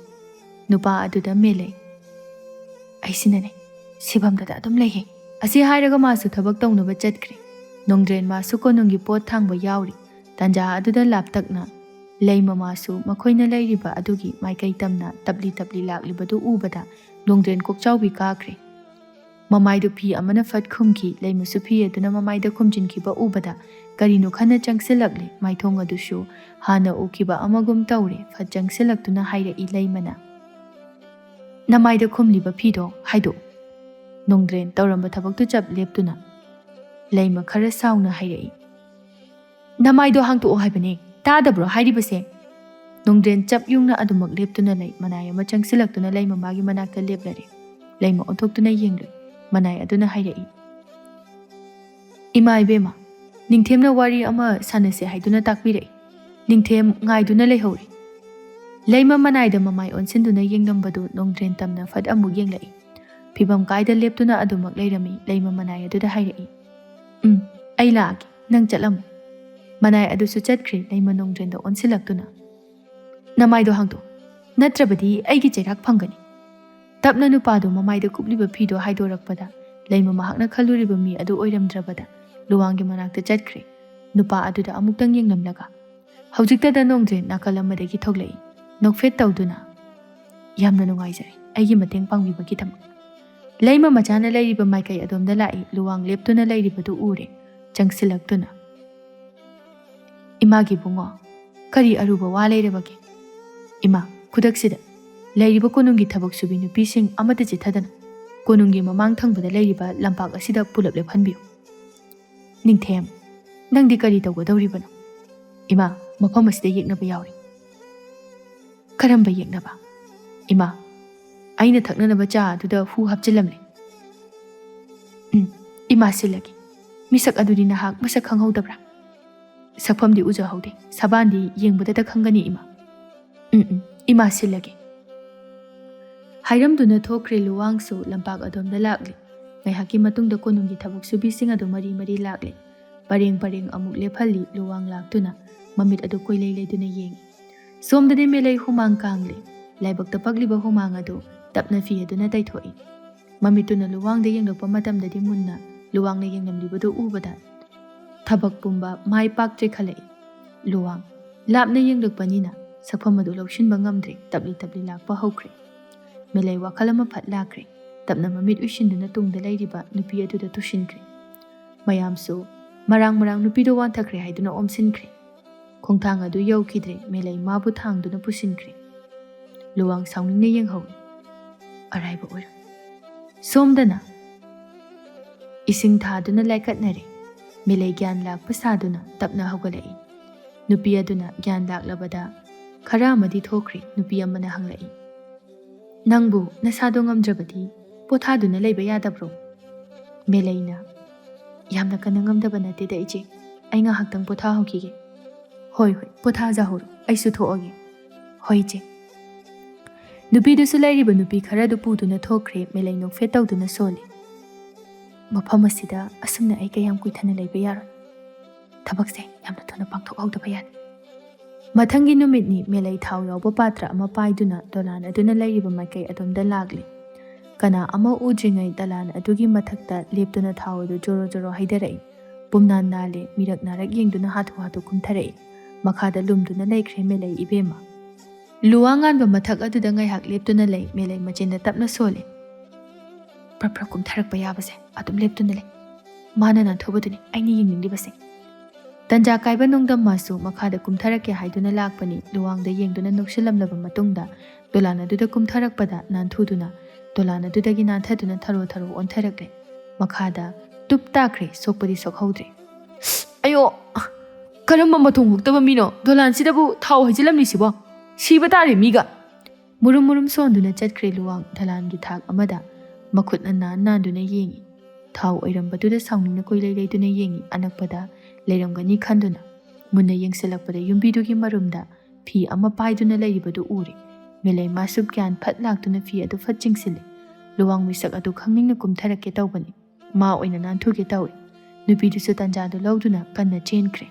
ꯅꯨꯄꯥ ꯑꯗꯨꯗ ꯃꯦꯜꯂꯩ꯫ "ꯑꯩꯁꯤꯅꯅꯦ, ꯁꯤꯐꯝꯗꯗ ꯑꯗꯨꯝ ꯂꯩꯍꯦ꯫" ꯑꯁꯤ ꯍꯥꯏꯔꯒ ꯃꯥꯁꯨ ꯊꯕꯛ ꯇꯧꯅꯕ ꯆꯠꯈ꯭ꯔꯦ꯫ ꯅꯣꯡꯗ꯭ꯔꯦꯟ ꯃꯥꯁꯨ ꯀꯣꯅꯨꯡꯒꯤ ꯄꯣꯠ ꯊꯥꯡꯕ ꯌꯥꯎꯔꯤ꯫ ꯇꯥꯟꯖꯥ ꯑꯗꯨꯗ ꯂꯥꯞꯇꯛꯅ ꯂꯩꯃ ꯃꯥꯁꯨ ꯃꯈꯣꯏꯅ ꯂꯩꯔꯤꯕ ꯑꯗꯨꯒꯤ ꯃꯥꯏꯀꯩ ꯇꯝꯅ ꯇꯞꯂꯤ ꯇꯞꯂꯤ ꯂꯥꯛꯂꯤꯕꯗꯨ ꯎꯕꯗ ꯅꯣꯡꯗ꯭ꯔꯦꯟ ꯀꯣꯛꯆꯥꯎꯕꯤ ꯀꯥꯈ꯭ꯔꯦ꯫ ꯃꯃꯥꯏꯗꯨ ꯐꯤ ꯑꯃꯅ ꯐꯠ ꯈꯨꯝꯈꯤ꯫ ꯂꯩꯃꯁꯨ ꯐꯤ ꯑꯗꯨꯅ ꯃꯃꯥꯏꯗ ꯈꯨꯝꯖꯤꯟꯈꯤꯕ ꯎꯕꯗ ꯀꯔꯤꯅꯣ ꯈꯟꯅ ꯆꯪꯁꯤꯜꯂꯛꯂꯦ꯫ ꯃꯥꯏꯊꯣꯡ ꯑꯗꯨꯁꯨ ꯍꯥꯟꯅ ꯎꯈꯤꯕ ꯑꯃꯒꯨꯝ ꯇꯧꯔꯦ꯫ ꯐꯠ ꯆꯪꯁꯤꯜꯂꯛꯇꯨꯅ ꯍꯥꯏꯔꯛꯏ ꯂꯩꯃꯅ, "ꯅꯃꯥꯏꯗ ꯈꯨꯝꯂꯤꯕ ꯐꯤꯗꯣ ꯍꯥꯏꯗꯣꯛꯎ꯫" ꯅꯣꯡꯗ꯭ꯔꯦꯟ ꯇꯧꯔꯝꯕ ꯊꯕꯛꯇꯨ ꯆꯞ ꯂꯦꯞꯇꯨꯅ ꯂꯩꯃ ꯈꯔ ꯁꯥꯎꯅ ꯍꯥꯏꯔꯛꯏ꯫ "ꯅꯃꯥꯏꯗꯣ ꯍꯥꯡꯇꯣꯛꯑꯣ ꯍꯥꯏꯕꯅꯦ, ꯇꯥꯗꯕ꯭ꯔꯣ ꯍꯥꯏꯔꯤꯕꯁꯦ?" ꯅꯣꯡꯗ꯭ꯔꯦꯟ ꯆꯞ ꯌꯨꯡꯅ ꯑꯗꯨꯃꯛ ꯂꯦꯞꯇꯨꯅ ꯂꯩ꯫ ꯃꯅꯥꯏ ꯑꯃ ꯆꯪꯁꯤꯜꯂꯛꯇꯨꯅ ꯂꯩꯃ ꯃꯥꯒꯤ ꯃꯅꯥꯛꯇ ꯂꯦꯞꯂꯔꯦ꯫ ꯂꯩꯃ ꯑꯣꯟꯊꯣꯛꯇꯨꯅ ꯌꯦꯡꯂꯨꯏ꯫ ꯃꯅꯥꯏ ꯑꯗꯨꯅ ꯍꯥꯏꯔꯛꯏ, "ꯏꯃꯥ ꯏꯕꯦꯝꯃ, ꯅꯤꯡꯊꯦꯝꯅ ꯋꯥꯔꯤ ꯑꯃ ꯁꯥꯟꯅꯁꯦ ꯍꯥꯏꯗꯨꯅ ꯇꯥꯛꯄꯤꯔꯛꯏ꯫" ꯅꯤꯡꯊꯦꯝ ꯉꯥꯏꯗꯨꯅ ꯂꯩꯍꯧꯔꯦ꯫ ꯂꯩꯃ ꯃꯅꯥꯏꯗ ꯃꯃꯥꯏ ꯑꯣꯟꯁꯤꯟꯗꯨꯅ ꯌꯦꯡꯂꯝꯕꯗꯨ ꯅꯣꯡꯗ꯭ꯔꯦꯟ ꯇꯝꯅ ꯐꯠ ꯑꯃꯨꯛ ꯌꯦꯡꯂꯛꯏ꯫ ꯐꯤꯕꯝ ꯀꯥꯏꯗ ꯂꯦꯞꯇꯨꯅ ꯑꯗꯨꯃꯛ ꯂꯩꯔꯝꯃꯤ꯫ ꯂꯩꯃ ꯃꯅꯥꯏ ꯑꯗꯨꯗ ꯍꯥꯏꯔꯛꯏ, "ꯎꯝ, ꯑꯩ ꯂꯥꯛꯑꯒꯦ, ꯅꯪ ꯆꯠꯂꯝꯃꯨ꯫" ꯃꯅꯥꯏ ꯑꯗꯨꯁꯨ ꯆꯠꯈ꯭ꯔꯦ꯫ ꯂꯩꯃ ꯅꯣꯡꯗ꯭ꯔꯦꯟꯗ ꯑꯣꯟꯁꯤꯜꯂꯛꯇꯨꯅ, "ꯅꯃꯥꯏꯗꯣ ꯍꯥꯡꯗꯣꯛ, ꯅꯠꯇ꯭ꯔꯕꯗꯤ ꯑꯩꯒꯤ ꯆꯩꯔꯥꯛ ꯐꯪꯒꯅꯤ꯫" ꯇꯞꯅ ꯅꯨꯄꯥꯗꯨ ꯃꯃꯥꯏꯗ ꯀꯨꯞꯂꯤꯕ ꯐꯤꯗꯣ ꯍꯥꯏꯗꯣꯔꯛꯄꯗ ꯂꯩꯃ ꯃꯍꯥꯛꯅ ꯈꯜꯂꯨꯔꯤꯕ ꯃꯤ ꯑꯗꯨ ꯑꯣꯏꯔꯝꯗ꯭ꯔꯕꯗ ꯂꯨꯋꯥꯡꯒꯤ ꯃꯅꯥꯛꯇ ꯆꯠꯈ꯭ꯔꯦ꯫ ꯅꯨꯄꯥ ꯑꯗꯨꯗ ꯑꯃꯨꯛꯇꯪ ꯌꯦꯡꯂꯝꯂꯒ ꯍꯧꯖꯤꯛꯇꯗ ꯅꯣꯡꯗ꯭ꯔꯦꯟ ꯅꯥꯀꯜ ꯑꯃꯗꯒꯤ ꯊꯣꯛꯂꯛꯏ꯫ ꯅꯣꯛꯐꯦꯠ ꯇꯧꯗꯨꯅ, "ꯌꯥꯝꯅ ꯅꯨꯡꯉꯥꯏꯖꯔꯦ ꯑꯩꯒꯤ ꯃꯇꯦꯡ ꯄꯥꯡꯕꯤꯕꯒꯤꯗꯃꯛ꯫" ꯂꯩꯃ ꯃꯆꯥꯅ ꯂꯩꯔꯤꯕ ꯃꯥꯏꯀꯩ ꯑꯗꯣꯝꯗ ꯂꯥꯛꯏ꯫ ꯂꯨꯋꯥꯡ ꯂꯦꯞꯇꯨꯅ ꯂꯩꯔꯤꯕꯗꯨ ꯎꯔꯦ꯫ ꯆꯪꯁꯤꯜꯂꯛꯇꯨꯅ, "ꯏꯃꯥꯒꯤ ꯏꯕꯨꯡꯉꯣ, ꯀꯔꯤ ꯑꯔꯨꯕ ꯋꯥ ꯂꯩꯔꯕꯒꯦ?" "ꯏꯃꯥ, ꯈꯨꯗꯛꯁꯤꯗ ꯂꯩꯔꯤꯕ ꯀꯣꯅꯨꯡꯒꯤ ꯊꯕꯛ ꯁꯨꯕꯤ ꯅꯨꯄꯤꯁꯤꯡ ꯑꯃꯠꯇ ꯆꯤꯠꯊꯗꯅ ꯀꯣꯅꯨꯡꯒꯤ ꯃꯃꯥꯡ ꯊꯪꯕꯗ ꯂꯩꯔꯤꯕ ꯂꯝꯄꯥꯛ ꯑꯁꯤꯗ ꯄꯨꯂꯞ ꯂꯦꯞꯍꯟꯕꯤꯌꯨ꯫" "ꯅꯤꯡꯊꯦꯝ, ꯅꯪꯗꯤ ꯀꯔꯤ ꯇꯧꯒꯗꯧꯔꯤꯕꯅꯣ?" "ꯏꯃꯥ, ꯃꯐꯝ ꯑꯁꯤꯗ ꯌꯦꯛꯅꯕ ꯌꯥꯎꯔꯤ꯫" "ꯀꯔꯝꯕ ꯌꯦꯛꯅꯕ?" "ꯏꯃꯥ, ꯑꯩꯅ ꯊꯛꯅꯅꯕ ꯆꯥ ꯑꯗꯨꯗ ꯍꯨ ꯍꯥꯞꯆꯤꯜꯂꯝꯂꯦ꯫" "ꯎꯝ, ꯏꯃꯥ, ꯁꯤꯜꯂꯒꯦ꯫ ꯃꯤꯁꯛ ꯑꯗꯨꯗꯤ ꯅꯍꯥꯛ ꯃꯁꯛ ꯈꯪꯍꯧꯗꯕ꯭ꯔꯥ?" "ꯁꯛꯐꯝꯗꯤ ꯎꯖꯍꯧꯗꯦ, ꯁꯕꯥꯟꯗꯤ ꯌꯦꯡꯕꯗꯇ ꯈꯪꯒꯅꯤ, ꯏꯃꯥ꯫" "ꯎꯝ, ꯎꯝ, ꯏꯃꯥ, ꯁꯤꯜꯂꯒꯦ꯫" ꯍꯥꯏꯔꯝꯗꯨꯅ ꯊꯣꯛꯈ꯭ꯔꯦ꯫ ꯂꯨꯋꯥꯡꯁꯨ ꯂꯝꯄꯥꯛ ꯑꯗꯣꯝꯗ ꯂꯥꯛꯂꯦ꯫ ꯉꯥꯏꯍꯥꯛꯀꯤ ꯃꯇꯨꯡꯗ ꯀꯣꯅꯨꯡꯒꯤ ꯊꯕꯛ ꯁꯨꯕꯤꯁꯤꯡ ꯑꯗꯨ ꯃꯔꯤ ꯃꯔꯤ ꯂꯥꯛꯂꯦ꯫ ꯄꯔꯦꯡ ꯄꯔꯦꯡ ꯑꯃꯨꯛ ꯂꯦꯞꯍꯜꯂꯤ꯫ ꯂꯨꯋꯥꯡ ꯂꯥꯛꯇꯨꯅ ꯃꯃꯤꯠ ꯑꯗꯨ ꯀꯣꯏꯂꯩ ꯂꯩꯗꯨꯅ ꯌꯦꯡꯏ꯫ ꯁꯣꯝꯗꯗꯤ ꯃꯦꯂꯩ ꯍꯨꯃꯥꯡ ꯀꯥꯡꯂꯤ꯫ ꯂꯥꯏꯕꯛꯇ ꯄꯛꯂꯤꯕ ꯍꯨꯃꯥꯡ ꯑꯗꯨ ꯇꯞꯅ ꯐꯤ ꯑꯗꯨꯅ ꯇꯩꯊꯣꯛꯏ꯫ ꯃꯃꯤꯠꯇꯨꯅ ꯂꯨꯋꯥꯡꯗ ꯌꯦꯡꯂꯛꯄ ꯃꯇꯝꯗꯗꯤ ꯃꯨꯟꯅ ꯂꯨꯋꯥꯡꯅ ꯌꯦꯡꯂꯝꯂꯤꯕꯗꯨ ꯎꯕꯗ ꯊꯕꯛ ꯄꯨꯝꯕ ꯃꯥꯏ ꯄꯥꯛꯇ꯭ꯔꯦ ꯈꯜꯂꯛꯏ꯫ ꯂꯨꯋꯥꯡ ꯂꯥꯞꯅ ꯌꯦꯡꯂꯛꯄꯅꯤꯅ ꯁꯛꯐꯝ ꯑꯗꯨ ꯂꯧꯁꯤꯟꯕ ꯉꯝꯗ꯭ꯔꯦ꯫ ꯇꯞꯂꯤ ꯇꯞꯂꯤ ꯂꯥꯛꯄ ꯍꯧꯈ꯭ꯔꯦ꯫ ꯃꯦꯂꯩ ꯋꯥꯈꯜ ꯑꯃ ꯐꯠ ꯂꯥꯛꯈ꯭ꯔꯦ꯫ ꯇꯞꯅ ꯃꯃꯤꯠ ꯎꯏꯁꯤꯟꯗꯨꯅ ꯇꯨꯡꯗ ꯂꯩꯔꯤꯕ ꯅꯨꯄꯤ ꯑꯗꯨꯗ ꯇꯨꯁꯤꯟꯈ꯭ꯔꯦ꯫ ꯃꯌꯥꯝꯁꯨ ꯃꯔꯥꯡ ꯃꯔꯥꯡ ꯅꯨꯄꯤꯗꯣ ꯋꯥꯟꯊꯈ꯭ꯔꯦ ꯍꯥꯏꯗꯨꯅ ꯑꯣꯝꯁꯤꯟꯈ꯭ꯔꯦ꯫ ꯈꯣꯡꯊꯥꯡ ꯑꯗꯨ ꯌꯧꯈꯤꯗ꯭ꯔꯦ꯫ ꯃꯦꯂꯩ ꯃꯥꯕꯨ ꯊꯥꯡꯗꯨꯅ ꯄꯨꯁꯤꯟꯈ꯭ꯔꯦ꯫ ꯂꯨꯋꯥꯡ ꯁꯥꯎꯅꯤꯡꯅ ꯌꯦꯡꯍꯧꯏ꯫ ꯑꯔꯥꯏꯕ ꯑꯣꯏꯔꯝ꯫ ꯁꯣꯝꯗꯅ ꯏꯁꯤꯡ ꯊꯥꯗꯨꯅ ꯂꯥꯏꯀꯠꯅꯔꯦ꯫ ꯃꯦꯂꯩ ꯒ꯭ꯌꯥꯟ ꯂꯥꯛꯄ ꯁꯥꯗꯨꯅ ꯇꯞꯅ ꯍꯧꯒꯠꯂꯛꯏ꯫ ꯅꯨꯄꯤ ꯑꯗꯨꯅ ꯒ꯭ꯌꯥꯟ ꯂꯥꯛꯂꯕꯗ ꯈꯔ ꯑꯃꯗꯤ ꯊꯣꯛꯈ꯭ꯔꯦ꯫ ꯅꯨꯄꯤ ꯑꯃꯅ ꯍꯪꯂꯛꯏ, "ꯅꯪꯕꯨ ꯅꯁꯥꯗꯣ ꯉꯝꯗ꯭ꯔꯕꯗꯤ ꯄꯣꯊꯥꯗꯨꯅ ꯂꯩꯕ ꯌꯥꯗꯕ꯭ꯔꯣ?" ꯃꯦꯂꯩꯅ, "ꯌꯥꯝꯅ ꯀꯟꯅ ꯉꯝꯗꯕ ꯅꯠꯇꯦꯗ ꯏꯆꯦ, ꯑꯩ ꯉꯥꯏꯍꯥꯛꯇꯪ ꯄꯣꯊꯥꯍꯧꯈꯤꯒꯦ꯫" "ꯍꯣꯏ ꯍꯣꯏ, ꯄꯣꯊꯥꯖꯍꯧꯔꯣ, ꯑꯩꯁꯨ ꯊꯣꯛꯑꯒꯦ꯫" "ꯍꯣꯏ ꯏꯆꯦ꯫" ꯅꯨꯄꯤꯗꯨꯁꯨ ꯂꯩꯔꯤꯕ ꯅꯨꯄꯤ ꯈꯔꯗꯨ ꯄꯨꯗꯨꯅ ꯊꯣꯛꯈ꯭ꯔꯦ꯫ ꯃꯦꯂꯩ ꯅꯣꯛꯐꯦꯠ ꯇꯧꯗꯨꯅ ꯁꯣꯜꯂꯤ꯫ "ꯃꯐꯝ ꯑꯁꯤꯗ ꯑꯁꯨꯝꯅ ꯑꯩ ꯀꯌꯥꯝ ꯀꯨꯏꯊꯅ ꯂꯩꯕ ꯌꯥꯔꯣꯏ꯫ ꯊꯕꯛꯁꯦ ꯌꯥꯝꯅ ꯊꯨꯅ ꯄꯥꯡꯊꯣꯛꯍꯧꯗꯕ ꯌꯥꯗꯦ꯫" ꯃꯊꯪꯒꯤ ꯅꯨꯃꯤꯠꯅꯤ꯫ ꯃꯦꯂꯩ ꯊꯥꯎ ꯌꯥꯎꯕ ꯄꯥꯇ꯭ꯔ ꯑꯃ ꯄꯥꯏꯗꯨꯅ ꯗꯣꯂꯥꯟ ꯑꯗꯨꯅ ꯂꯩꯔꯤꯕ ꯃꯥꯏꯀꯩ ꯑꯗꯣꯝꯗ ꯂꯥꯛꯂꯤ꯫ ꯀꯅꯥ ꯑꯃ ꯎꯗ꯭ꯔꯤꯉꯩ ꯗꯣꯂꯥꯟ ꯑꯗꯨꯒꯤ ꯃꯊꯛꯇ ꯂꯦꯞꯇꯨꯅ ꯊꯥꯎ ꯑꯗꯨ ꯖꯣꯔꯣ ꯖꯣꯔꯣ ꯍꯩꯊꯔꯛꯏ꯫ ꯄꯨꯝꯅꯥꯟ ꯅꯥꯜꯂꯦ꯫ ꯃꯤꯔꯛ ꯅꯥꯔꯛ ꯌꯦꯡꯗꯨꯅ ꯍꯥꯊꯨ ꯍꯥꯊꯨ ꯀꯨꯝꯊꯔꯛꯏ꯫ ꯃꯈꯥꯗ ꯂꯨꯝꯗꯨꯅ ꯂꯩꯈ꯭ꯔꯦ ꯃꯦꯂꯩ ꯏꯕꯦꯝꯃ꯫ ꯂꯨꯋꯥ ꯉꯥꯟꯕ ꯃꯊꯛ ꯑꯗꯨꯗ ꯉꯥꯏꯍꯥꯛ ꯂꯦꯞꯇꯨꯅ ꯂꯩ꯫ ꯃꯦꯂꯩ ꯃꯆꯤꯟꯗ ꯇꯞꯅ ꯁꯣꯜꯂꯤ꯫ "ꯄ꯭ꯔꯞ ꯄ꯭ꯔꯞ ꯀꯨꯝꯊꯔꯛꯄ ꯌꯥꯕꯁꯦ ꯑꯗꯨꯝ ꯂꯦꯞꯇꯨꯅ ꯂꯩ꯫ ꯃꯥꯅ ꯅꯥꯟꯊꯨꯕꯗꯨꯅꯤ ꯑꯩꯅ ꯌꯦꯡꯅꯤꯡꯂꯤꯕꯁꯦ꯫" ꯇꯟꯖꯥ ꯀꯥꯏꯕ ꯅꯣꯡꯗꯝ ꯃꯥꯁꯨ ꯃꯈꯥꯗ ꯀꯨꯝꯊꯔꯛꯀꯦ ꯍꯥꯏꯗꯨꯅ ꯂꯥꯛꯄꯅꯤ꯫ ꯂꯨꯋꯥꯡꯗ ꯌꯦꯡꯗꯨꯅ ꯅꯣꯛꯁꯤꯜꯂꯝꯂꯕ ꯃꯇꯨꯡꯗ ꯗꯣꯂꯥꯟ ꯑꯗꯨꯗ ꯀꯨꯝꯊꯔꯛꯄꯗ ꯅꯥꯟꯊꯨꯗꯨꯅ ꯗꯣꯂꯥꯟ ꯑꯗꯨꯗꯒꯤ ꯅꯥꯟꯊꯗꯨꯅ ꯊꯔꯣ ꯊꯔꯣ ꯑꯣꯟꯊꯔꯛꯂꯦ꯫ ꯃꯈꯥꯗ ꯇꯨꯞ ꯇꯥꯈ꯭ꯔꯦ꯫ ꯁꯣꯛꯄꯗꯤ ꯁꯣꯛꯍꯧꯗ꯭ꯔꯦ꯫ "ꯑꯌꯣ! ꯀꯔꯝꯕ ꯃꯊꯣꯡ ꯍꯨꯛꯇꯕ ꯃꯤꯅꯣ ꯗꯣꯂꯥꯟꯁꯤꯗꯕꯨ ꯊꯥꯎ ꯍꯩꯖꯤꯜꯂꯝꯂꯤꯁꯤꯕꯣ? ꯁꯤꯕ ꯇꯥꯔꯦ ꯃꯤꯒ!" ꯃꯨꯔꯨꯝ ꯃꯨꯔꯨꯝ ꯁꯣꯟꯗꯨꯅ ꯆꯠꯈ꯭ꯔꯦ ꯂꯨꯋꯥꯡ꯫ ꯗꯣꯂꯥꯟꯒꯤ ꯊꯥꯛ ꯑꯃꯗ ꯃꯈꯨꯠꯅ ꯅꯥꯟ ꯅꯥꯟꯗꯨꯅ ꯌꯦꯡꯏ꯫ ꯊꯥꯎ ꯑꯣꯏꯔꯝꯕꯗꯨꯗ ꯁꯥꯎꯅꯤꯡꯅ ꯀꯣꯏꯂꯩ ꯂꯩꯗꯨꯅ ꯌꯦꯡꯏ꯫ ꯑꯅꯛꯄꯗ ꯂꯩꯔꯝꯒꯅꯤ ꯈꯟꯗꯨꯅ ꯃꯨꯟꯅ ꯌꯦꯡꯁꯤꯜꯂꯛꯄꯗ ꯌꯨꯝꯕꯤꯗꯨꯒꯤ ꯃꯔꯨꯝꯗ ꯐꯤ ꯑꯃ ꯄꯥꯏꯗꯨꯅ ꯂꯩꯔꯤꯕꯗꯨ ꯎꯔꯦ꯫ ꯃꯦꯂꯩ ꯃꯥꯁꯨ ꯒ꯭ꯌꯥꯟ ꯐꯠ ꯂꯥꯛꯇꯨꯅ ꯐꯤ ꯑꯗꯨ ꯐꯠ ꯆꯤꯡꯁꯤꯜꯂꯦ꯫ ꯂꯨꯋꯥꯡ ꯃꯤꯁꯛ ꯑꯗꯨ ꯈꯪꯅꯤꯡꯅ ꯀꯨꯝꯊꯔꯛꯀꯦ ꯇꯧꯕꯅꯤ꯫ ꯃꯥ ꯑꯣꯏꯅ ꯅꯥꯟꯊꯨꯒꯦ ꯇꯧꯏ꯫ ꯅꯨꯄꯤꯗꯨꯁꯨ ꯇꯥꯟꯖꯥꯗꯨ ꯂꯧꯗꯨꯅ ꯀꯟꯅ ꯆꯦꯟꯈ꯭ꯔꯦ꯫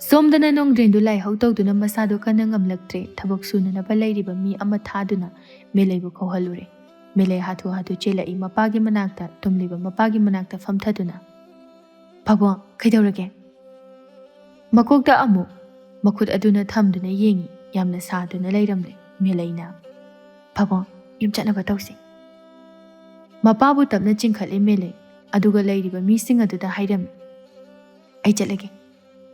ꯁꯣꯝꯗꯅ ꯅꯣꯡꯗ꯭ꯔꯦꯟꯗꯨ ꯂꯥꯏꯍꯧ ꯇꯧꯗꯨꯅ ꯃꯁꯥꯗꯨ ꯀꯟꯅ ꯉꯝꯂꯛꯇ꯭ꯔꯦ꯫ ꯊꯕꯛ ꯁꯨꯅꯅꯕ ꯂꯩꯔꯤꯕ ꯃꯤ ꯑꯃ ꯊꯥꯗꯨꯅ ꯃꯦꯂꯩꯕꯨ ꯀꯧꯍꯜꯂꯨꯔꯦ꯫ ꯃꯦꯂꯩ ꯍꯥꯊꯨ ꯍꯥꯊꯨ ꯆꯦꯜꯂꯛꯏ꯫ ꯃꯄꯥꯒꯤ ꯃꯅꯥꯛꯇ, ꯇꯨꯝꯂꯤꯕ ꯃꯄꯥꯒꯤ ꯃꯅꯥꯛꯇ ꯐꯝꯊꯗꯨꯅ, "ꯄꯥꯕꯨꯡ, ꯀꯩꯗꯧꯔꯒꯦ?" ꯃꯀꯣꯛꯇ ꯑꯃꯨꯛ, ꯃꯈꯨꯠ ꯑꯗꯨꯅ ꯊꯝꯗꯨꯅ ꯌꯦꯡꯉꯤ꯫ ꯌꯥꯝꯅ ꯁꯥꯗꯨꯅ ꯂꯩꯔꯝꯂꯦ꯫ ꯃꯦꯂꯩꯅ, "ꯄꯥꯕꯨꯡ, ꯌꯨꯝ ꯆꯠꯅꯕ ꯇꯧꯁꯤ꯫" ꯃꯄꯥꯕꯨ ꯇꯞꯅ ꯆꯤꯡꯈꯠꯂꯦ ꯃꯦꯂꯩ, ꯑꯗꯨꯒ ꯂꯩꯔꯤꯕ ꯃꯤꯁꯤꯡ ꯑꯗꯨꯗ ꯍꯥꯏꯔꯝꯃꯤ, "ꯑꯩ ꯆꯠꯂꯒꯦ꯫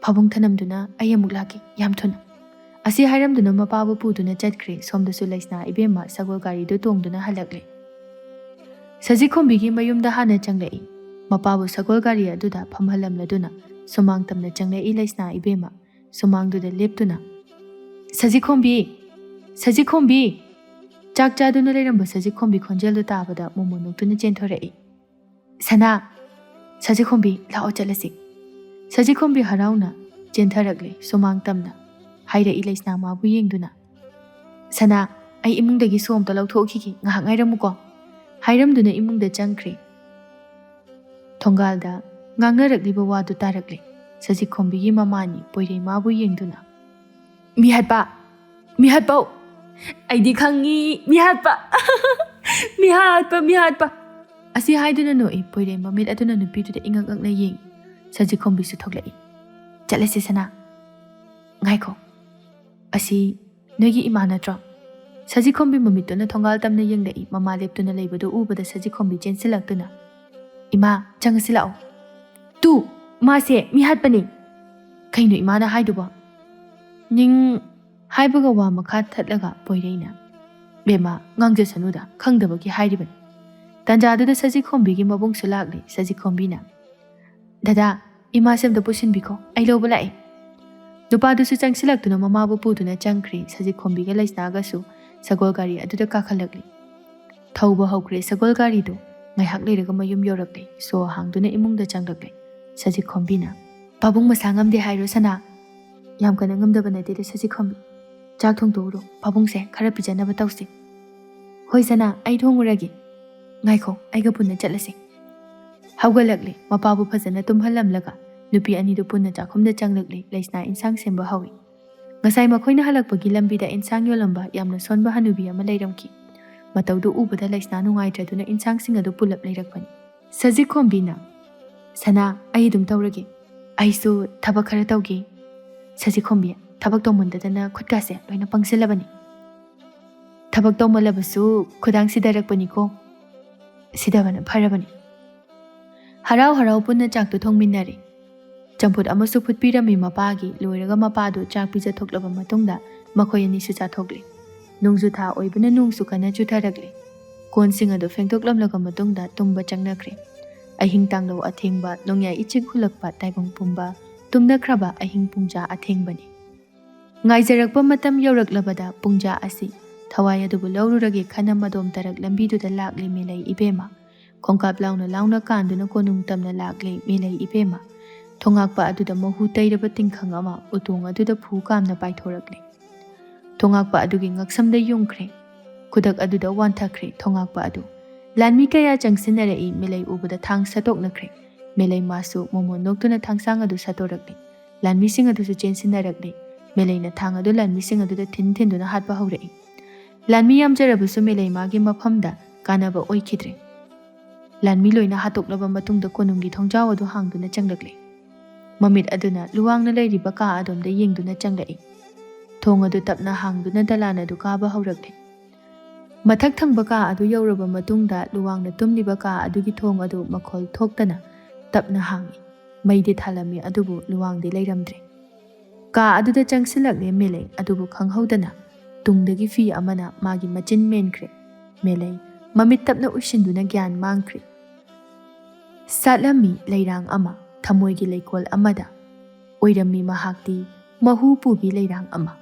ꯄꯥꯕꯨꯡ ꯊꯅꯝꯗꯨꯅ ꯑꯩ ꯑꯃꯨꯛ ꯂꯥꯛꯀꯦ, ꯌꯥꯝ ꯊꯨꯅ꯫" ꯑꯁꯤ ꯍꯥꯏꯔꯝꯗꯨꯅ ꯃꯄꯥꯕꯨ ꯄꯨꯗꯨꯅ ꯆꯠꯈ꯭ꯔꯦ꯫ ꯁꯣꯝꯗꯁꯨ ꯂꯩꯁꯅꯥ ꯏꯕꯦꯝꯃ ꯁꯒꯣꯜ ꯒꯥꯔꯤꯗꯨ ꯇꯣꯡꯗꯨꯅ ꯍꯜꯂꯛꯂꯦ꯫ ꯁꯖꯤꯈꯣꯝꯕꯤꯒꯤ ꯃꯌꯨꯝꯗ ꯍꯥꯟꯅ ꯆꯪꯂꯛꯏ꯫ ꯃꯄꯥꯕꯨ ꯁꯒꯣꯜ ꯒꯥꯔꯤ ꯑꯗꯨꯗ ꯐꯝꯍꯜꯂꯝꯂꯗꯨꯅ ꯁꯨꯃꯥꯡ ꯇꯝꯅ ꯆꯪꯂꯛꯏ ꯂꯩꯁꯅꯥ ꯏꯕꯦꯝꯃ꯫ ꯁꯨꯃꯥꯡꯗꯨꯗ ꯂꯦꯞꯇꯨꯅ, "ꯁꯖꯤꯈꯣꯝꯕꯤ! ꯁꯖꯤꯈꯣꯝꯕꯤ!" ꯆꯥꯛ ꯆꯥꯗꯨꯅ ꯂꯩꯔꯝꯕ ꯁꯖꯤꯈꯣꯝꯕꯤ ꯈꯣꯟꯖꯦꯜꯗꯨ ꯇꯥꯕꯗ ꯃꯣꯃꯣꯟ ꯅꯣꯛꯇꯨꯅ ꯆꯦꯟꯊꯣꯔꯛꯏ꯫ "ꯁꯅꯥ!" "ꯁꯖꯤꯈꯣꯝꯕꯤ, ꯂꯥꯛꯑꯣ ꯆꯠꯂꯁꯤ꯫" ꯁꯖꯤꯈꯣꯝꯕꯤ ꯍꯔꯥꯎꯅ ꯆꯦꯟꯊꯔꯛꯂꯦ ꯁꯨꯃꯥꯡ ꯇꯝꯅ꯫ ꯍꯥꯏꯔꯛꯏ ꯂꯩꯁꯅꯥ ꯃꯥꯕꯨ ꯌꯦꯡꯗꯨꯅ꯫ "ꯁꯅꯥ, ꯑꯩ ꯏꯃꯨꯡꯗꯒꯤ ꯁꯣ ꯑꯝꯇ ꯂꯧꯊꯣꯛꯈꯤꯒꯦ, ꯉꯥꯏꯍꯥꯛ ꯉꯥꯏꯔꯝꯃꯨꯀꯣ꯫" ꯍꯥꯏꯔꯝꯗꯨꯅ ꯏꯃꯨꯡꯗ ꯆꯪꯈ꯭ꯔꯦ꯫ ꯊꯣꯡꯒꯥꯜꯗ ꯉꯥꯡꯅꯔꯛꯂꯤꯕ ꯋꯥꯗꯨ ꯇꯥꯔꯛꯂꯦ꯫ ꯁꯖꯤꯈꯣꯝꯕꯤꯒꯤ ꯃꯃꯥꯅꯤ ꯄꯣꯏꯔꯩꯃꯥꯕꯨ ꯌꯦꯡꯗꯨꯅ, "ꯃꯤꯍꯥꯠꯄ! ꯃꯤꯍꯥꯠꯄꯧ! ꯑꯩꯗꯤ ꯈꯪꯉꯤ, ꯃꯤꯍꯥꯠꯄ! ꯃꯤꯍꯥꯠꯄ, ꯃꯤꯍꯥꯠꯄ!" ꯑꯁꯤ ꯍꯥꯏꯗꯨꯅ ꯅꯣꯛꯏ꯫ ꯄꯣꯏꯔꯩ ꯃꯃꯤꯠ ꯑꯗꯨꯅ ꯅꯨꯄꯤꯗꯨꯗ ꯏꯉꯛ ꯉꯛꯅ ꯌꯦꯡꯏ꯫ ꯁꯖꯤꯈꯣꯝꯕꯤꯁꯨ ꯊꯣꯛꯂꯛꯏ꯫ "ꯆꯠꯂꯁꯤ ꯁꯅꯥ꯫ ꯉꯥꯏꯈꯣ, ꯑꯁꯤ ꯅꯣꯏꯒꯤ ꯏꯃꯥ ꯅꯠꯇ꯭ꯔꯣ?" ꯁꯖꯤꯈꯣꯝꯕꯤ ꯃꯃꯤꯠꯇꯨꯅ ꯊꯣꯡꯒꯥꯜ ꯇꯝꯅ ꯌꯦꯡꯂꯛꯏ꯫ ꯃꯃꯥ ꯂꯦꯞꯇꯨꯅ ꯂꯩꯕꯗꯨ ꯎꯕꯗ ꯁꯖꯤꯈꯣꯝꯕꯤ ꯆꯦꯟꯁꯤꯜꯂꯛꯇꯨꯅ, "ꯏꯃꯥ, ꯆꯪꯉꯁꯤ ꯂꯥꯛꯑꯣ꯫" "ꯇꯨ, ꯃꯥꯁꯦ ꯃꯤꯍꯥꯠꯄꯅꯤ!" "ꯀꯩꯅꯣ ꯏꯃꯥꯅ ꯍꯥꯏꯗꯨꯕꯣ?" ꯅꯤꯡ ꯍꯥꯏꯕꯒ ꯋꯥ ꯃꯈꯥ ꯊꯠꯂꯒ ꯄꯣꯏꯔꯩꯅ, "ꯕꯦꯝꯃ, ꯉꯥꯡꯖꯁꯅꯨꯗ, ꯈꯪꯗꯕꯒꯤ ꯍꯥꯏꯔꯤꯕꯅꯤ꯫" ꯇꯥꯟꯖꯥꯗꯨꯗ ꯁꯖꯤꯈꯣꯝꯕꯤꯒꯤ ꯃꯕꯨꯡꯁꯨ ꯂꯥꯛꯂꯦ꯫ ꯁꯖꯤꯈꯣꯝꯕꯤꯅ, "ꯗꯗꯥ, ꯏꯃꯥꯁꯦ ꯑꯝꯇ ꯄꯨꯁꯤꯟꯕꯤꯈꯣ, ꯑꯩ ꯂꯧꯕ ꯂꯥꯛꯑꯦ꯫" ꯅꯨꯄꯥꯗꯨꯁꯨ ꯆꯪꯁꯤꯜꯂꯛꯇꯨꯅ ꯃꯃꯥꯕꯨ ꯄꯨꯗꯨꯅ ꯆꯪꯈ꯭ꯔꯦ꯫ ꯁꯖꯤꯈꯣꯝꯕꯤꯒ ꯂꯩꯁꯅꯥꯒꯁꯨ ꯁꯒꯣꯜ ꯒꯥꯔꯤ ꯑꯗꯨꯗ ꯀꯥꯈꯠꯂꯛꯂꯦ꯫ ꯊꯧꯕ ꯍꯧꯈ꯭ꯔꯦ ꯁꯒꯣꯜ ꯒꯥꯔꯤꯗꯨ꯫ ꯉꯥꯏꯍꯥꯛ ꯂꯩꯔꯒ ꯃꯌꯨꯝ ꯌꯧꯔꯛꯂꯦ꯫ ꯁꯣ ꯍꯥꯡꯗꯨꯅ ꯏꯃꯨꯡꯗ ꯆꯪꯂꯛꯂꯦ꯫ ꯁꯖꯤꯈꯣꯝꯕꯤꯅ, "ꯄꯥꯕꯨꯡ ꯃꯁꯥ ꯉꯝꯗꯦ ꯍꯥꯏꯔꯣ ꯁꯅꯥ?" "ꯌꯥꯝ ꯀꯟꯅ ꯉꯝꯗꯕ ꯅꯠꯇꯦꯗ ꯁꯖꯤꯈꯣꯝꯕꯤ꯫ ꯆꯥꯛ ꯊꯣꯡꯗꯣꯛꯎꯔꯣ, ꯄꯥꯕꯨꯡꯁꯦ ꯈꯔ ꯄꯤꯖꯅꯕ ꯇꯧꯁꯤ꯫" "ꯍꯣꯏ ꯁꯅꯥ, ꯑꯩ ꯊꯣꯡꯉꯨꯔꯒꯦ꯫" "ꯉꯥꯏꯈꯣ, ꯑꯩꯒ ꯄꯨꯟꯅ ꯆꯠꯂꯁꯤ꯫" ꯍꯧꯒꯠꯂꯛꯂꯦ꯫ ꯃꯄꯥꯕꯨ ꯐꯖꯅ ꯇꯨꯝꯍꯜꯂꯝꯂꯒ ꯅꯨꯄꯤ ꯑꯅꯤꯗꯨ ꯄꯨꯟꯅ ꯆꯥꯛꯈꯨꯝꯗ ꯆꯪꯂꯛꯂꯦ꯫ ꯂꯩꯁꯅꯥ ꯏꯟꯁꯥꯡ ꯁꯦꯝꯕ ꯍꯧꯏ꯫ ꯉꯁꯥꯏ ꯃꯈꯣꯏꯅ ꯍꯜꯂꯛꯄꯒꯤ ꯂꯝꯕꯤꯗ ꯏꯟꯁꯥꯡ ꯌꯣꯜꯂꯝꯕ ꯌꯥꯝꯅ ꯁꯣꯟꯕ ꯍꯅꯨꯕꯤ ꯑꯃ ꯂꯩꯔꯝꯈꯤ꯫ ꯃꯇꯧꯗꯨ ꯎꯕꯗ ꯂꯩꯁꯅꯥ ꯅꯨꯡꯉꯥꯏꯇ꯭ꯔꯗꯨꯅ ꯏꯟꯁꯥꯡꯁꯤꯡ ꯑꯗꯨ ꯄꯨꯜꯂꯞ ꯂꯩꯔꯛꯄꯅꯤ꯫ ꯁꯖꯤꯛꯈꯣꯝꯕꯤꯅ, "ꯁꯅꯥ, ꯑꯩ ꯑꯗꯨꯝ ꯇꯧꯔꯒꯦ꯫ ꯑꯩꯁꯨ ꯊꯕꯛ ꯈꯔ ꯇꯧꯒꯦ꯫" ꯁꯖꯤꯛꯈꯣꯝꯕꯤ, ꯊꯕꯛ ꯇꯧꯃꯟꯗꯗꯅ ꯈꯨꯠꯀꯥꯁꯦ ꯂꯣꯏꯅ ꯄꯪꯁꯤꯜꯂꯕꯅꯤ꯫ "ꯊꯕꯛ ꯇꯧꯃꯜꯂꯕꯁꯨ ꯈꯨꯗꯥꯡ ꯁꯤꯊꯔꯛꯄꯅꯤꯀꯣ꯫ ꯁꯤꯊꯕꯅ ꯐꯔꯕꯅꯤ꯫" ꯍꯔꯥꯎ ꯍꯔꯥꯎ ꯄꯨꯟꯅ ꯆꯥꯛꯇꯨ ꯊꯣꯡꯃꯤꯟꯅꯔꯦ꯫ ꯆꯝꯐꯨꯠ ꯑꯃꯁꯨ ꯐꯨꯠꯄꯤꯔꯝꯃꯤ ꯃꯄꯥꯒꯤ꯫ ꯂꯣꯏꯔꯒ ꯃꯄꯥꯗꯨ ꯆꯥꯛ ꯄꯤꯖꯊꯣꯛꯂꯕ ꯃꯇꯨꯡꯗ ꯃꯈꯣꯏ ꯑꯅꯤꯁꯨ ꯆꯥꯊꯣꯛꯂꯦ꯫ ꯅꯣꯡꯖꯨ ꯊꯥ ꯑꯣꯏꯕꯅ ꯅꯣꯡꯁꯨ ꯀꯟꯅ ꯆꯨꯊꯔꯛꯂꯦ꯫ ꯀꯣꯟꯁꯤꯡ ꯑꯗꯨ ꯐꯦꯡꯗꯣꯛꯂꯝꯂꯕ ꯃꯇꯨꯡꯗ ꯇꯨꯝꯕ ꯆꯪꯅꯈ꯭ꯔꯦ꯫ ꯑꯍꯤꯡ ꯇꯥꯡꯂꯧ ꯑꯊꯦꯡꯕ, ꯅꯣꯡꯌꯥꯏ ꯏꯆꯤꯛ ꯍꯨꯜꯂꯛꯄ ꯇꯥꯏꯕꯪ ꯄꯨꯝꯕ, ꯇꯨꯝꯅꯈ꯭ꯔꯕ ꯑꯍꯤꯡ ꯄꯨꯡꯖꯥ ꯑꯊꯦꯡꯕꯅꯤ꯫ ꯉꯥꯏꯖꯔꯛꯄ ꯃꯇꯝ ꯌꯧꯔꯛꯂꯕꯗ ꯄꯨꯡꯖꯥ ꯑꯁꯤ ꯊꯋꯥꯏ ꯑꯗꯨꯕꯨ ꯂꯧꯔꯨꯔꯒꯦ ꯈꯟꯅ ꯃꯗꯣꯝ ꯇꯔꯛ ꯂꯝꯕꯤꯗꯨꯗ ꯂꯥꯛꯂꯦ ꯃꯦꯂꯩ ꯏꯕꯦꯝꯃ꯫ ꯈꯣꯡꯀꯥꯞ ꯂꯥꯎꯅ ꯂꯥꯎꯅ ꯀꯥꯟꯗꯨꯅ ꯀꯣꯅꯨꯡ ꯇꯝꯅ ꯂꯥꯛꯂꯦ ꯃꯦꯂꯩ ꯏꯕꯦꯝꯃ꯫ ꯊꯣꯉꯥꯛꯄ ꯑꯗꯨꯗ ꯃꯍꯨ ꯇꯩꯔꯕ ꯇꯤꯡꯈꯪ ꯑꯃ ꯎꯇꯣꯡ ꯑꯗꯨꯗ ꯐꯨ ꯀꯥꯝꯅ ꯄꯥꯏꯊꯣꯔꯛꯂꯦ꯫ ꯊꯣꯉꯥꯛꯄ ꯑꯗꯨꯒꯤ ꯉꯛꯁꯝꯗ ꯌꯨꯡꯈ꯭ꯔꯦ꯫ ꯈꯨꯗꯛ ꯑꯗꯨꯗ ꯋꯥꯟꯊꯈ꯭ꯔꯦ ꯊꯣꯉꯥꯛꯄ ꯑꯗꯨ꯫ ꯂꯥꯟꯃꯤ ꯀꯌꯥ ꯆꯪꯁꯤꯟꯅꯔꯛꯏ꯫ ꯃꯦꯂꯩ ꯎꯕꯗ ꯊꯥꯡ ꯁꯠꯇꯣꯛꯅꯈ꯭ꯔꯦ꯫ ꯃꯦꯂꯩ ꯃꯥꯁꯨ ꯃꯣꯃꯣꯟ ꯅꯣꯛꯇꯨꯅ ꯊꯥꯡꯁꯥꯡ ꯑꯗꯨ ꯁꯠꯇꯣꯔꯛꯂꯦ꯫ ꯂꯥꯟꯃꯤꯁꯤꯡ ꯑꯗꯨꯁꯨ ꯆꯦꯟꯁꯤꯟꯅꯔꯛꯂꯦ꯫ ꯃꯦꯂꯩꯅ ꯊꯥꯡ ꯑꯗꯨ ꯂꯥꯟꯃꯤꯁꯤꯡ ꯑꯗꯨꯗ ꯊꯤꯟ ꯊꯤꯟꯗꯨꯅ ꯍꯥꯠꯄ ꯍꯧꯔꯛꯏ꯫ ꯂꯥꯟꯃꯤ ꯌꯥꯝꯖꯔꯕꯁꯨ ꯃꯦꯂꯩ ꯃꯥꯒꯤ ꯃꯐꯝꯗ ꯀꯥꯟꯅꯕ ꯑꯣꯏꯈꯤꯗ꯭ꯔꯦ꯫ ꯂꯥꯟꯃꯤ ꯂꯣꯏꯅ ꯍꯥꯠꯇꯣꯛꯂꯕ ꯃꯇꯨꯡꯗ ꯀꯣꯅꯨꯡꯒꯤ ꯊꯣꯡꯖꯥꯎ ꯑꯗꯨ ꯍꯥꯡꯗꯨꯅ ꯆꯪꯂꯛꯂꯦ꯫ ꯃꯃꯤꯠ ꯑꯗꯨꯅ ꯂꯨꯋꯥꯡꯅ ꯂꯩꯔꯤꯕ ꯀꯥ ꯑꯗꯣꯝꯗ ꯌꯦꯡꯗꯨꯅ ꯆꯪꯂꯛꯏ꯫ ꯊꯣꯡ ꯑꯗꯨ ꯇꯞꯅ ꯍꯥꯡꯗꯨꯅ ꯗꯂꯥꯟ ꯑꯗꯨ ꯀꯥꯕ ꯍꯧꯔꯛꯂꯦ꯫ ꯃꯊꯛ ꯊꯪꯕ ꯀꯥ ꯑꯗꯨ ꯌꯧꯔꯕ ꯃꯇꯨꯡꯗ ꯂꯨꯋꯥꯡꯅ ꯇꯨꯝꯂꯤꯕ ꯀꯥ ꯑꯗꯨꯒꯤ ꯊꯣꯡ ꯑꯗꯨ ꯃꯈꯣꯜ ꯊꯣꯛꯇꯅ ꯇꯞꯅ ꯍꯥꯡꯏ꯫ ꯃꯩꯗꯤ ꯊꯥꯜꯂꯝꯃꯤ, ꯑꯗꯨꯕꯨ ꯂꯨꯋꯥꯡꯗꯤ ꯂꯩꯔꯝꯗ꯭ꯔꯦ꯫ ꯀꯥ ꯑꯗꯨꯗ ꯆꯪꯁꯤꯜꯂꯛꯂꯦ ꯃꯦꯂꯩ, ꯑꯗꯨꯕꯨ ꯈꯪꯍꯧꯗꯅ ꯇꯨꯡꯗꯒꯤ ꯐꯤ ꯑꯃꯅ ꯃꯥꯒꯤ ꯃꯆꯤꯟ ꯃꯦꯟꯈ꯭ꯔꯦ꯫ ꯃꯦꯂꯩ ꯃꯃꯤꯠ ꯇꯞꯅ ꯎꯏꯁꯤꯟꯗꯨꯅ ꯒ꯭ꯌꯥꯟ ꯃꯥꯡꯈ꯭ꯔꯦ꯫ ꯁꯥꯠꯂꯝꯃꯤ ꯂꯩꯔꯥꯡ ꯑꯃ ꯊꯃꯣꯏꯒꯤ ꯂꯩꯀꯣꯜ ꯑꯃꯗ꯫ ꯑꯣꯏꯔꯝꯃꯤ ꯃꯍꯥꯛꯇꯤ ꯃꯍꯨ ꯄꯨꯕꯤ ꯂꯩꯔꯥꯡ ꯑꯃ꯫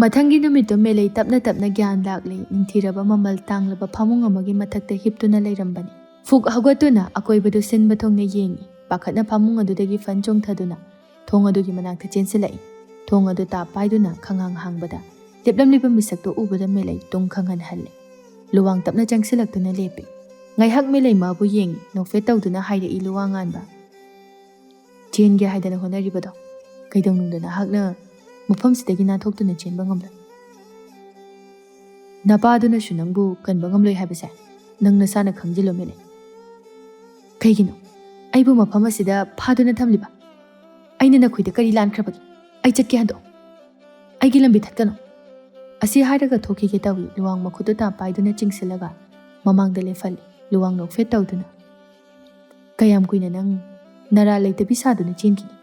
ꯃꯊꯪꯒꯤ ꯅꯨꯃꯤꯠꯇꯨ ꯃꯦꯂꯩ ꯇꯞꯅ ꯇꯞꯅ ꯒ꯭ꯌꯥꯟ ꯂꯥꯛꯂꯦ꯫ ꯅꯤꯡꯊꯤꯔꯕ ꯃꯃꯜ ꯇꯥꯡꯂꯕ ꯐꯃꯨꯡ ꯑꯃꯒꯤ ꯃꯊꯛꯇ ꯍꯤꯞꯇꯨꯅ ꯂꯩꯔꯝꯕꯅꯤ꯫ ꯐꯨꯛ ꯍꯧꯒꯠꯇꯨꯅ ꯑꯀꯣꯏꯕꯗꯨ ꯁꯤꯟꯕ ꯊꯨꯡꯅ ꯌꯦꯡꯏ꯫ ꯄꯥꯈꯠꯅ ꯐꯃꯨꯡ ꯑꯗꯨꯗꯒꯤ ꯐꯟ ꯆꯣꯡꯊꯗꯨꯅ ꯊꯣꯡ ꯑꯗꯨꯒꯤ ꯃꯅꯥꯛꯇ ꯆꯦꯟꯁꯤꯜꯂꯛꯏ꯫ ꯊꯣꯡ ꯑꯗꯨ ꯇꯥꯞ ꯄꯥꯏꯗꯨꯅ ꯈꯪꯍꯥꯡ ꯍꯥꯡꯕꯗ ꯂꯦꯞꯂꯝꯂꯤꯕ ꯃꯤꯁꯛꯇꯨ ꯎꯕꯗ ꯃꯦꯂꯩ ꯇꯨꯡ ꯈꯪꯍꯟꯍꯜꯂꯦ꯫ ꯂꯨꯋꯥꯡ ꯇꯞꯅ ꯆꯪꯁꯤꯜꯂꯛꯇꯨꯅ ꯂꯦꯞꯄꯤ꯫ ꯉꯥꯏꯍꯥꯛ ꯃꯦꯂꯩ ꯃꯥꯕꯨ ꯌꯦꯡꯉꯤ, ꯅꯣꯛꯐꯦꯠ ꯇꯧꯗꯨꯅ ꯍꯥꯏꯔꯛꯏ ꯂꯨꯋꯥꯡꯉꯥꯟꯕ꯫ "ꯆꯦꯟꯒꯦ ꯍꯥꯏꯗꯅ ꯍꯣꯠꯅꯔꯤꯕꯗꯣ ꯀꯩꯗꯧꯅꯨꯡꯗ ꯅꯍꯥꯛꯅ ꯃꯐꯝꯁꯤꯗꯒꯤ ꯅꯥꯟꯊꯣꯛꯇꯨꯅ ꯆꯦꯟꯕ ꯉꯝꯂꯣꯏ꯫ ꯅꯄꯥꯗꯨꯅꯁꯨ ꯅꯪꯕꯨ ꯀꯟꯕ ꯉꯝꯂꯣꯏ ꯍꯥꯏꯕꯁꯦ ꯅꯪ ꯅꯁꯥꯅ ꯈꯪꯖꯤꯜꯂꯣ ꯃꯦꯂꯩ꯫ ꯀꯩꯒꯤꯅꯣ ꯑꯩꯕꯨ ꯃꯐꯝ ꯑꯁꯤꯗ ꯐꯥꯗꯨꯅ ꯊꯝꯂꯤꯕ? ꯑꯩꯅ ꯅꯈꯣꯏꯗ ꯀꯔꯤ ꯂꯥꯟꯈ꯭ꯔꯕꯒꯦ? ꯑꯩ ꯆꯠꯀꯦ ꯍꯟꯗꯣꯛꯑꯣ꯫ ꯑꯩꯒꯤ ꯂꯝꯕꯤ ꯊꯠꯀꯅꯨ꯫" ꯑꯁꯤ ꯍꯥꯏꯔꯒ ꯊꯣꯛꯈꯤꯒꯦ ꯇꯧꯏ꯫ ꯂꯨꯋꯥꯡ ꯃꯈꯨꯠꯇꯨ ꯇꯥ ꯄꯥꯏꯗꯨꯅ ꯆꯤꯡꯁꯤꯜꯂꯒ ꯃꯃꯥꯡꯗ ꯂꯦꯞꯍꯜꯂꯤ꯫ ꯂꯨꯋꯥꯡ ꯅꯣꯛꯐꯦꯠ ꯇꯧꯗꯨꯅ, "ꯀꯌꯥꯝ ꯀꯨꯏꯅ ꯅꯪ ꯅꯔꯥ ꯂꯩꯇꯕꯤ ꯁꯥꯗꯨꯅ ꯆꯦꯟꯈꯤꯅꯤ?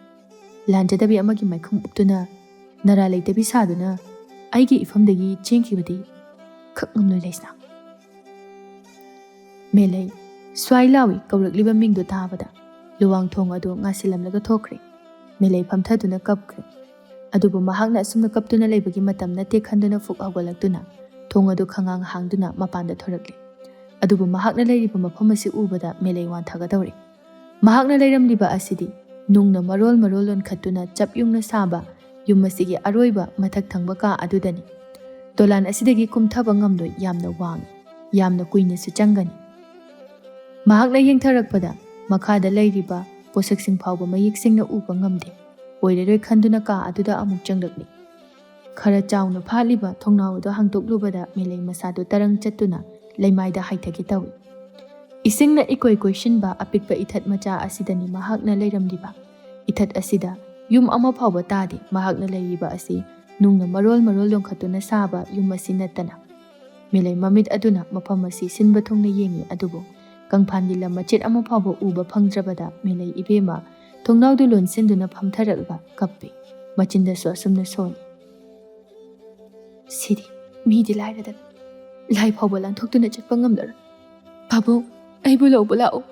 ꯂꯥꯟꯖꯗꯕꯤ ꯑꯃꯒꯤ ꯃꯥꯏꯈꯨꯝ ꯎꯞꯇꯨꯅ ꯅꯔꯥ ꯂꯩꯇꯕꯤ ꯁꯥꯗꯨꯅ ꯑꯩꯒꯤ ꯏꯐꯝꯗꯒꯤ ꯆꯦꯟꯈꯤꯕꯗꯤ ꯈꯛ ꯉꯝꯂꯣꯏ ꯂꯩꯁꯅꯥ꯫" ꯃꯦꯂꯩ ꯁ꯭ꯋꯥꯏ ꯂꯥꯎꯏ ꯀꯧꯔꯛꯂꯤꯕ ꯃꯤꯡꯗꯨ ꯇꯥꯕꯗ ꯂꯨꯋꯥꯡ ꯊꯣꯡ ꯑꯗꯨ ꯉꯥꯁꯤꯜꯂꯝꯂꯒ ꯊꯣꯛꯈ꯭ꯔꯦ꯫ ꯃꯦꯂꯩ ꯐꯝꯊꯗꯨꯅ ꯀꯞꯈ꯭ꯔꯦ꯫ ꯑꯗꯨꯕꯨ ꯃꯍꯥꯛꯅ ꯑꯁꯨꯝꯅ ꯀꯞꯇꯨꯅ ꯂꯩꯕꯒꯤ ꯃꯇꯝ ꯅꯠꯇꯦ ꯈꯟꯗꯨꯅ ꯐꯨꯛ ꯍꯧꯒꯠꯂꯛꯇꯨꯅ ꯊꯣꯡ ꯑꯗꯨ ꯈꯪꯉꯥꯡ ꯍꯥꯡꯗꯨꯅ ꯃꯄꯥꯟꯗ ꯊꯣꯔꯛꯂꯦ꯫ ꯑꯗꯨꯕꯨ ꯃꯍꯥꯛꯅ ꯂꯩꯔꯤꯕ ꯃꯐꯝ ꯑꯁꯤ ꯎꯕꯗ ꯃꯦꯂꯩ ꯋꯥꯟꯊꯒꯗꯧꯔꯦ꯫ ꯃꯍꯥꯛꯅ ꯂꯩꯔꯝꯂꯤꯕ ꯑꯁꯤꯗꯤ ꯅꯨꯡꯅ ꯃꯔꯣꯜ ꯃꯔꯣꯜ ꯂꯣꯟꯈꯠꯇꯨꯅ ꯆꯞ ꯌꯨꯡꯅ ꯁꯥꯕ ꯌꯨꯝ ꯑꯁꯤꯒꯤ ꯑꯔꯣꯏꯕ ꯃꯊꯛ ꯊꯪꯕ ꯀꯥ ꯑꯗꯨꯗꯅꯤ꯫ ꯗꯣꯂꯥꯟ ꯑꯁꯤꯗꯒꯤ ꯀꯨꯝꯊꯕ ꯉꯝꯂꯣꯏ, ꯌꯥꯝꯅ ꯋꯥꯡꯏ, ꯌꯥꯝꯅ ꯀꯨꯏꯅꯁꯨ ꯆꯪꯒꯅꯤ꯫ ꯃꯍꯥꯛꯅ ꯌꯦꯡꯊꯔꯛꯄꯗ ꯃꯈꯥꯗ ꯂꯩꯔꯤꯕ ꯄꯣꯠꯁꯛꯁꯤꯡ ꯐꯥꯎꯕ ꯃꯌꯦꯛ ꯁꯦꯡꯅ ꯎꯕ ꯉꯝꯗꯦ꯫ ꯑꯣꯏꯔꯔꯣꯏ ꯈꯟꯗꯨꯅ ꯀꯥ ꯑꯗꯨꯗ ꯑꯃꯨꯛ ꯆꯪꯂꯛꯂꯤ꯫ ꯈꯔ ꯆꯥꯎꯅ ꯐꯥꯠꯂꯤꯕ ꯊꯣꯡꯅꯥꯎ ꯑꯗꯨ ꯍꯥꯡꯗꯣꯛꯂꯨꯕꯗ ꯃꯦꯂꯩ ꯃꯁꯥꯗꯨ ꯇꯔꯪ ꯆꯠꯇꯨꯅ ꯂꯩꯃꯥꯏꯗ ꯍꯥꯏꯊꯒꯦ ꯇꯧꯏ꯫ ꯏꯁꯤꯡꯅ ꯏꯀꯣꯏ ꯀꯣꯏꯁꯤꯟꯕ ꯑꯄꯤꯛꯄ ꯏꯊꯠ ꯃꯆꯥ ꯑꯁꯤꯗꯅꯤ ꯃꯍꯥꯛꯅ ꯂꯩꯔꯝꯂꯤꯕ꯫ ꯏꯊꯠ ꯑꯁꯤꯗ ꯌꯨꯝ ꯑꯃ ꯐꯥꯎꯕ ꯇꯥꯗꯦ꯫ ꯃꯍꯥꯛꯅ ꯂꯩꯔꯤꯕ ꯑꯁꯤ ꯅꯨꯡꯅ ꯃꯔꯣꯜ ꯃꯔꯣꯜ ꯂꯣꯟꯈꯠꯇꯨꯅ ꯁꯥꯕ ꯌꯨꯝ ꯑꯁꯤ ꯅꯠꯇꯅ꯫ ꯃꯦꯂꯩ ꯃꯃꯤꯠ ꯑꯗꯨꯅ ꯃꯐꯝ ꯑꯁꯤ ꯁꯤꯟꯕ ꯊꯨꯡꯅ ꯌꯦꯡꯏ, ꯑꯗꯨꯕꯨ ꯀꯪꯐꯥꯟꯒꯤ ꯂꯝ ꯃꯆꯦꯠ ꯑꯃ ꯐꯥꯎꯕ ꯎꯕ ꯐꯪꯗ꯭ꯔꯕꯗ ꯃꯦꯂꯩ ꯏꯕꯦꯝꯃ ꯊꯣꯡꯅꯥꯎꯗꯨ ꯂꯣꯟꯁꯤꯟꯗꯨꯅ ꯐꯝꯊꯔꯛꯂꯒ ꯀꯞꯄꯤ꯫ ꯃꯆꯤꯟꯗꯁꯨ ꯑꯁꯨꯝꯅ ꯁꯣꯜꯂꯤ, "ꯁꯤꯗꯤ ꯃꯤꯗꯤ ꯂꯥꯏꯔꯗꯅ ꯂꯥꯏ ꯐꯥꯎꯕ ꯂꯥꯟꯊꯣꯛꯇꯨꯅ ꯆꯠꯄ ꯉꯝꯂꯔꯣꯏ꯫ ꯄꯥꯕꯨꯡ, ꯑꯩꯕꯨ ꯂꯧꯕ ꯂꯥꯛꯑꯣ꯫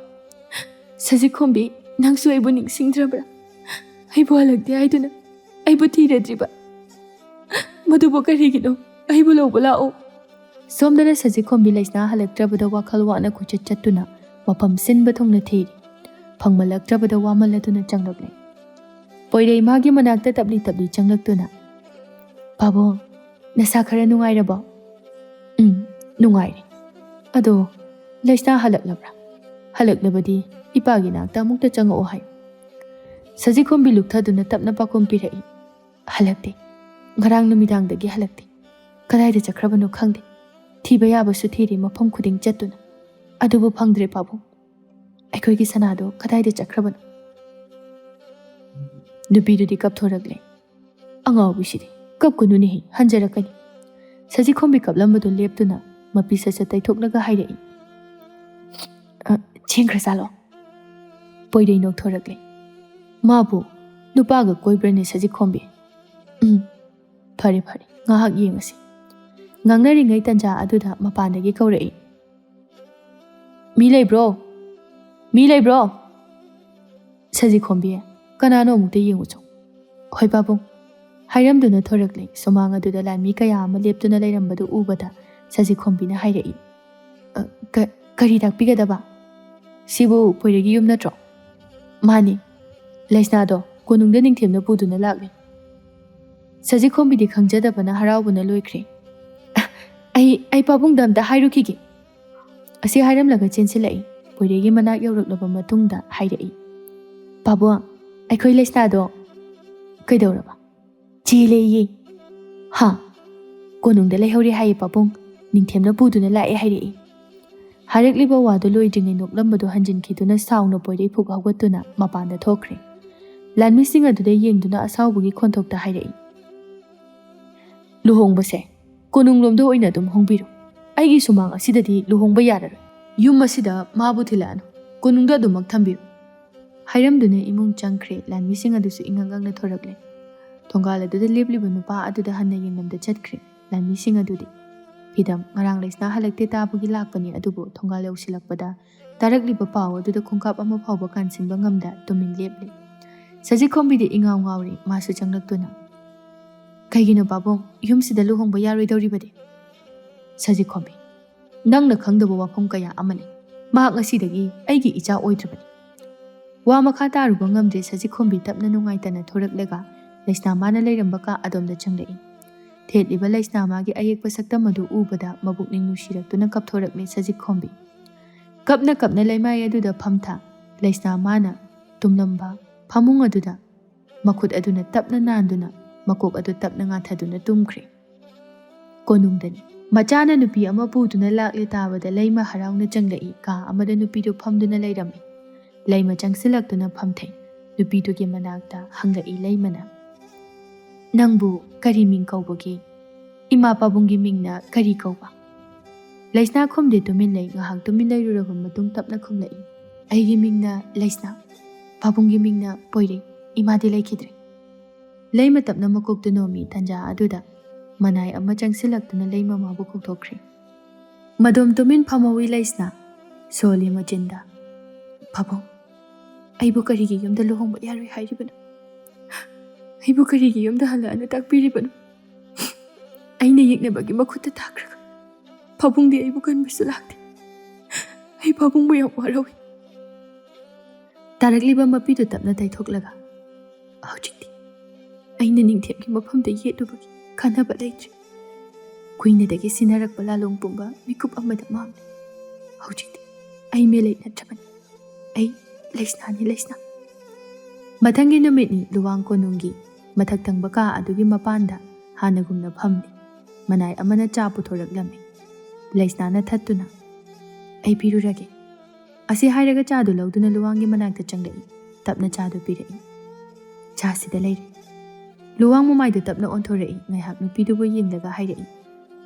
ꯁꯖꯤꯛꯈꯣꯝꯕꯤ, ꯅꯪꯁꯨ ꯑꯩꯕꯨ ꯅꯤꯡꯁꯤꯡꯗ꯭ꯔꯕ꯭ꯔꯥ? ꯑꯩꯕꯨ ꯍꯜꯂꯛꯇꯦ ꯍꯥꯏꯗꯨꯅ ꯑꯩꯕꯨ ꯊꯤꯔꯗ꯭ꯔꯤꯕ? ꯃꯗꯨꯕꯨ ꯀꯔꯤꯒꯤꯅꯣ? ꯑꯩꯕꯨ ꯂꯧꯕ ꯂꯥꯛꯑꯣ꯫" ꯁꯣꯝꯗꯅ ꯁꯖꯤꯛꯈꯣꯝꯕꯤ ꯂꯩꯁꯅꯥ ꯍꯜꯂꯛꯇ꯭ꯔꯕꯗ ꯋꯥꯈꯜ ꯋꯥꯅ ꯀꯣꯏꯆꯠ ꯆꯠꯇꯨꯅ ꯃꯐꯝ ꯁꯤꯟꯕ ꯊꯨꯡꯅ ꯊꯤꯔꯤ꯫ ꯐꯪꯃꯜꯂꯛꯇ꯭ꯔꯕꯗ ꯋꯥꯃꯜꯂꯗꯨꯅ ꯆꯪꯂꯛꯂꯦ꯫ ꯄꯣꯏꯔꯩ ꯃꯥꯒꯤ ꯃꯅꯥꯛꯇ ꯇꯞꯂꯤ ꯇꯞꯂꯤ ꯆꯪꯂꯛꯇꯨꯅ, "ꯄꯥꯕꯨꯡ, ꯅꯁꯥ ꯈꯔ ꯅꯨꯡꯉꯥꯏꯔꯕꯣ?" "ꯎꯝ, ꯅꯨꯡꯉꯥꯏꯔꯦ꯫ ꯑꯗꯣ "ꯂꯩꯁꯅꯥ ꯍꯜꯂꯛꯂꯕ꯭ꯔꯥ? ꯍꯜꯂꯛꯂꯕꯗꯤ ꯏꯄꯥꯒꯤ ꯅꯥꯛꯇ ꯑꯃꯨꯛꯇ ꯆꯪꯉꯛꯑꯣ ꯍꯥꯏꯌꯨ꯫" ꯁꯖꯤꯈꯣꯝꯕꯤ ꯂꯨꯞꯊꯗꯨꯅ ꯇꯞꯅ ꯄꯥꯈꯨꯝ ꯄꯤꯔꯛꯏ, "ꯍꯜꯂꯛꯇꯦ꯫ ꯉꯔꯥꯡ ꯅꯨꯃꯤꯗꯥꯡꯗꯒꯤ ꯍꯜꯂꯛꯇꯦ꯫ ꯀꯗꯥꯏꯗ ꯆꯠꯈ꯭ꯔꯕꯅꯣ ꯈꯪꯗꯦ꯫ ꯊꯤꯕ ꯌꯥꯕꯁꯨ ꯊꯤꯔꯦ ꯃꯐꯝ ꯈꯨꯗꯤꯡ ꯆꯠꯇꯨꯅ꯫ ꯑꯗꯨꯕꯨ ꯐꯪꯗ꯭ꯔꯦ ꯄꯥꯕꯨꯡ꯫ ꯑꯩꯈꯣꯏꯒꯤ ꯁꯅꯥꯗꯣ ꯀꯗꯥꯏꯗ ꯆꯠꯈ꯭ꯔꯕꯅꯣ?" ꯅꯨꯄꯤꯗꯨꯗꯤ ꯀꯞꯊꯣꯔꯛꯂꯦ꯫ "ꯑꯉꯥꯎꯕꯤꯁꯤꯗꯤ, ꯀꯞꯀꯅꯨꯅꯦꯍꯦ, ꯍꯟꯖꯔꯛꯀꯅꯤ꯫" ꯁꯖꯤꯈꯣꯝꯕꯤ ꯀꯞꯂꯝꯕꯗꯨ ꯂꯦꯞꯇꯨꯅ ꯃꯄꯤ ꯁꯠ ꯁꯠ ꯇꯩꯊꯣꯛꯂꯒ ꯍꯥꯏꯔꯛꯏ, "ꯑ, ꯆꯦꯟꯈ꯭ꯔꯖꯥꯠꯂꯣ?" ꯄꯣꯏꯔꯩ ꯅꯣꯛꯊꯣꯔꯛꯂꯦ꯫ "ꯃꯥꯕꯨ ꯅꯨꯄꯥꯒ ꯀꯣꯏꯕ꯭ꯔꯅꯦ ꯁꯖꯤꯈꯣꯝꯕꯤ?" "ꯎꯝ, ꯐꯔꯦ ꯐꯔꯦ, ꯉꯥꯏꯍꯥꯛ ꯌꯦꯡꯉꯁꯤ꯫" ꯉꯥꯡꯅꯔꯤꯉꯩ ꯇꯟꯖꯥ ꯑꯗꯨꯗ ꯃꯄꯥꯟꯗꯒꯤ ꯀꯧꯔꯛꯏ, "ꯃꯤ ꯂꯩꯕ꯭ꯔꯣ? ꯃꯤ ꯂꯩꯕ꯭ꯔꯣ?" "ꯁꯖꯤꯈꯣꯝꯕꯤ, ꯀꯅꯥꯅꯣ ꯑꯃꯨꯛꯇ ꯌꯦꯡꯉꯨꯆꯣ꯫" "ꯍꯣꯏ ꯄꯥꯕꯨꯡ꯫" ꯍꯥꯏꯔꯝꯗꯨꯅ ꯊꯣꯔꯛꯂꯦ꯫ ꯁꯨꯃꯥꯡ ꯑꯗꯨꯗ ꯂꯥꯟꯃꯤ ꯀꯌꯥ ꯑꯃ ꯂꯦꯞꯇꯨꯅ ꯂꯩꯔꯝꯕꯗꯨ ꯎꯕꯗ ꯁꯖꯤꯈꯣꯝꯕꯤꯅ ꯍꯥꯏꯔꯛꯏ, "ꯑ, ꯀ-, ꯀꯔꯤ ꯇꯥꯛꯄꯤꯒꯗꯕ? ꯁꯤꯕꯨ ꯄꯣꯏꯔꯩꯒꯤ ꯌꯨꯝ ꯅꯠꯇ꯭ꯔꯣ?" "ꯃꯥꯅꯤ꯫ ꯂꯩꯁꯅꯥꯗꯣ ꯀꯣꯅꯨꯡꯗ ꯅꯤꯡꯊꯦꯝꯅ ꯄꯨꯗꯨꯅ ꯂꯥꯛꯂꯦ꯫" ꯁꯖꯤꯈꯣꯝꯕꯤꯗꯤ ꯈꯪꯖꯗꯕꯅ ꯍꯔꯥꯎꯕꯅ ꯂꯣꯏꯈ꯭ꯔꯦ꯫ "ꯑꯩ, ꯑꯩ ꯄꯥꯕꯨꯡꯗ ꯑꯝꯇ ꯍꯥꯏꯔꯨꯈꯤꯒꯦ꯫" ꯑꯁꯤ ꯍꯥꯏꯔꯝꯂꯒ ꯆꯦꯟꯁꯤꯜꯂꯛꯏ꯫ ꯄꯣꯏꯔꯩꯒꯤ ꯃꯅꯥꯛ ꯌꯧꯔꯛꯂꯕ ꯃꯇꯨꯡꯗ ꯍꯥꯏꯔꯛꯏ, "ꯄꯥꯕꯨꯡ, ꯑꯩꯈꯣꯏ ꯂꯩꯁꯅꯥꯗꯣ ꯀꯩꯗꯧꯔꯕ?" "ꯆꯦꯜꯂꯦꯌꯦ꯫" "ꯍꯥ? ꯀꯣꯅꯨꯡꯗ ꯂꯩꯍꯧꯔꯦ ꯍꯥꯏꯌꯦ ꯄꯥꯕꯨꯡ, ꯅꯤꯡꯊꯦꯝꯅ ꯄꯨꯗꯨꯅ ꯂꯥꯛꯑꯦ ꯍꯥꯏꯔꯛꯏ꯫" ꯍꯥꯏꯔꯛꯂꯤꯕ ꯋꯥꯗꯨ ꯂꯣꯏꯗ꯭ꯔꯤꯉꯩ ꯅꯣꯛꯂꯝꯕꯗꯨ ꯍꯟꯖꯤꯟꯈꯤꯗꯨꯅ ꯁꯥꯎꯅ ꯄꯣꯏꯔꯩ ꯐꯨꯛ ꯍꯧꯒꯠꯇꯨꯅ ꯃꯄꯥꯟꯗ ꯊꯣꯛꯈ꯭ꯔꯦ꯫ ꯂꯥꯟꯃꯤꯁꯤꯡ ꯑꯗꯨꯗ ꯌꯦꯡꯗꯨꯅ ꯑꯁꯥꯎꯕꯒꯤ ꯈꯣꯟꯊꯣꯛꯇ ꯍꯥꯏꯔꯛꯏ, "ꯂꯨꯍꯣꯡꯕꯁꯦ ꯀꯣꯅꯨꯡꯂꯣꯝꯗ ꯑꯣꯏꯅ ꯑꯗꯨꯝ ꯍꯣꯡꯕꯤꯔꯣ꯫ ꯑꯩꯒꯤ ꯁꯨꯃꯥꯡ ꯑꯁꯤꯗꯗꯤ ꯂꯨꯍꯣꯡꯕ ꯌꯥꯔꯔꯣꯏ꯫ ꯌꯨꯝ ꯑꯁꯤꯗ ꯃꯥꯕꯨ ꯊꯤꯜꯂꯛꯑꯅꯨ꯫ ꯀꯣꯅꯨꯡꯗ ꯑꯗꯨꯃꯛ ꯊꯝꯕꯤꯔꯣ꯫" ꯍꯥꯏꯔꯝꯗꯨꯅ ꯏꯃꯨꯡ ꯆꯪꯈ꯭ꯔꯦ꯫ ꯂꯥꯟꯃꯤꯁꯤꯡ ꯑꯗꯨꯁꯨ ꯏꯉꯛ ꯉꯛꯅ ꯊꯣꯔꯛꯂꯦ꯫ ꯊꯣꯡꯒꯥꯜ ꯑꯗꯨꯗ ꯂꯦꯞꯂꯤꯕ ꯅꯨꯄꯥ ꯑꯗꯨꯗ ꯍꯟꯅ ꯌꯦꯡꯂꯝꯗ ꯆꯠꯈ꯭ꯔꯦ꯫ ꯂꯥꯟꯃꯤꯁꯤꯡ ꯑꯗꯨꯗꯤ, "ꯐꯤꯗꯝ, ꯉꯔꯥꯡ ꯂꯩꯁꯅꯥ ꯍꯜꯂꯛꯇꯦ ꯇꯥꯕꯒꯤ ꯂꯥꯛꯄꯅꯤ, ꯑꯗꯨꯕꯨ ꯊꯣꯡꯒꯥꯜ ꯌꯧꯁꯤꯜꯂꯛꯄꯗ ꯇꯥꯔꯛꯂꯤꯕ ꯄꯥꯎ ꯑꯗꯨꯗ ꯈꯣꯡꯀꯥꯞ ꯑꯃ ꯐꯥꯎꯕ ꯀꯥꯟꯁꯤꯟꯕ ꯉꯝꯗ ꯇꯨꯃꯤꯟ ꯂꯦꯞꯂꯦ꯫" ꯁꯖꯤꯈꯣꯝꯕꯤꯗꯤ ꯏꯉꯥꯎ ꯉꯥꯎꯔꯤ꯫ ꯃꯥꯁꯨ ꯆꯪꯂꯛꯇꯨꯅ, "ꯀꯩꯒꯤꯅꯣ ꯄꯥꯕꯨꯡ, ꯌꯨꯝꯁꯤꯗ ꯂꯨꯍꯣꯡꯕ ꯌꯥꯔꯣꯏꯗꯧꯔꯤꯕꯗꯤ?" ꯁꯖꯤꯈꯣꯝꯕꯤ, "ꯅꯪꯅ ꯈꯪꯗꯕ ꯋꯥꯐꯝ ꯀꯌꯥ ꯑꯃ ꯂꯩ꯫ ꯃꯍꯥꯛ ꯉꯁꯤꯗꯒꯤ ꯑꯩꯒꯤ ꯏꯆꯥ ꯑꯣꯏꯗ꯭ꯔꯕꯅꯤ꯫" ꯋꯥ ꯃꯈꯥ ꯇꯥꯔꯨꯕ ꯉꯝꯗ꯭ꯔꯦ꯫ ꯁꯖꯤꯈꯣꯝꯕꯤ ꯇꯞꯅ ꯅꯨꯡꯉꯥꯏꯇꯅ ꯊꯣꯔꯛꯂꯒ ꯂꯩꯁꯅꯥ ꯃꯥꯅ ꯂꯩꯔꯝꯕ ꯀꯥ ꯑꯗꯣꯝꯗ ꯆꯪꯂꯛꯏ꯫ ꯊꯦꯠꯂꯤꯕ ꯂꯩꯁꯅꯥ ꯃꯥꯒꯤ ꯑꯌꯦꯛꯄ ꯁꯛꯇꯝ ꯑꯗꯨ ꯎꯕꯗ ꯃꯕꯨꯛꯅꯤꯡ ꯅꯨꯡꯁꯤꯔꯛꯇꯨꯅ ꯀꯞꯊꯣꯔꯛꯂꯦ ꯁꯖꯤꯈꯣꯝꯕꯤ꯫ ꯀꯞꯅ ꯀꯞꯅ ꯂꯩꯃꯥꯏ ꯑꯗꯨꯗ ꯐꯝꯊ ꯂꯩꯁꯅꯥ ꯃꯥꯅ ꯇꯨꯝꯂꯝꯕ ꯐꯃꯨꯡ ꯑꯗꯨꯗ ꯃꯈꯨꯠ ꯑꯗꯨꯅ ꯇꯞꯅ ꯅꯥꯟꯗꯨꯅ ꯃꯀꯣꯛ ꯑꯗꯨ ꯇꯞꯅ ꯉꯥꯊꯗꯨꯅ ꯇꯨꯝꯈ꯭ꯔꯦ꯫ ꯀꯣꯅꯨꯡꯗꯅꯤ꯫ ꯃꯆꯥꯅ ꯅꯨꯄꯤ ꯑꯃ ꯄꯨꯗꯨꯅ ꯂꯥꯛꯂꯦ ꯇꯥꯕꯗ ꯂꯩꯃ ꯍꯔꯥꯎꯅ ꯆꯪꯂꯛꯏ꯫ ꯀꯥ ꯑꯃꯗ ꯅꯨꯄꯤꯗꯨ ꯐꯝꯗꯨꯅ ꯂꯩꯔꯝꯃꯤ꯫ ꯂꯩꯃ ꯆꯪꯁꯤꯜꯂꯛꯇꯨꯅ ꯐꯝꯊꯩ꯫ ꯅꯨꯄꯤꯗꯨꯒꯤ ꯃꯅꯥꯛꯇ ꯍꯪꯂꯛꯏ ꯂꯩꯃꯅ, "ꯅꯪꯕꯨ ꯀꯔꯤ ꯃꯤꯡ ꯀꯧꯕꯒꯦ? ꯏꯃꯥ ꯄꯥꯕꯨꯡꯒꯤ ꯃꯤꯡꯅ ꯀꯔꯤ ꯀꯧꯕ?" ꯂꯩꯁꯅꯥ ꯈꯨꯝꯗꯦ, ꯇꯨꯃꯤꯟ ꯂꯩ꯫ ꯉꯥꯏꯍꯥꯛ ꯇꯨꯃꯤꯟ ꯂꯩꯔꯨꯔꯕ ꯃꯇꯨꯡ ꯇꯞꯅ ꯈꯨꯝꯂꯛꯏ, "ꯑꯩꯒꯤ ꯃꯤꯡꯅ ꯂꯩꯁꯅꯥ, ꯄꯥꯕꯨꯡꯒꯤ ꯃꯤꯡꯅ ꯄꯣꯏꯔꯩ, ꯏꯃꯥꯗꯤ ꯂꯩꯈꯤꯗ꯭ꯔꯦ꯫" ꯂꯩꯃ ꯇꯞꯅ ꯃꯀꯣꯛꯇꯨ ꯅꯣꯝꯃꯤ꯫ ꯇꯟꯖꯥ ꯑꯗꯨꯗ ꯃꯅꯥꯏ ꯑꯃ ꯆꯪꯁꯤꯜꯂꯛꯇꯨꯅ ꯂꯩꯃ ꯃꯥꯕꯨ ꯀꯧꯊꯣꯛꯈ꯭ꯔꯦ꯫ ꯃꯗꯣꯝ ꯇꯨꯃꯤꯟ ꯐꯝꯍꯧꯏ ꯂꯩꯁꯅꯥ꯫ ꯁꯣꯜꯂꯤ ꯃꯆꯤꯟꯗ, "ꯄꯥꯕꯨꯡ, ꯑꯩꯕꯨ ꯀꯔꯤꯒꯤ ꯌꯨꯝꯗ ꯂꯨꯍꯣꯡꯕ ꯌꯥꯔꯣꯏ ꯍꯥꯏꯔꯤꯕꯅꯣ? ꯑꯩꯕꯨ ꯀꯔꯤꯒꯤ ꯌꯨꯝꯗ ꯍꯜꯂꯛꯑꯅ ꯇꯥꯛꯄꯤꯔꯤꯕꯅꯣ? ꯑꯩꯅ ꯌꯦꯛꯅꯕꯒꯤ ꯃꯈꯨꯠꯇ ꯇꯥꯈ꯭ꯔꯒ ꯄꯥꯕꯨꯡꯗꯤ ꯑꯩꯕꯨ ꯀꯟꯕꯁꯨ ꯂꯥꯛꯇꯦ꯫ ꯑꯩ ꯄꯥꯕꯨꯡꯕꯨ ꯌꯥꯝ ꯋꯥꯔꯧꯏ꯫" ꯇꯥꯔꯛꯂꯤꯕ ꯃꯄꯤꯗꯨ ꯇꯞꯅ ꯇꯩꯊꯣꯛꯂꯒ, "ꯍꯧꯖꯤꯛꯇꯤ ꯑꯩꯅ ꯅꯤꯡꯊꯦꯝꯒꯤ ꯃꯐꯝꯗ ꯌꯦꯠꯂꯨꯕꯒꯤ ꯀꯥꯟꯅꯕ ꯂꯩꯇ꯭ꯔꯦ꯫ ꯀꯨꯏꯅꯗꯒꯤ ꯁꯤꯟꯅꯔꯛꯄ ꯂꯥꯂꯣꯡ ꯄꯨꯝꯕ ꯃꯤꯀꯨꯞ ꯑꯃꯗ ꯃꯥꯡꯂꯦ꯫ ꯍꯧꯖꯤꯛꯇꯤ ꯑꯩ ꯃꯦꯂꯩ ꯅꯠꯇ꯭ꯔꯕꯅꯤ꯫ ꯑꯩ ꯂꯩꯁꯅꯥꯅꯤ, ꯂꯩꯁꯅꯥ꯫" ꯃꯊꯪꯒꯤ ꯅꯨꯃꯤꯠꯅꯤ꯫ ꯂꯨꯋꯥꯡ ꯀꯣꯅꯨꯡꯒꯤ ꯃꯊꯛ ꯊꯪꯕ ꯀꯥ ꯑꯗꯨꯒꯤ ꯃꯄꯥꯟꯗ ꯍꯥꯟꯅꯒꯨꯝꯅ ꯐꯝꯂꯤ꯫ ꯃꯅꯥꯏ ꯑꯃꯅ ꯆꯥ ꯄꯨꯊꯣꯔꯛꯂꯝꯃꯤ꯫ ꯂꯩꯁꯅꯥꯅ ꯊꯠꯇꯨꯅ, "ꯑꯩ ꯄꯤꯔꯨꯔꯒꯦ꯫" ꯑꯁꯤ ꯍꯥꯏꯔꯒ ꯆꯥꯗꯨ ꯂꯧꯗꯨꯅ ꯂꯨꯋꯥꯡꯒꯤ ꯃꯅꯥꯛꯇ ꯆꯪꯂꯛꯏ꯫ ꯇꯞꯅ ꯆꯥꯗꯨ ꯄꯤꯔꯛꯏ꯫ "ꯆꯥꯁꯤꯗ ꯂꯩꯔꯦ꯫" ꯂꯨꯋꯥꯡ ꯃꯃꯥꯏꯗꯨ ꯇꯞꯅ ꯑꯣꯟꯊꯣꯔꯛꯏ꯫ ꯉꯥꯏꯍꯥꯛ ꯅꯨꯄꯤꯗꯨꯕꯨ ꯌꯦꯡꯂꯒ ꯍꯥꯏꯔꯛꯏ,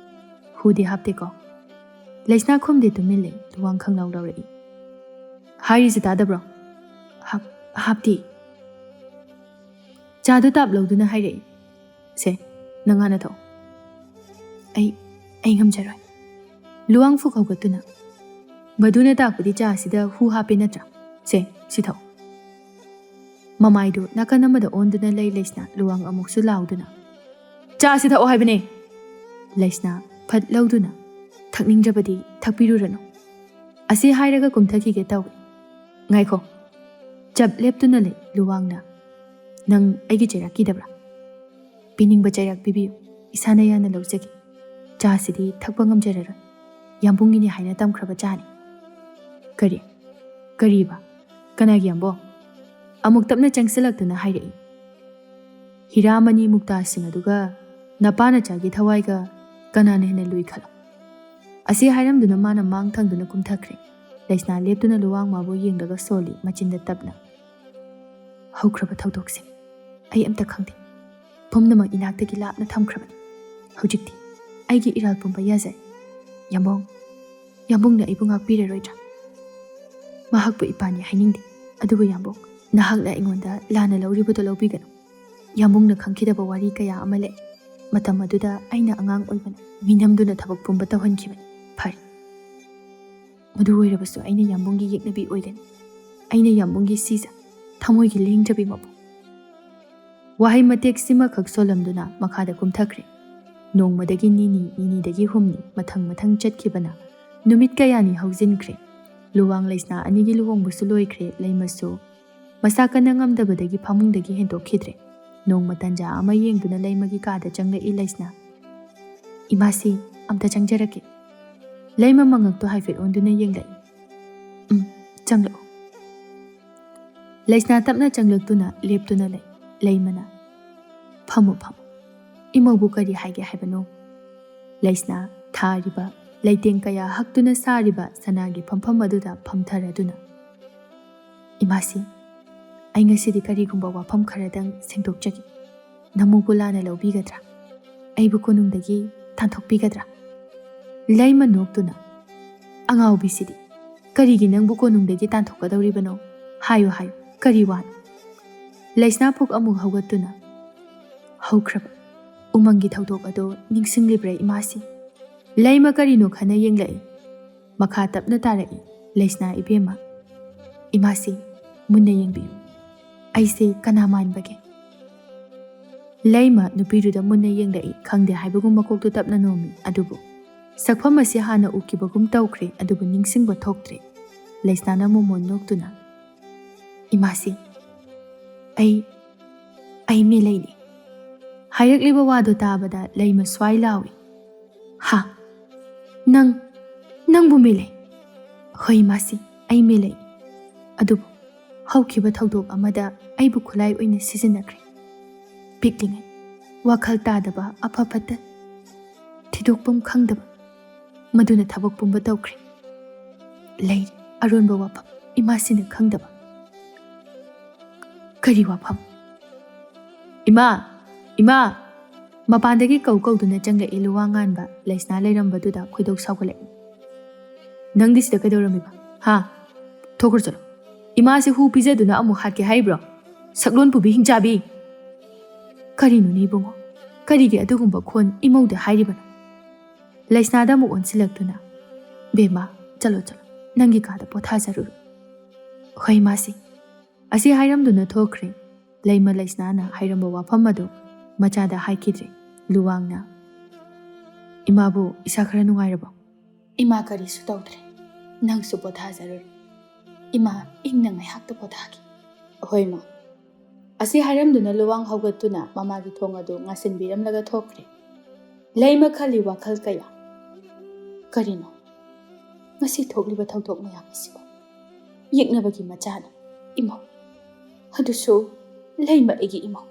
"ꯍꯨꯗꯤ ꯍꯥꯞꯇꯦꯀꯣ?" ꯂꯩꯁꯅꯥ ꯈꯨꯝꯗꯦ, ꯇꯨꯃꯤꯟ ꯂꯩ꯫ ꯂꯨꯋꯥꯡ ꯈꯪꯂꯥꯎ ꯂꯥꯎꯔꯛꯏ, "ꯍꯥꯏꯔꯤꯁꯤ ꯇꯥꯗꯕ꯭ꯔꯣ?" "ꯍꯥꯞ-, ꯍꯥꯞꯇꯦ꯫" ꯆꯥꯗꯨ ꯇꯥꯞ ꯂꯧꯗꯨꯅ ꯍꯥꯏꯔꯛꯏ, "ꯁꯦ, ꯅꯪ ꯍꯥꯟꯅ ꯊꯛꯑꯣ꯫" "ꯑꯩ, ꯑꯩ ꯉꯝꯖꯔꯣꯏ꯫" ꯂꯨꯋꯥꯡ ꯐꯨꯛ ꯍꯧꯒꯠꯇꯨꯅ, "ꯃꯗꯨꯅ ꯇꯥꯛꯄꯗꯤ ꯆꯥ ꯑꯁꯤꯗ ꯍꯨ ꯍꯥꯞꯄꯦ ꯅꯠꯇ꯭ꯔꯥ? ꯁꯦ, ꯁꯤ ꯊꯛꯑꯣ꯫" ꯃꯃꯥꯏꯗꯨ ꯅꯥꯀꯟ ꯑꯃꯗ ꯑꯣꯟꯗꯨꯅ ꯂꯩ ꯂꯩꯁꯅꯥ꯫ ꯂꯨꯋꯥꯡ ꯑꯃꯨꯛꯁꯨ ꯂꯥꯎꯗꯨꯅ, "ꯆꯥ ꯑꯁꯤ ꯊꯛꯑꯣ ꯍꯥꯏꯕꯅꯦ!" ꯂꯩꯁꯅꯥ ꯐꯠ ꯂꯧꯗꯨꯅ, "ꯊꯛꯅꯤꯡꯗ꯭ꯔꯕꯗꯤ ꯊꯛꯄꯤꯔꯨꯔꯅꯨ꯫" ꯑꯁꯤ ꯍꯥꯏꯔꯒ ꯀꯨꯝꯊꯈꯤꯒꯦ ꯇꯧꯏ꯫ "ꯉꯥꯏꯈꯣ꯫" ꯆꯞ ꯂꯦꯞꯇꯨꯅ ꯂꯩ ꯂꯨꯋꯥꯡꯅ꯫ "ꯅꯪ ꯑꯩꯒꯤ ꯆꯩꯔꯥꯛ ꯀꯤꯗꯕ꯭ꯔꯥ?" "ꯄꯤꯅꯤꯡꯕ ꯆꯩꯔꯥꯛ ꯄꯤꯕꯤꯌꯨ, ꯏꯁꯥꯅ ꯌꯥꯅ ꯂꯧꯖꯒꯦ꯫ ꯆꯥꯁꯤꯗꯤ ꯊꯛꯄ ꯉꯝꯖꯔꯔꯣꯏ꯫ ꯌꯥꯝꯕꯨꯡꯒꯤꯅꯤ ꯍꯥꯏꯅ ꯇꯝꯈ꯭ꯔꯕ ꯆꯥꯅꯤ꯫" "ꯀꯔꯤ? ꯀꯔꯤꯕ? ꯀꯅꯥꯒꯤ ꯌꯥꯝꯕꯣꯡ?" ꯑꯃꯨꯛ ꯇꯞꯅ ꯆꯪꯁꯤꯜꯂꯛꯇꯨꯅ ꯍꯥꯏꯔꯛꯏ꯫ "ꯍꯤꯔꯥꯃꯅꯤ ꯃꯨꯛꯇꯥꯁꯤꯡ ꯑꯗꯨꯒ ꯅꯄꯥ ꯅꯆꯥꯒꯤ ꯊꯋꯥꯏꯒ ꯀꯅꯥꯅ ꯍꯦꯟꯅ ꯂꯨꯏ ꯈꯜꯂꯣ?" ꯑꯁꯤ ꯍꯥꯏꯔꯝꯗꯨꯅ ꯃꯥꯅ ꯃꯥꯡ ꯊꯪꯗꯨꯅ ꯀꯨꯝꯊꯈ꯭ꯔꯦ꯫ ꯂꯩꯁꯅꯥ ꯂꯦꯞꯇꯨꯅ ꯂꯨꯋꯥꯡ ꯃꯥꯕꯨ ꯌꯦꯡꯂꯒ ꯁꯣꯜꯂꯤ, ꯃꯆꯤꯟꯗ ꯇꯞꯅ, "ꯍꯧꯈ꯭ꯔꯕ ꯊꯧꯗꯣꯛꯁꯦ ꯑꯩ ꯑꯝꯇ ꯈꯪꯗꯦ꯫ ꯄꯨꯝꯅꯃꯛ ꯏꯅꯥꯛꯇꯒꯤ ꯂꯥꯞꯅ ꯊꯝꯈ꯭ꯔꯕꯅꯤ꯫ ꯍꯧꯖꯤꯛꯇꯤ ꯑꯩꯒꯤ ꯏꯔꯥꯜ ꯄꯨꯝꯕ ꯌꯥꯖꯔꯦ꯫ ꯌꯥꯝꯕꯣꯡ, ꯌꯥꯝꯕꯨꯡꯅ ꯑꯩꯕꯨ ꯉꯥꯛꯄꯤꯔꯔꯣꯏꯗ꯭ꯔꯥ? ꯃꯍꯥꯛꯄꯨ ꯏꯄꯥꯅꯤ ꯍꯥꯏꯅꯤꯡꯗꯦ꯫ ꯑꯗꯨꯕꯨ ꯌꯥꯝꯕꯨꯡ, ꯅꯍꯥꯛꯅ ꯑꯩꯉꯣꯟꯗ ꯂꯥꯟꯅ ꯂꯧꯔꯤꯕꯗꯣ ꯂꯧꯕꯤꯒꯅꯨ꯫ ꯌꯥꯝꯕꯨꯡꯅ ꯈꯪꯈꯤꯗꯕ ꯋꯥꯔꯤ ꯀꯌꯥ ꯑꯃ ꯂꯩ꯫ ꯃꯇꯝ ꯑꯗꯨꯗ ꯑꯩꯅ ꯑꯉꯥꯡ ꯑꯣꯏꯕꯅ ꯃꯤꯅꯝꯗꯨꯅ ꯊꯕꯛ ꯄꯨꯝꯕ ꯇꯧꯍꯟꯈꯤꯕꯅꯤ꯫ ꯐꯔꯦ, ꯃꯗꯨ ꯑꯣꯏꯔꯕꯁꯨ ꯑꯩꯅ ꯌꯥꯝꯕꯨꯡꯒꯤ ꯌꯦꯛꯅꯕꯤ ꯑꯣꯏꯒꯅꯤ꯫ ꯑꯩꯅ ꯌꯥꯝꯕꯨꯡꯒꯤ ꯁꯤꯖ, ꯊꯃꯣꯏꯒꯤ ꯂꯦꯡꯗ꯭ꯔꯕꯤ ꯃꯄꯨ꯫" ꯋꯥꯍꯩ ꯃꯇꯦꯛ ꯁꯤꯃꯈꯛ ꯁꯣꯜꯂꯝꯗꯨꯅ ꯃꯈꯥꯗ ꯀꯨꯝꯊꯈ꯭ꯔꯦ꯫ ꯅꯣꯡꯃꯗꯒꯤ ꯅꯤꯅꯤ, ꯅꯤꯅꯤꯗꯒꯤ ꯍꯨꯝꯅꯤ, ꯃꯊꯪ ꯃꯊꯪ ꯆꯠꯈꯤꯕꯅ ꯅꯨꯃꯤꯠ ꯀꯌꯥꯅꯤ ꯍꯧꯖꯤꯟꯈ꯭ꯔꯦ꯫ ꯂꯨꯋꯥꯡ ꯂꯩꯁꯅꯥ ꯑꯅꯤꯒꯤ ꯂꯨꯍꯣꯡꯕꯁꯨ ꯂꯣꯏꯈ꯭ꯔꯦ꯫ ꯂꯩꯃꯁꯨ ꯃꯁꯥ ꯀꯟꯅ ꯉꯝꯗꯕꯗꯒꯤ ꯐꯃꯨꯡꯗꯒꯤ ꯍꯦꯟꯗꯣꯛꯈꯤꯗ꯭ꯔꯦ꯫ ꯅꯣꯡꯃ ꯇꯟꯖꯥ ꯑꯃ ꯌꯦꯡꯗꯨꯅ ꯂꯩꯃꯒꯤ ꯀꯥꯗ ꯆꯪꯂꯛꯏ ꯂꯩꯁꯅꯥ꯫ "ꯏꯃꯥꯁꯤ, ꯑꯝꯇ ꯆꯪꯖꯔꯛꯀꯦ꯫" ꯂꯩꯃ ꯃꯉꯛꯇꯣ ꯍꯥꯏꯐꯦꯠ ꯑꯣꯟꯗꯨꯅ ꯌꯦꯡꯂꯛꯏ꯫ "ꯎꯝ, ꯆꯪꯂꯛꯎ꯫" ꯂꯩꯁꯅꯥ ꯇꯞꯅ ꯆꯪꯂꯛꯇꯨꯅ ꯂꯦꯞꯇꯨꯅ ꯂꯩ꯫ ꯂꯩꯃꯅ, "ꯐꯝꯃꯨ, ꯐꯝꯃꯨ꯫ ꯏꯃꯧꯕꯨ ꯀꯔꯤ ꯍꯥꯏꯒꯦ ꯍꯥꯏꯕꯅꯣ?" ꯂꯩꯁꯅꯥ ꯊꯥꯔꯤꯕ ꯂꯩꯇꯦꯡ ꯀꯌꯥ ꯍꯛꯇꯨꯅ ꯁꯥꯔꯤꯕ ꯁꯅꯥꯒꯤ ꯐꯝꯐꯝ ꯑꯗꯨꯗ ꯐꯝꯊꯔꯗꯨꯅ, "ꯏꯃꯥꯁꯤ, ꯑꯩ ꯉꯁꯤꯗꯤ ꯀꯔꯤꯒꯨꯝꯕ ꯋꯥꯐꯝ ꯈꯔꯗꯪ ꯁꯦꯡꯗꯣꯛꯆꯒꯦ꯫ ꯅꯃꯧꯕꯨ ꯂꯥꯟꯅ ꯂꯧꯕꯤꯒꯗ꯭ꯔꯥ? ꯑꯩꯕꯨ ꯀꯣꯅꯨꯡꯗꯒꯤ ꯇꯥꯟꯊꯣꯛꯄꯤꯒꯗ꯭ꯔꯥ?" ꯂꯩꯃ ꯅꯣꯛꯇꯨꯅ, "ꯑꯉꯥꯎꯕꯤꯁꯤꯗꯤ, ꯀꯔꯤꯒꯤ ꯅꯪꯕꯨ ꯀꯣꯅꯨꯡꯗꯒꯤ ꯇꯥꯟꯊꯣꯛꯀꯗꯧꯔꯤꯕꯅꯣ? ꯍꯥꯏꯌꯨ, ꯍꯥꯏꯌꯨ, ꯀꯔꯤ ꯋꯥꯅꯣ?" ꯂꯩꯁꯅꯥ ꯐꯨꯛ ꯑꯃꯨꯛ ꯍꯧꯒꯠꯇꯨꯅ, "ꯍꯧꯈ꯭ꯔꯕ ꯎꯃꯪꯒꯤ ꯊꯧꯗꯣꯛ ꯑꯗꯣ ꯅꯤꯡꯁꯤꯡꯂꯤꯕ꯭ꯔꯥ, ꯏꯃꯥꯁꯤ?" ꯂꯩꯃ ꯀꯔꯤꯅꯣ ꯈꯟꯅ ꯌꯦꯡꯂꯛꯏ꯫ ꯃꯈꯥ ꯇꯞꯅ ꯇꯥꯔꯛꯏ꯫ "ꯂꯩꯁꯅꯥ ꯏꯕꯦꯝꯃ, ꯏꯃꯥꯁꯤ, ꯃꯨꯟꯅ ꯌꯦꯡꯕꯤꯌꯨ꯫ ꯑꯩꯁꯦ ꯀꯅꯥ ꯃꯥꯟꯕꯒꯦ?" ꯂꯩꯃ ꯅꯨꯄꯤꯗꯨꯗ ꯃꯨꯟꯅ ꯌꯦꯡꯂꯛꯏ꯫ ꯈꯪꯗꯦ ꯍꯥꯏꯕꯒꯨꯝ ꯃꯀꯣꯛꯇꯨ ꯇꯞꯅ ꯅꯣꯝꯃꯤ꯫ ꯑꯗꯨꯕꯨ ꯁꯛꯐꯝ ꯑꯁꯤ ꯍꯥꯟꯅ ꯎꯈꯤꯕꯒꯨꯝ ꯇꯧꯈ꯭ꯔꯦ, ꯑꯗꯨꯕꯨ ꯅꯤꯡꯁꯤꯡꯕ ꯊꯣꯛꯇ꯭ꯔꯦ꯫ ꯂꯩꯁꯅꯥꯅ ꯃꯣꯃꯣꯟ ꯅꯣꯛꯇꯨꯅ, "ꯏꯃꯥꯁꯤ, ꯑꯩ, ꯑꯩ ꯃꯦꯂꯩꯅꯤ꯫" ꯍꯥꯏꯔꯛꯂꯤꯕ ꯋꯥꯗꯨ ꯇꯥꯕꯗ ꯂꯩꯃ ꯁ꯭ꯋꯥꯏ ꯂꯥꯎꯏ꯫ "ꯍꯥ? ꯅꯪ, ꯅꯪꯕꯨ ꯃꯦꯂꯩ?" "ꯍꯣꯏ, ꯏꯃꯥꯁꯤ, ꯑꯩ ꯃꯦꯂꯩ꯫ ꯑꯗꯨꯕꯨ ꯍꯧꯈꯤꯕ ꯊꯧꯗꯣꯛ ꯑꯃꯗ ꯑꯩꯕꯨ ꯈꯨꯠꯂꯥꯏ ꯑꯣꯏꯅ ꯁꯤꯖꯤꯟꯅꯈ꯭ꯔꯦ꯫ ꯄꯤꯛꯂꯤꯉꯩ, ꯋꯥꯈꯜ ꯇꯥꯗꯕ, ꯑꯐ ꯐꯠꯇ ꯊꯤꯗꯣꯛꯐꯝ ꯈꯪꯗꯕ, ꯃꯗꯨꯅ ꯊꯕꯛ ꯄꯨꯝꯕ ꯇꯧꯈ꯭ꯔꯦ꯫ ꯂꯩꯔꯤ ꯑꯔꯣꯟꯕ ꯋꯥꯐꯝ, ꯏꯃꯥꯁꯤꯅ ꯈꯪꯗꯕ꯫ ꯀꯔꯤ ꯋꯥꯐꯝ? "ꯏꯃꯥ! ꯏꯃꯥ!" ꯃꯄꯥꯟꯗꯒꯤ ꯀꯧ ꯀꯧꯗꯨꯅ ꯆꯪꯂꯛꯏ ꯂꯨꯋꯥꯡ ꯉꯥꯟꯕ꯫ ꯂꯩꯁꯅꯥ ꯂꯩꯔꯝꯕꯗꯨꯗ ꯈꯣꯏꯗꯧ ꯁꯥꯎꯒꯠꯂꯛꯏ꯫ "ꯅꯪꯗꯤ ꯁꯤꯗ ꯀꯩꯗꯧꯔꯝꯃꯤꯕ? ꯍꯥ? ꯊꯣꯛꯈ꯭ꯔꯣ ꯆꯠꯂꯣ꯫ ꯏꯃꯥꯁꯦ ꯍꯨ ꯄꯤꯖꯗꯨꯅ ꯑꯃꯨꯛ ꯍꯥꯠꯀꯦ ꯍꯥꯏꯔꯤꯕ꯭ꯔꯣ? ꯁꯛꯂꯣꯟ ꯄꯨꯕꯤ ꯍꯤꯡꯆꯥꯕꯤ!" "ꯀꯔꯤꯅꯣꯅꯦ ꯏꯕꯨꯡꯉꯣ? ꯀꯔꯤꯒꯤ ꯑꯗꯨꯒꯨꯝꯕ ꯈꯣꯟ ꯏꯃꯧꯗ ꯍꯥꯏꯔꯤꯕꯅꯣ?" ꯂꯩꯁꯅꯥꯗ ꯑꯃꯨꯛ ꯑꯣꯟꯁꯤꯜꯂꯛꯇꯨꯅ, "ꯕꯦꯝꯃ, ꯆꯠꯂꯣ ꯆꯠꯂꯣ, ꯅꯪꯒꯤ ꯀꯥꯗ ꯄꯣꯊꯥꯖꯔꯨꯔꯣ꯫" "ꯍꯣꯏ ꯏꯃꯥꯁꯤ꯫" ꯑꯁꯤ ꯍꯥꯏꯔꯝꯗꯨꯅ ꯊꯣꯛꯈ꯭ꯔꯦ꯫ ꯂꯩꯃ ꯂꯩꯁꯅꯥꯅ ꯍꯥꯏꯔꯝꯕ ꯋꯥꯐꯝ ꯑꯗꯨ ꯃꯆꯥꯗ ꯍꯥꯏꯈꯤꯗ꯭ꯔꯦ꯫ ꯂꯨꯋꯥꯡꯅ, "ꯏꯃꯥꯕꯨ ꯏꯁꯥ ꯈꯔ ꯅꯨꯡꯉꯥꯏꯔꯕꯣ?" "ꯏꯃꯥ ꯀꯔꯤꯁꯨ ꯇꯧꯗ꯭ꯔꯦ꯫ ꯅꯪꯁꯨ ꯄꯣꯊꯥꯖꯔꯨꯔꯣ꯫ ꯏꯃꯥ ꯏꯪꯅ ꯉꯥꯏꯍꯥꯛꯇ ꯄꯣꯊꯥꯒꯦ꯫" "ꯍꯣꯏ ꯃꯥ꯫" ꯑꯁꯤ ꯍꯥꯏꯔꯝꯗꯨꯅ ꯂꯨꯋꯥꯡ ꯍꯧꯒꯠꯇꯨꯅ ꯃꯃꯥꯒꯤ ꯊꯣꯡ ꯑꯗꯨ ꯉꯥꯁꯤꯟꯕꯤꯔꯝꯂꯒ ꯊꯣꯛꯈ꯭ꯔꯦ꯫ ꯂꯩꯃ ꯈꯜꯂꯤ ꯋꯥꯈꯜ ꯀꯌꯥ꯫ "ꯀꯔꯤꯅꯣ ꯉꯁꯤ ꯊꯣꯛꯂꯤꯕ ꯊꯧꯗꯣꯛ ꯃꯌꯥꯝ ꯑꯁꯤꯕꯨ? ꯌꯦꯛꯅꯕꯒꯤ ꯃꯆꯥꯅꯤ ꯏꯃꯧ꯫ ꯑꯗꯨꯁꯨ ꯂꯩꯃ ꯑꯩꯒꯤ ꯏꯃꯧ꯫"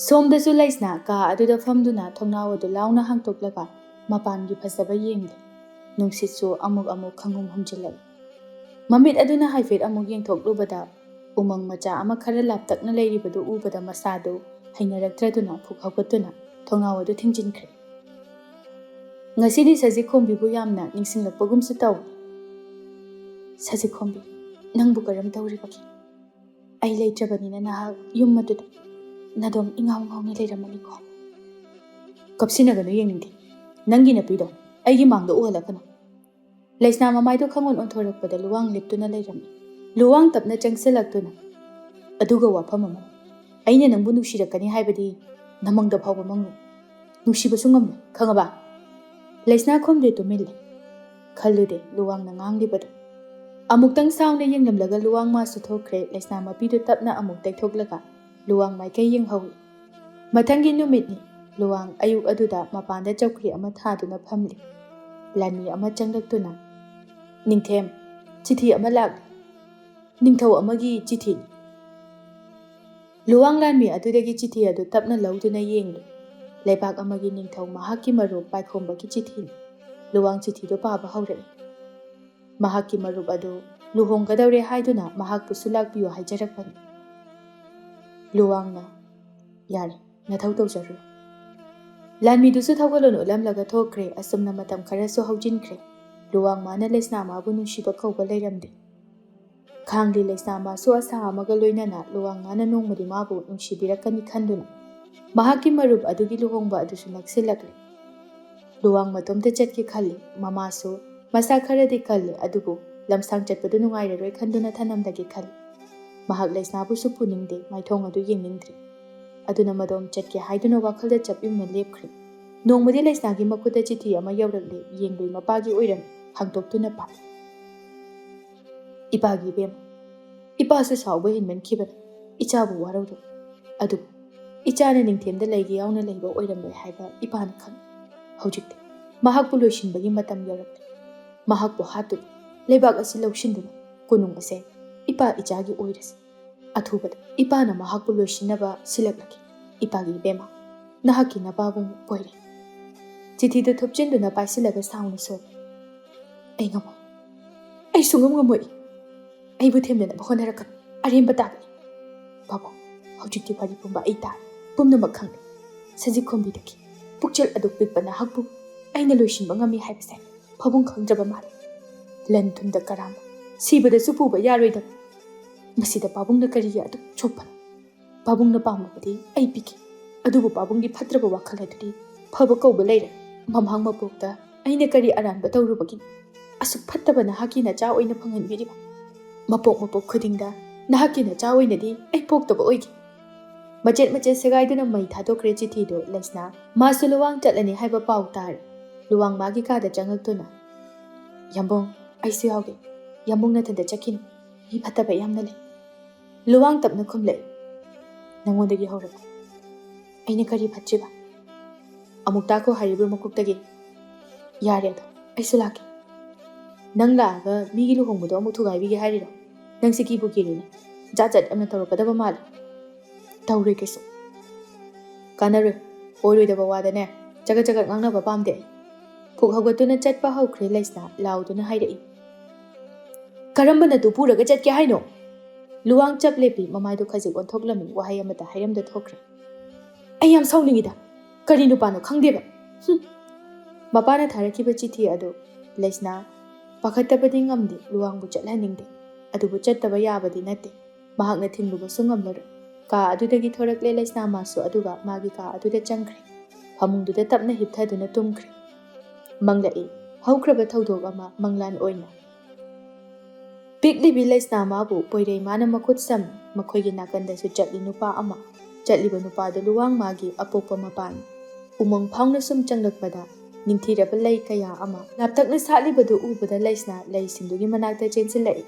ꯁꯣꯝꯗꯁꯨ ꯂꯩꯁꯅꯥ ꯀꯥ ꯑꯗꯨꯗ ꯐꯝꯗꯨꯅ ꯊꯣꯡꯅꯥꯎ ꯑꯗꯨ ꯂꯥꯎꯅ ꯍꯥꯡꯇꯣꯛꯂꯒ ꯃꯄꯥꯟꯒꯤ ꯐꯖꯕ ꯌꯦꯡꯂꯤ꯫ ꯅꯨꯡꯁꯤꯠꯁꯨ ꯑꯃꯨꯛ ꯑꯃꯨꯛ ꯈꯪꯍꯨꯝ ꯍꯨꯝꯖꯤꯜꯂꯛꯏ꯫ ꯃꯃꯤꯠ ꯑꯗꯨꯅ ꯍꯥꯏꯐꯦꯠ ꯑꯃꯨꯛ ꯌꯦꯡꯊꯣꯛꯂꯨꯕꯗ ꯎꯃꯪ ꯃꯆꯥ ꯑꯃ ꯈꯔ ꯂꯥꯞꯇꯛꯅ ꯂꯩꯔꯤꯕꯗꯨ ꯎꯕꯗ ꯃꯁꯥꯗꯨ ꯍꯩꯅꯔꯛꯇ꯭ꯔꯗꯨꯅ ꯐꯨꯛ ꯍꯧꯒꯠꯇꯨꯅ ꯊꯣꯡꯅꯥꯎ ꯑꯗꯨ ꯊꯤꯡꯖꯤꯟꯈ꯭ꯔꯦ꯫ ꯉꯁꯤꯗꯤ ꯁꯖꯤꯛꯈꯣꯝꯕꯤꯕꯨ ꯌꯥꯝꯅ ꯅꯤꯡꯁꯤꯡꯂꯛꯄꯒꯨꯝꯁꯨ ꯇꯧꯏ꯫ "ꯁꯖꯤꯛꯈꯣꯝꯕꯤ, ꯅꯪꯕꯨ ꯀꯔꯝ ꯇꯧꯔꯤꯕꯒꯦ? ꯑꯩ ꯂꯩꯇ꯭ꯔꯕꯅꯤꯅ ꯅꯍꯥꯛ ꯌꯨꯝ ꯑꯗꯨꯗ ꯅꯗꯣꯝ ꯏꯉꯥꯎ ꯉꯥꯎꯅ ꯂꯩꯔꯝꯃꯅꯤꯀꯣ꯫" "ꯀꯞꯁꯤꯟꯅꯒꯅꯨ, ꯌꯦꯡꯅꯤꯡꯗꯦ꯫ ꯅꯪꯒꯤ ꯅꯨꯄꯤꯗꯣ ꯑꯩꯒꯤ ꯃꯥꯡꯗ ꯎꯍꯜꯂꯛꯀꯅꯨ꯫" ꯂꯩꯁꯅꯥ ꯃꯃꯥꯏꯗꯨ ꯈꯪꯑꯣꯟ ꯑꯣꯟꯊꯣꯔꯛꯄꯗ ꯂꯨꯋꯥꯡ ꯂꯦꯞꯇꯨꯅ ꯂꯩꯔꯝꯃꯤ꯫ ꯂꯨꯋꯥꯡ ꯇꯞꯅ ꯆꯪꯁꯤꯜꯂꯛꯇꯨꯅ, "ꯑꯗꯨꯒ ꯋꯥꯐꯝ ꯑꯃ, ꯑꯩꯅ ꯅꯪꯕꯨ ꯅꯨꯡꯁꯤꯔꯛꯀꯅꯤ ꯍꯥꯏꯕꯗꯤ ꯅꯃꯪꯗ ꯐꯥꯎꯕ ꯃꯪꯂꯨ꯫ ꯅꯨꯡꯁꯤꯕꯁꯨ ꯉꯝꯂꯣꯏ, ꯈꯪꯉꯕ?" ꯂꯩꯁꯅꯥ ꯈꯨꯝꯗꯦ, ꯇꯨꯃꯤꯟ ꯂꯩ꯫ ꯈꯜꯂꯨꯗꯦ ꯂꯨꯋꯥꯡꯅ ꯉꯥꯡꯂꯤꯕꯗꯨ꯫ ꯑꯃꯨꯛꯇꯪ ꯁꯥꯎꯅ ꯌꯦꯡꯂꯝꯂꯒ ꯂꯨꯋꯥꯡ ꯃꯥꯁꯨ ꯊꯣꯛꯈ꯭ꯔꯦ꯫ ꯂꯩꯁꯅꯥ ꯃꯄꯤꯗꯨ ꯇꯞꯅ ꯑꯃꯨꯛ ꯇꯩꯊꯣꯛꯂꯒ ꯂꯨꯋꯥꯡ ꯃꯥꯏꯀꯩ ꯌꯦꯡꯍꯧꯏ꯫ ꯃꯊꯪꯒꯤ ꯅꯨꯃꯤꯠꯅꯤ꯫ ꯂꯨꯋꯥꯡ ꯑꯌꯨꯛ ꯑꯗꯨꯗ ꯃꯄꯥꯟꯗ ꯆꯧꯀ꯭ꯔꯤ ꯑꯃ ꯊꯥꯗꯨꯅ ꯐꯝꯂꯤ꯫ ꯂꯥꯟꯃꯤ ꯑꯃ ꯆꯪꯂꯛꯇꯨꯅ, "ꯅꯤꯡꯊꯦꯝ, ꯆꯤꯊꯤ ꯑꯃ ꯂꯥꯛꯂꯦ꯫ ꯅꯤꯡꯊꯧ ꯑꯃꯒꯤ ꯆꯤꯊꯤꯅꯤ꯫ ꯂꯨꯋꯥꯡ ꯂꯥꯟꯃꯤ ꯑꯗꯨꯗꯒꯤ ꯆꯤꯊꯤ ꯑꯗꯨ ꯇꯞꯅ ꯂꯧꯗꯨꯅ ꯌꯦꯡꯂꯦ꯫ ꯂꯩꯕꯥꯛ ꯑꯃꯒꯤ ꯅꯤꯡꯊꯧ ꯃꯍꯥꯛꯀꯤ ꯃꯔꯨꯞ ꯄꯥꯏꯈꯣꯝꯕꯒꯤ ꯆꯤꯊꯤꯅꯤ꯫ ꯂꯨꯋꯥꯡ ꯆꯤꯊꯤꯗꯨ ꯄꯥꯕ ꯍꯧꯔꯛꯏ꯫ ꯃꯍꯥꯛꯀꯤ ꯃꯔꯨꯞ ꯑꯗꯨ ꯂꯨꯍꯣꯡꯒꯗꯧꯔꯦ ꯍꯥꯏꯗꯨꯅ ꯃꯍꯥꯛꯄꯨꯁꯨ ꯂꯥꯛꯄꯤꯌꯨ ꯍꯥꯏꯖꯔꯛꯄꯅꯤ꯫ ꯂꯨꯋꯥꯡꯅ, "ꯌꯥꯔꯦ, ꯅꯊꯧ ꯇꯧꯖꯔꯨ꯫" ꯂꯥꯟꯃꯤꯗꯨꯁꯨ ꯊꯧꯒꯜꯂꯣꯟ ꯎꯠꯂꯝꯂꯒ ꯊꯣꯛꯈ꯭ꯔꯦ꯫ ꯑꯁꯨꯝꯅ ꯃꯇꯝ ꯈꯔꯁꯨ ꯍꯧꯖꯤꯟꯈ꯭ꯔꯦ꯫ ꯂꯨꯋꯥꯡ ꯃꯥꯅ ꯂꯩꯁꯅꯥ ꯃꯥꯕꯨ ꯅꯨꯡꯁꯤꯕ ꯀꯧꯕ ꯂꯩꯔꯝꯗꯦ꯫ ꯈꯥꯡꯂꯤ ꯂꯩꯁꯅꯥ ꯃꯥꯁꯨ ꯑꯁꯥ ꯑꯃꯒ ꯂꯣꯏꯅꯅ ꯂꯨꯋꯥꯡ ꯃꯥꯅ ꯅꯣꯡꯃꯗꯤ ꯃꯥꯕꯨ ꯅꯨꯡꯁꯤꯕꯤꯔꯛꯀꯅꯤ ꯈꯟꯗꯨꯅ꯫ ꯃꯍꯥꯛꯀꯤ ꯃꯔꯨꯞ ꯑꯗꯨꯒꯤ ꯂꯨꯍꯣꯡꯕ ꯑꯗꯨꯁꯨ ꯅꯛꯁꯤꯜꯂꯛꯂꯦ꯫ ꯂꯨꯋꯥꯡ ꯃꯇꯣꯝꯇ ꯆꯠꯀꯦ ꯈꯜꯂꯤ꯫ ꯃꯃꯥꯁꯨ ꯃꯁꯥ ꯈꯔꯗꯤ ꯀꯜꯂꯤ, ꯑꯗꯨꯕꯨ ꯂꯝꯁꯥꯡ ꯆꯠꯄꯗꯨ ꯅꯨꯡꯉꯥꯏꯔꯔꯣꯏ ꯈꯟꯗꯨꯅ ꯊꯅꯝꯂꯒꯦ ꯈꯜꯂꯤ꯫ ꯃꯍꯥꯛ ꯂꯩꯁꯅꯥꯕꯨꯁꯨ ꯄꯨꯅꯤꯡꯗꯦ꯫ ꯃꯥꯏꯊꯣꯡ ꯑꯗꯨ ꯌꯦꯡꯅꯤꯡꯗ꯭ꯔꯦ꯫ ꯑꯗꯨꯅ ꯃꯗꯣꯝ ꯆꯠꯀꯦ ꯍꯥꯏꯗꯨꯅ ꯋꯥꯈꯜꯗ ꯆꯞ ꯌꯨꯡꯅ ꯂꯦꯞꯈ꯭ꯔꯦ꯫ ꯅꯣꯡꯃꯗꯤ ꯂꯩꯁꯅꯥꯒꯤ ꯃꯈꯨꯠꯇ ꯆꯤꯊꯤ ꯑꯃ ꯌꯧꯔꯛꯂꯦ꯫ ꯌꯦꯡꯂꯨꯏ, ꯃꯄꯥꯒꯤ ꯑꯣꯏꯔꯝꯃꯤ꯫ ꯍꯥꯡꯗꯣꯛꯇꯨꯅ ꯄꯥꯏ꯫ "ꯏꯄꯥꯒꯤ ꯏꯕꯦꯝꯃ, ꯏꯄꯥꯁꯨ ꯁꯥꯎꯕ ꯍꯦꯟꯃꯟꯈꯤꯕꯅ ꯏꯆꯥꯕꯨ ꯋꯥꯔꯧꯔꯦ꯫ ꯑꯗꯨꯕꯨ ꯏꯆꯥꯅ ꯅꯤꯡꯊꯦꯝꯗ ꯂꯩꯒꯦ ꯌꯥꯎꯅ ꯂꯩꯕ ꯑꯣꯏꯔꯝꯂꯣꯏ ꯍꯥꯏꯕ ꯏꯄꯥꯅ ꯈꯪꯏ꯫ ꯍꯧꯖꯤꯛꯇꯤ ꯃꯍꯥꯛꯄꯨ ꯂꯣꯏꯁꯤꯟꯕꯒꯤ ꯃꯇꯝ ꯌꯧꯔꯛꯂꯦ꯫ ꯃꯍꯥꯛꯄꯨ ꯍꯥꯠꯇꯨꯅ ꯂꯩꯕꯥꯛ ꯑꯁꯤ ꯂꯧꯁꯤꯟꯗꯨꯅ ꯀꯣꯅꯨꯡ ꯑꯁꯦ ꯏꯄꯥ ꯏꯆꯥꯒꯤ ꯑꯣꯏꯔꯁꯤ꯫ ꯑꯊꯨꯕꯗ ꯏꯄꯥꯅ ꯃꯍꯥꯛꯄꯨ ꯂꯣꯏꯁꯤꯟꯅꯕ ꯁꯤꯜꯂꯛꯂꯒꯦ꯫ ꯏꯄꯥꯒꯤ ꯏꯕꯦꯝꯃ, ꯅꯍꯥꯛꯀꯤ ꯅꯄꯥꯕꯨꯡ ꯑꯣꯏꯔꯦ꯫" ꯆꯤꯊꯤꯗꯨ ꯊꯨꯞꯆꯤꯟꯗꯨꯅ ꯄꯥꯏꯁꯤꯜꯂꯒ ꯁꯥꯎꯅ ꯁꯣꯜꯂꯤ꯫ "ꯑꯩ ꯉꯝꯃꯣꯏ꯫ ꯑꯩ ꯁꯨꯡꯉꯝ ꯉꯝꯃꯣꯏ꯫ ꯑꯩꯕꯨ ꯊꯦꯝꯅꯅꯕ ꯍꯣꯠꯅꯔꯛꯀꯅꯨ꯫ ꯑꯔꯦꯝꯕ ꯇꯥꯒꯅꯤ꯫ ꯄꯥꯕꯨꯡ, ꯍꯧꯖꯤꯛꯇꯤ ꯋꯥꯔꯤ ꯄꯨꯝꯕ ꯑꯩ ꯇꯥꯔꯦ꯫ ꯄꯨꯝꯅꯃꯛ ꯈꯪꯂꯦ꯫ ꯁꯖꯤꯛ ꯈꯣꯝꯕꯤꯗꯒꯤ ꯄꯨꯛꯆꯦꯜ ꯑꯗꯨꯛ ꯄꯤꯛꯄ ꯅꯍꯥꯛꯄꯨ ꯑꯩꯅ ꯂꯣꯏꯁꯤꯟꯕ ꯉꯝꯃꯤ ꯍꯥꯏꯕꯁꯦ ꯄꯥꯕꯨꯡ ꯈꯪꯗ꯭ꯔꯕ ꯃꯥꯜꯂꯦ꯫ ꯂꯟ ꯊꯨꯝꯗ ꯀꯔꯥꯝꯕ, ꯁꯤꯕꯗꯁꯨ ꯄꯨꯕ ꯌꯥꯔꯣꯏꯗꯕ꯫ ꯃꯁꯤꯗ ꯄꯥꯕꯨꯡꯅ ꯀꯔꯤꯒꯤ ꯑꯗꯨꯛ ꯆꯣꯞꯄꯅꯣ? ꯄꯥꯕꯨꯡꯅ ꯄꯥꯝꯂꯕꯗꯤ ꯑꯩ ꯄꯤꯒꯦ꯫ ꯑꯗꯨꯕꯨ ꯄꯥꯕꯨꯡꯒꯤ ꯐꯠꯇ꯭ꯔꯕ ꯋꯥꯈꯜ ꯑꯗꯨꯗꯤ ꯐꯕ ꯀꯧꯕ ꯂꯩꯔꯦ꯫ ꯃꯃꯥꯡ ꯃꯄꯣꯛꯇ ꯑꯩꯅ ꯀꯔꯤ ꯑꯔꯥꯟꯕ ꯇꯧꯔꯨꯕꯒꯤ ꯑꯁꯨꯛ ꯐꯠꯇꯕ ꯅꯍꯥꯛꯀꯤ ꯅꯆꯥ ꯑꯣꯏꯅ ꯐꯪꯍꯟꯕꯤꯔꯤꯕ? ꯃꯄꯣꯛ ꯃꯄꯣꯛ ꯈꯨꯗꯤꯡꯗ ꯅꯍꯥꯛꯀꯤ ꯅꯆꯥ ꯑꯣꯏꯅꯗꯤ ꯑꯩ ꯄꯣꯛꯇꯕ ꯑꯣꯏꯒꯦ꯫" ꯃꯆꯦꯠ ꯃꯆꯦꯠ ꯁꯦꯒꯥꯏꯗꯨꯅ ꯃꯩ ꯊꯥꯗꯣꯛꯈ꯭ꯔꯦ ꯆꯤꯊꯤꯗꯨ꯫ ꯂꯩꯁꯅꯥ ꯃꯥꯁꯨ ꯂꯨꯋꯥꯡ ꯆꯠꯂꯅꯤ ꯍꯥꯏꯕ ꯄꯥꯎ ꯇꯥꯔꯦ꯫ ꯂꯨꯋꯥꯡ ꯃꯥꯒꯤ ꯀꯥꯗ ꯆꯪꯉꯛꯇꯨꯅ, "ꯌꯥꯝꯕꯨꯡ, ꯑꯩꯁꯨ ꯌꯥꯎꯒꯦ꯫ ꯌꯥꯝꯕꯨꯡ ꯅꯊꯟꯇ ꯆꯠꯈꯤꯅꯨ꯫ ꯃꯤ ꯐꯠꯇꯕ ꯌꯥꯝꯅ ꯂꯩ꯫" ꯂꯨꯋꯥꯡ ꯇꯞꯅ ꯈꯨꯝꯂꯛꯏ, "ꯅꯉꯣꯟꯗꯒꯤ ꯍꯧꯔꯒ ꯑꯩꯅ ꯀꯔꯤ ꯐꯠꯇ꯭ꯔꯤꯕ? ꯑꯃꯨꯛ ꯇꯥꯈꯣ ꯍꯥꯏꯔꯤꯕ꯭ꯔꯣ ꯃꯀꯣꯛꯇꯒꯤ? ꯌꯥꯔꯦ ꯑꯗꯣ, ꯑꯩꯁꯨ ꯂꯥꯛꯀꯦ꯫" "ꯅꯪ ꯂꯥꯛꯑꯒ ꯃꯤꯒꯤ ꯂꯨꯍꯣꯡꯕꯗꯣ ꯑꯃꯨꯛ ꯊꯨꯒꯥꯏꯕꯤꯒꯦ ꯍꯥꯏꯔꯤꯔꯣ? ꯅꯪꯁꯦ ꯀꯤꯕꯨ ꯀꯤꯔꯦꯅꯦ꯫ ꯖꯥꯠ ꯖꯥꯠ ꯌꯥꯝꯅ ꯇꯧꯔꯛꯀꯗꯕ ꯃꯥꯜꯂꯦ꯫" "ꯇꯧꯔꯣꯏ ꯀꯩꯁꯨ꯫ ꯀꯥꯟꯅꯔꯣꯏ꯫ ꯑꯣꯏꯔꯣꯏꯗꯕ ꯋꯥꯗꯅꯦ ꯆꯒꯠ ꯆꯒꯠ ꯉꯥꯡꯅꯕ ꯄꯥꯝꯗꯦ ꯑꯩ꯫" ꯐꯨꯛ ꯍꯧꯒꯠꯇꯨꯅ ꯆꯠꯄ ꯍꯧꯈ꯭ꯔꯦ ꯂꯩꯁꯅꯥ ꯂꯥꯎꯗꯨꯅ ꯍꯥꯏꯔꯛꯏ꯫ "ꯀꯔꯝꯕꯅ ꯇꯨ ꯄꯨꯔꯒ ꯆꯠꯀꯦ ꯍꯥꯏꯅꯣ?" ꯂꯨꯋꯥꯡ ꯆꯞ ꯂꯦꯞꯄꯤ ꯃꯃꯥꯏꯗꯨ ꯈꯖꯤꯛ ꯑꯣꯟꯊꯣꯛꯂꯝꯃꯤ ꯋꯥꯍꯩ ꯑꯃꯇ ꯍꯥꯏꯔꯝꯗ ꯊꯣꯛꯈ꯭ꯔꯦ꯫ "ꯑꯩ ꯌꯥꯝ ꯁꯥꯎꯅꯤꯡꯉꯤꯗ꯫ ꯀꯔꯤ ꯅꯨꯄꯥꯅꯣ ꯈꯪꯗꯦꯕ꯫" ꯍꯨꯝ꯫ ꯃꯄꯥꯅ ꯊꯥꯔꯛꯈꯤꯕ ꯆꯤꯊꯤ ꯑꯗꯨ ꯂꯩꯁꯅꯥ ꯄꯥꯈꯠꯇꯕꯗꯤ ꯉꯝꯗꯦ, ꯂꯨꯋꯥꯡꯕꯨ ꯆꯠꯍꯟꯅꯤꯡꯗꯦ꯫ ꯑꯗꯨꯕꯨ ꯆꯠꯇꯕ ꯌꯥꯕꯗꯤ ꯅꯠꯇꯦ꯫ ꯃꯍꯥꯛꯅ ꯊꯤꯡꯂꯨꯕꯁꯨ ꯉꯝꯂꯔꯣꯏ꯫ ꯀꯥ ꯑꯗꯨꯗꯒꯤ ꯊꯣꯔꯛꯂꯦ ꯂꯩꯁꯅꯥ ꯃꯥꯁꯨ, ꯑꯗꯨꯒ ꯃꯥꯒꯤ ꯀꯥ ꯑꯗꯨꯗ ꯆꯪꯈ꯭ꯔꯦ꯫ ꯐꯃꯨꯡꯗꯨꯗ ꯇꯞꯅ ꯍꯤꯞꯊꯗꯨꯅ ꯇꯨꯝꯈ꯭ꯔꯦ꯫ ꯃꯪꯂꯛꯏ꯫ ꯍꯧꯈ꯭ꯔꯕ ꯊꯧꯗꯣꯛ ꯑꯃ ꯃꯪꯂꯥꯟ ꯑꯣꯏꯅ꯫ ꯄꯤꯛꯂꯤꯕꯤ ꯂꯩꯁꯅꯥ ꯃꯥꯕꯨ ꯄꯣꯏꯔꯩꯃꯥꯅ ꯃꯈꯨꯠ ꯁꯝꯃꯤ꯫ ꯃꯈꯣꯏꯒꯤ ꯅꯥꯀꯟꯗꯁꯨ ꯆꯠꯂꯤ ꯅꯨꯄꯥ ꯑꯃ꯫ ꯆꯠꯂꯤꯕ ꯅꯨꯄꯥꯗꯨ ꯂꯨꯋꯥꯡ ꯃꯥꯒꯤ ꯑꯄꯣꯛꯄ ꯃꯄꯥꯅꯤ꯫ ꯎꯃꯪ ꯐꯥꯎꯅ ꯁꯨꯝ ꯆꯪꯂꯛꯄꯗ ꯅꯤꯡꯊꯤꯔꯕ ꯂꯩ ꯀꯌꯥ ꯑꯃ ꯂꯥꯞꯇꯛꯅ ꯁꯥꯠꯂꯤꯕꯗꯨ ꯎꯕꯗ ꯂꯩꯁꯅꯥ ꯂꯩꯁꯤꯡꯗꯨꯒꯤ ꯃꯅꯥꯛꯇ ꯆꯦꯟꯁꯤꯜꯂꯛꯏ꯫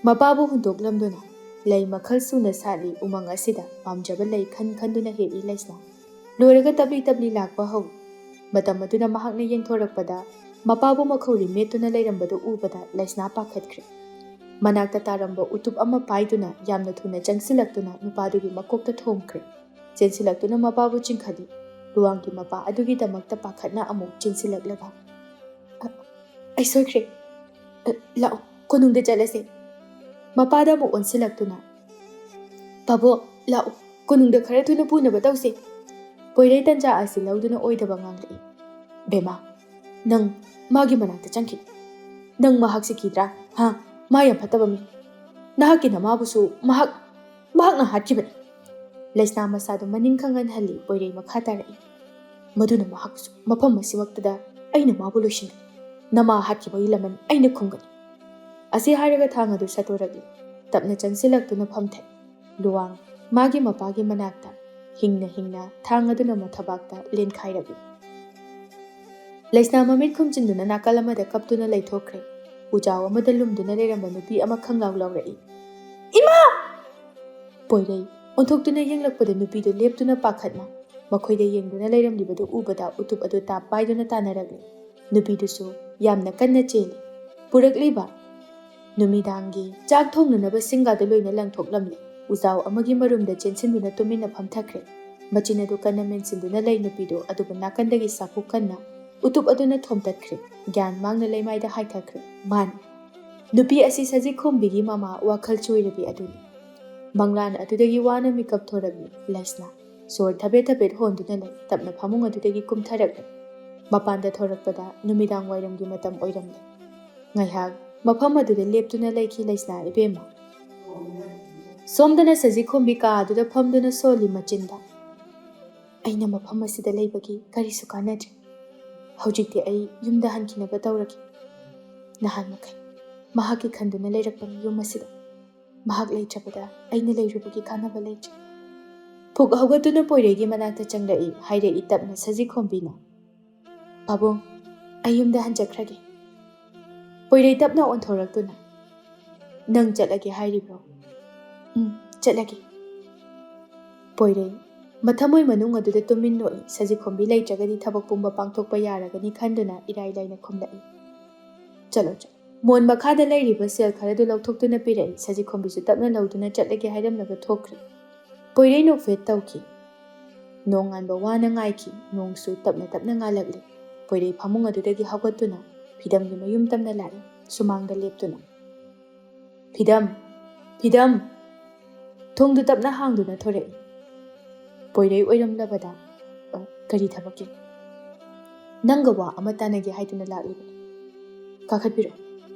ꯃꯄꯥꯕꯨ ꯍꯨꯟꯗꯣꯛꯂꯝꯗꯨꯅ ꯂꯩ ꯃꯈꯜ ꯁꯨꯅ ꯁꯥꯠꯂꯤ ꯎꯃꯪ ꯑꯁꯤꯗ ꯄꯥꯝꯖꯕ ꯂꯩ ꯈꯟ ꯈꯟꯗꯨꯅ ꯍꯦꯛꯏ ꯂꯩꯁꯅꯥ꯫ ꯂꯣꯏꯔꯒ ꯇꯞꯂꯤ ꯇꯞꯂꯤ ꯂꯥꯛꯄ ꯍꯧꯏ꯫ ꯃꯇꯝ ꯑꯗꯨꯗ ꯃꯍꯥꯛꯅ ꯌꯦꯡꯊꯣꯔꯛꯄꯗ ꯃꯄꯥꯕꯨ ꯃꯈꯧꯔꯤ ꯃꯦꯠꯇꯨꯅ ꯂꯩꯔꯝꯕꯗꯨ ꯎꯕꯗ ꯂꯩꯁꯅꯥ ꯄꯥꯈꯠꯈ꯭ꯔꯦ꯫ ꯃꯅꯥꯛꯇ ꯇꯥꯔꯝꯕ ꯎꯇꯨꯞ ꯑꯃ ꯄꯥꯏꯗꯨꯅ ꯌꯥꯝꯅ ꯊꯨꯅ ꯆꯪꯁꯤꯜꯂꯛꯇꯨꯅ ꯅꯨꯄꯥꯗꯨꯒꯤ ꯃꯀꯣꯛꯇ ꯊꯣꯝꯈ꯭ꯔꯦ꯫ ꯆꯦꯟꯁꯤꯜꯂꯛꯇꯨꯅ ꯃꯄꯥꯕꯨ ꯆꯤꯡꯈꯠꯂꯤ꯫ ꯂꯨꯋꯥꯡꯒꯤ ꯃꯄꯥ ꯑꯗꯨꯒꯤꯗꯃꯛꯇ ꯄꯥꯈꯠꯅ ꯑꯃꯨꯛ ꯆꯦꯟꯁꯤꯜꯂꯛꯂꯒ, "ꯑ, ꯑꯩ ꯁꯣꯏꯈ꯭ꯔꯦ꯫ ꯑ, ꯂꯥꯛꯑꯣ, ꯀꯣꯅꯨꯡꯗ ꯆꯠꯂꯁꯦ꯫" ꯃꯄꯥꯗ ꯑꯃꯨꯛ ꯑꯣꯟꯁꯤꯜꯂꯛꯇꯨꯅ, "ꯄꯥꯕꯣꯛ, ꯂꯥꯛꯑꯣ, ꯀꯣꯅꯨꯡꯗ ꯈꯔ ꯊꯨꯅ ꯄꯨꯅꯕ ꯇꯧꯁꯦ꯫" ꯄꯣꯏꯔꯩ ꯇꯟꯖꯥ ꯑꯁꯤ ꯂꯧꯗꯨꯅ ꯑꯣꯏꯗꯕ ꯉꯥꯡꯂꯛꯏ꯫ "ꯕꯦꯝꯃ, ꯅꯪ ꯃꯥꯒꯤ ꯃꯅꯥꯛꯇ ꯆꯪꯈꯤꯅꯨ꯫ ꯅꯪ ꯃꯍꯥꯛꯁꯤ ꯀꯤꯗ꯭ꯔꯥ? ꯍꯥ? ꯃꯥ ꯌꯥꯝ ꯐꯠꯇꯕ ꯃꯤ꯫ ꯅꯍꯥꯛꯀꯤ ꯅꯃꯥꯕꯨꯁꯨ ꯃꯍꯥꯛ, ꯃꯍꯥꯛꯅ ꯍꯥꯠꯈꯤꯕꯅꯤ꯫" ꯂꯩꯁꯅꯥ ꯃꯁꯥꯗꯨ ꯃꯅꯤꯡ ꯈꯪꯍꯟꯍꯜꯂꯤ꯫ ꯄꯣꯏꯔꯩ ꯃꯈꯥ ꯇꯥꯔꯛꯏ꯫ "ꯃꯗꯨꯅ ꯃꯍꯥꯛꯄꯨꯁꯨ ꯃꯐꯝ ꯑꯁꯤꯃꯛꯇꯗ ꯑꯩꯅ ꯃꯥꯕꯨ ꯂꯣꯏꯁꯤꯟꯒꯅꯤ꯫ ꯅꯃꯥ ꯍꯥꯠꯈꯤꯕꯒꯤ ꯂꯃꯟ ꯑꯩꯅ ꯈꯨꯝꯒꯅꯤ꯫" ꯑꯁꯤ ꯍꯥꯏꯔꯒ ꯊꯥꯡ ꯑꯗꯨ ꯁꯠꯇꯣꯔꯛꯂꯤ꯫ ꯇꯞꯅ ꯆꯪꯁꯤꯜꯂꯛꯇꯨꯅ ꯐꯝꯊꯩ꯫ ꯂꯨꯋꯥꯡ ꯃꯥꯒꯤ ꯃꯄꯥꯒꯤ ꯃꯅꯥꯛꯇ ꯍꯤꯡꯅ ꯍꯤꯡꯅ ꯊꯥꯡ ꯑꯗꯨꯅ ꯃꯊꯕꯥꯛꯇ ꯂꯦꯟꯈꯥꯏꯔꯛꯏ꯫ ꯂꯩꯁꯅꯥ ꯃꯃꯤꯠ ꯈꯨꯝꯖꯤꯟꯗꯨꯅ ꯅꯥꯀꯜ ꯑꯃꯗ ꯀꯞꯇꯨꯅ ꯂꯩꯊꯣꯛꯈ꯭ꯔꯦ꯫ ꯎꯖꯥꯎ ꯑꯃꯗ ꯂꯨꯝꯗꯨꯅ ꯂꯩꯔꯝꯕ ꯅꯨꯄꯤ ꯑꯃ ꯈꯪꯂꯥꯎ ꯂꯥꯎꯔꯛꯏ, "ꯏꯃꯥ!" ꯄꯣꯏꯔꯩ ꯑꯣꯟꯊꯣꯛꯇꯨꯅ ꯌꯦꯡꯂꯛꯄꯗ ꯅꯨꯄꯤꯗꯨ ꯂꯦꯞꯇꯨꯅ ꯄꯥꯈꯠꯅ ꯃꯈꯣꯏꯗ ꯌꯦꯡꯗꯨꯅ ꯂꯩꯔꯝꯂꯤꯕꯗꯨ ꯎꯕꯗ ꯎꯇꯨꯞ ꯑꯗꯨ ꯇꯥꯞ ꯄꯥꯏꯗꯨꯅ ꯇꯥꯟꯅꯔꯛꯂꯤ꯫ ꯅꯨꯄꯤꯗꯨꯁꯨ ꯌꯥꯝꯅ ꯀꯟꯅ ꯆꯦꯜꯂꯤ꯫ ꯄꯨꯔꯛꯂꯤꯕ ꯅꯨꯃꯤꯗꯥꯡꯒꯤ ꯆꯥꯛ ꯊꯣꯡꯅꯅꯕ ꯁꯤꯡꯒꯥꯗ ꯂꯣꯏꯅ ꯂꯪꯊꯣꯛꯂꯝꯂꯦ꯫ ꯎꯖꯥꯎ ꯑꯃꯒꯤ ꯃꯔꯨꯝꯗ ꯆꯦꯟꯁꯤꯟꯗꯨꯅ ꯇꯨꯃꯤꯟꯅ ꯐꯝꯊꯈ꯭ꯔꯦ꯫ ꯃꯆꯤꯟ ꯑꯗꯨ ꯀꯟꯅ ꯃꯦꯟꯁꯤꯟꯗꯨꯅ ꯂꯩ ꯅꯨꯄꯤꯗꯨ ꯑꯗꯨꯕꯨ ꯅꯥꯀꯟꯗꯒꯤ ꯁꯥꯐꯨ ꯀꯟꯅ ꯎꯇꯨꯞ ꯑꯗꯨꯅ ꯊꯣꯝꯇꯠꯈ꯭ꯔꯦ꯫ ꯒ꯭ꯌꯥꯟ ꯃꯥꯡꯅ ꯂꯩꯃꯥꯏꯗ ꯍꯥꯏꯊꯈ꯭ꯔꯦ꯫ ꯃꯥꯅꯤ, ꯅꯨꯄꯤ ꯑꯁꯤ ꯁꯖꯤꯛꯈꯣꯝꯕꯤꯒꯤ ꯃꯃꯥ ꯋꯥꯈꯜ ꯆꯣꯏꯔꯕꯤ ꯑꯗꯨꯅꯤ꯫ ꯃꯪꯂꯥꯟ ꯑꯗꯨꯗꯒꯤ ꯋꯥꯅ ꯃꯤꯀꯞ ꯊꯣꯔꯛꯂꯤ ꯂꯩꯁꯅꯥ꯫ ꯁꯣꯔ ꯊꯕꯦꯠ ꯊꯕꯦꯠ ꯍꯣꯟꯗꯨꯅ ꯂꯩ꯫ ꯇꯞꯅ ꯐꯃꯨꯡ ꯑꯗꯨꯗꯒꯤ ꯀꯨꯝꯊꯔꯛꯂꯦ꯫ ꯃꯄꯥꯟꯗ ꯊꯣꯔꯛꯄꯗ ꯅꯨꯃꯤꯗꯥꯡ ꯋꯥꯏꯔꯝꯒꯤ ꯃꯇꯝ ꯑꯣꯏꯔꯝꯂꯦ꯫ ꯉꯥꯏꯍꯥꯛ ꯃꯐꯝ ꯑꯗꯨꯗ ꯂꯦꯞꯇꯨꯅ ꯂꯩꯈꯤ ꯂꯩꯁꯅꯥ ꯏꯕꯦꯝꯃ꯫ ꯁꯣꯝꯗꯅ ꯁꯖꯤꯛꯈꯣꯝꯕꯤ ꯀꯥ ꯑꯗꯨꯗ ꯐꯝꯗꯨꯅ ꯁꯣꯜꯂꯤ ꯃꯆꯤꯟꯗ, "ꯑꯩꯅ ꯃꯐꯝ ꯑꯁꯤꯗ ꯂꯩꯕꯒꯤ ꯀꯔꯤꯁꯨ ꯀꯥꯟꯅꯗ꯭ꯔꯦ꯫ ꯍꯧꯖꯤꯛꯇꯤ ꯑꯩ ꯌꯨꯝꯗ ꯍꯟꯈꯤꯅꯕ ꯇꯧꯔꯒꯦ꯫ ꯅꯍꯥꯟ ꯃꯈꯩ ꯃꯍꯥꯛꯀꯤ ꯈꯟꯗꯨꯅ ꯂꯩꯔꯛꯄꯅꯤ ꯌꯨꯝ ꯑꯁꯤꯗ꯫ ꯃꯍꯥꯛ ꯂꯩꯇ꯭ꯔꯕꯗ ꯑꯩꯅ ꯂꯩꯔꯨꯕꯒꯤ ꯀꯥꯟꯅꯕ ꯂꯩꯇ꯭ꯔꯦ꯫" ꯐꯨꯛ ꯍꯧꯒꯠꯇꯨꯅ ꯄꯣꯏꯔꯩꯒꯤ ꯃꯅꯥꯛꯇ ꯆꯪꯂꯛꯏ꯫ ꯍꯥꯏꯔꯛꯏ ꯇꯞꯅ ꯁꯖꯤꯈꯣꯝꯕꯤꯅ, "ꯄꯥꯕꯨꯡ, ꯑꯩ ꯌꯨꯝꯗ ꯍꯟꯖꯈ꯭ꯔꯒꯦ꯫" ꯄꯣꯏꯔꯩ ꯇꯞꯅ ꯑꯣꯟꯊꯣꯔꯛꯇꯨꯅ, "ꯅꯪ ꯆꯠꯂꯒꯦ ꯍꯥꯏꯔꯤꯕ꯭ꯔꯣ?" "ꯎꯝ, ꯆꯠꯂꯒꯦ꯫" ꯄꯣꯏꯔꯩ ꯃꯊꯃꯣꯏ ꯃꯅꯨꯡ ꯑꯗꯨꯗ ꯇꯨꯃꯤꯟ ꯅꯣꯛꯏ꯫ ꯁꯖꯤꯈꯣꯝꯕꯤ ꯂꯩꯇ꯭ꯔꯒꯗꯤ ꯊꯕꯛ ꯄꯨꯝꯕ ꯄꯥꯡꯊꯣꯛꯄ ꯌꯥꯔꯒꯅꯤ ꯈꯟꯗꯨꯅ ꯏꯔꯥꯏ ꯂꯥꯏꯅ ꯈꯨꯝꯂꯛꯏ, "ꯆꯠꯂꯣ, ꯆꯠꯂꯣ꯫" ꯃꯣꯟ ꯃꯈꯥꯗ ꯂꯩꯔꯤꯕ ꯁꯦꯜ ꯈꯔꯗꯨ ꯂꯧꯊꯣꯛꯇꯨꯅ ꯄꯤꯔꯛꯏ꯫ ꯁꯖꯤꯈꯣꯝꯕꯤꯁꯨ ꯇꯞꯅ ꯂꯧꯗꯨꯅ ꯆꯠꯂꯒꯦ ꯍꯥꯏꯔꯝꯂꯒ ꯊꯣꯛꯈ꯭ꯔꯦ꯫ ꯄꯣꯏꯔꯩ ꯅꯣꯛꯐꯦꯠ ꯇꯧꯈꯤ꯫ ꯅꯣꯡꯉꯥꯟꯕ ꯋꯥꯅ ꯉꯥꯏꯈꯤ꯫ ꯅꯣꯡꯁꯨ ꯇꯞꯅ ꯇꯞꯅ ꯉꯥꯜꯂꯛꯂꯦ꯫ ꯄꯣꯏꯔꯩ ꯐꯃꯨꯡ ꯑꯗꯨꯗꯒꯤ ꯍꯧꯒꯠꯇꯨꯅ ꯐꯤꯗꯝꯒꯤ ꯃꯌꯨꯝ ꯇꯝꯅ ꯂꯥꯛꯏ꯫ ꯁꯨꯃꯥꯡꯗ ꯂꯦꯞꯇꯨꯅ, "ꯐꯤꯗꯝ! ꯐꯤꯗꯝ!" ꯊꯣꯡꯗꯨ ꯇꯞꯅ ꯍꯥꯡꯗꯨꯅ ꯊꯣꯔꯛꯏ꯫ ꯄꯣꯏꯔꯩ ꯑꯣꯏꯔꯝꯂꯕꯗ, "ꯑ, ꯀꯔꯤ ꯊꯕꯛꯀꯤ?" "ꯅꯪꯒ ꯋꯥ ꯑꯃ ꯇꯥꯟꯅꯒꯦ ꯍꯥꯏꯗꯨꯅ ꯂꯥꯛꯂꯤꯕꯅꯤ꯫ ꯀꯥꯈꯠꯄꯤꯔꯣ꯫"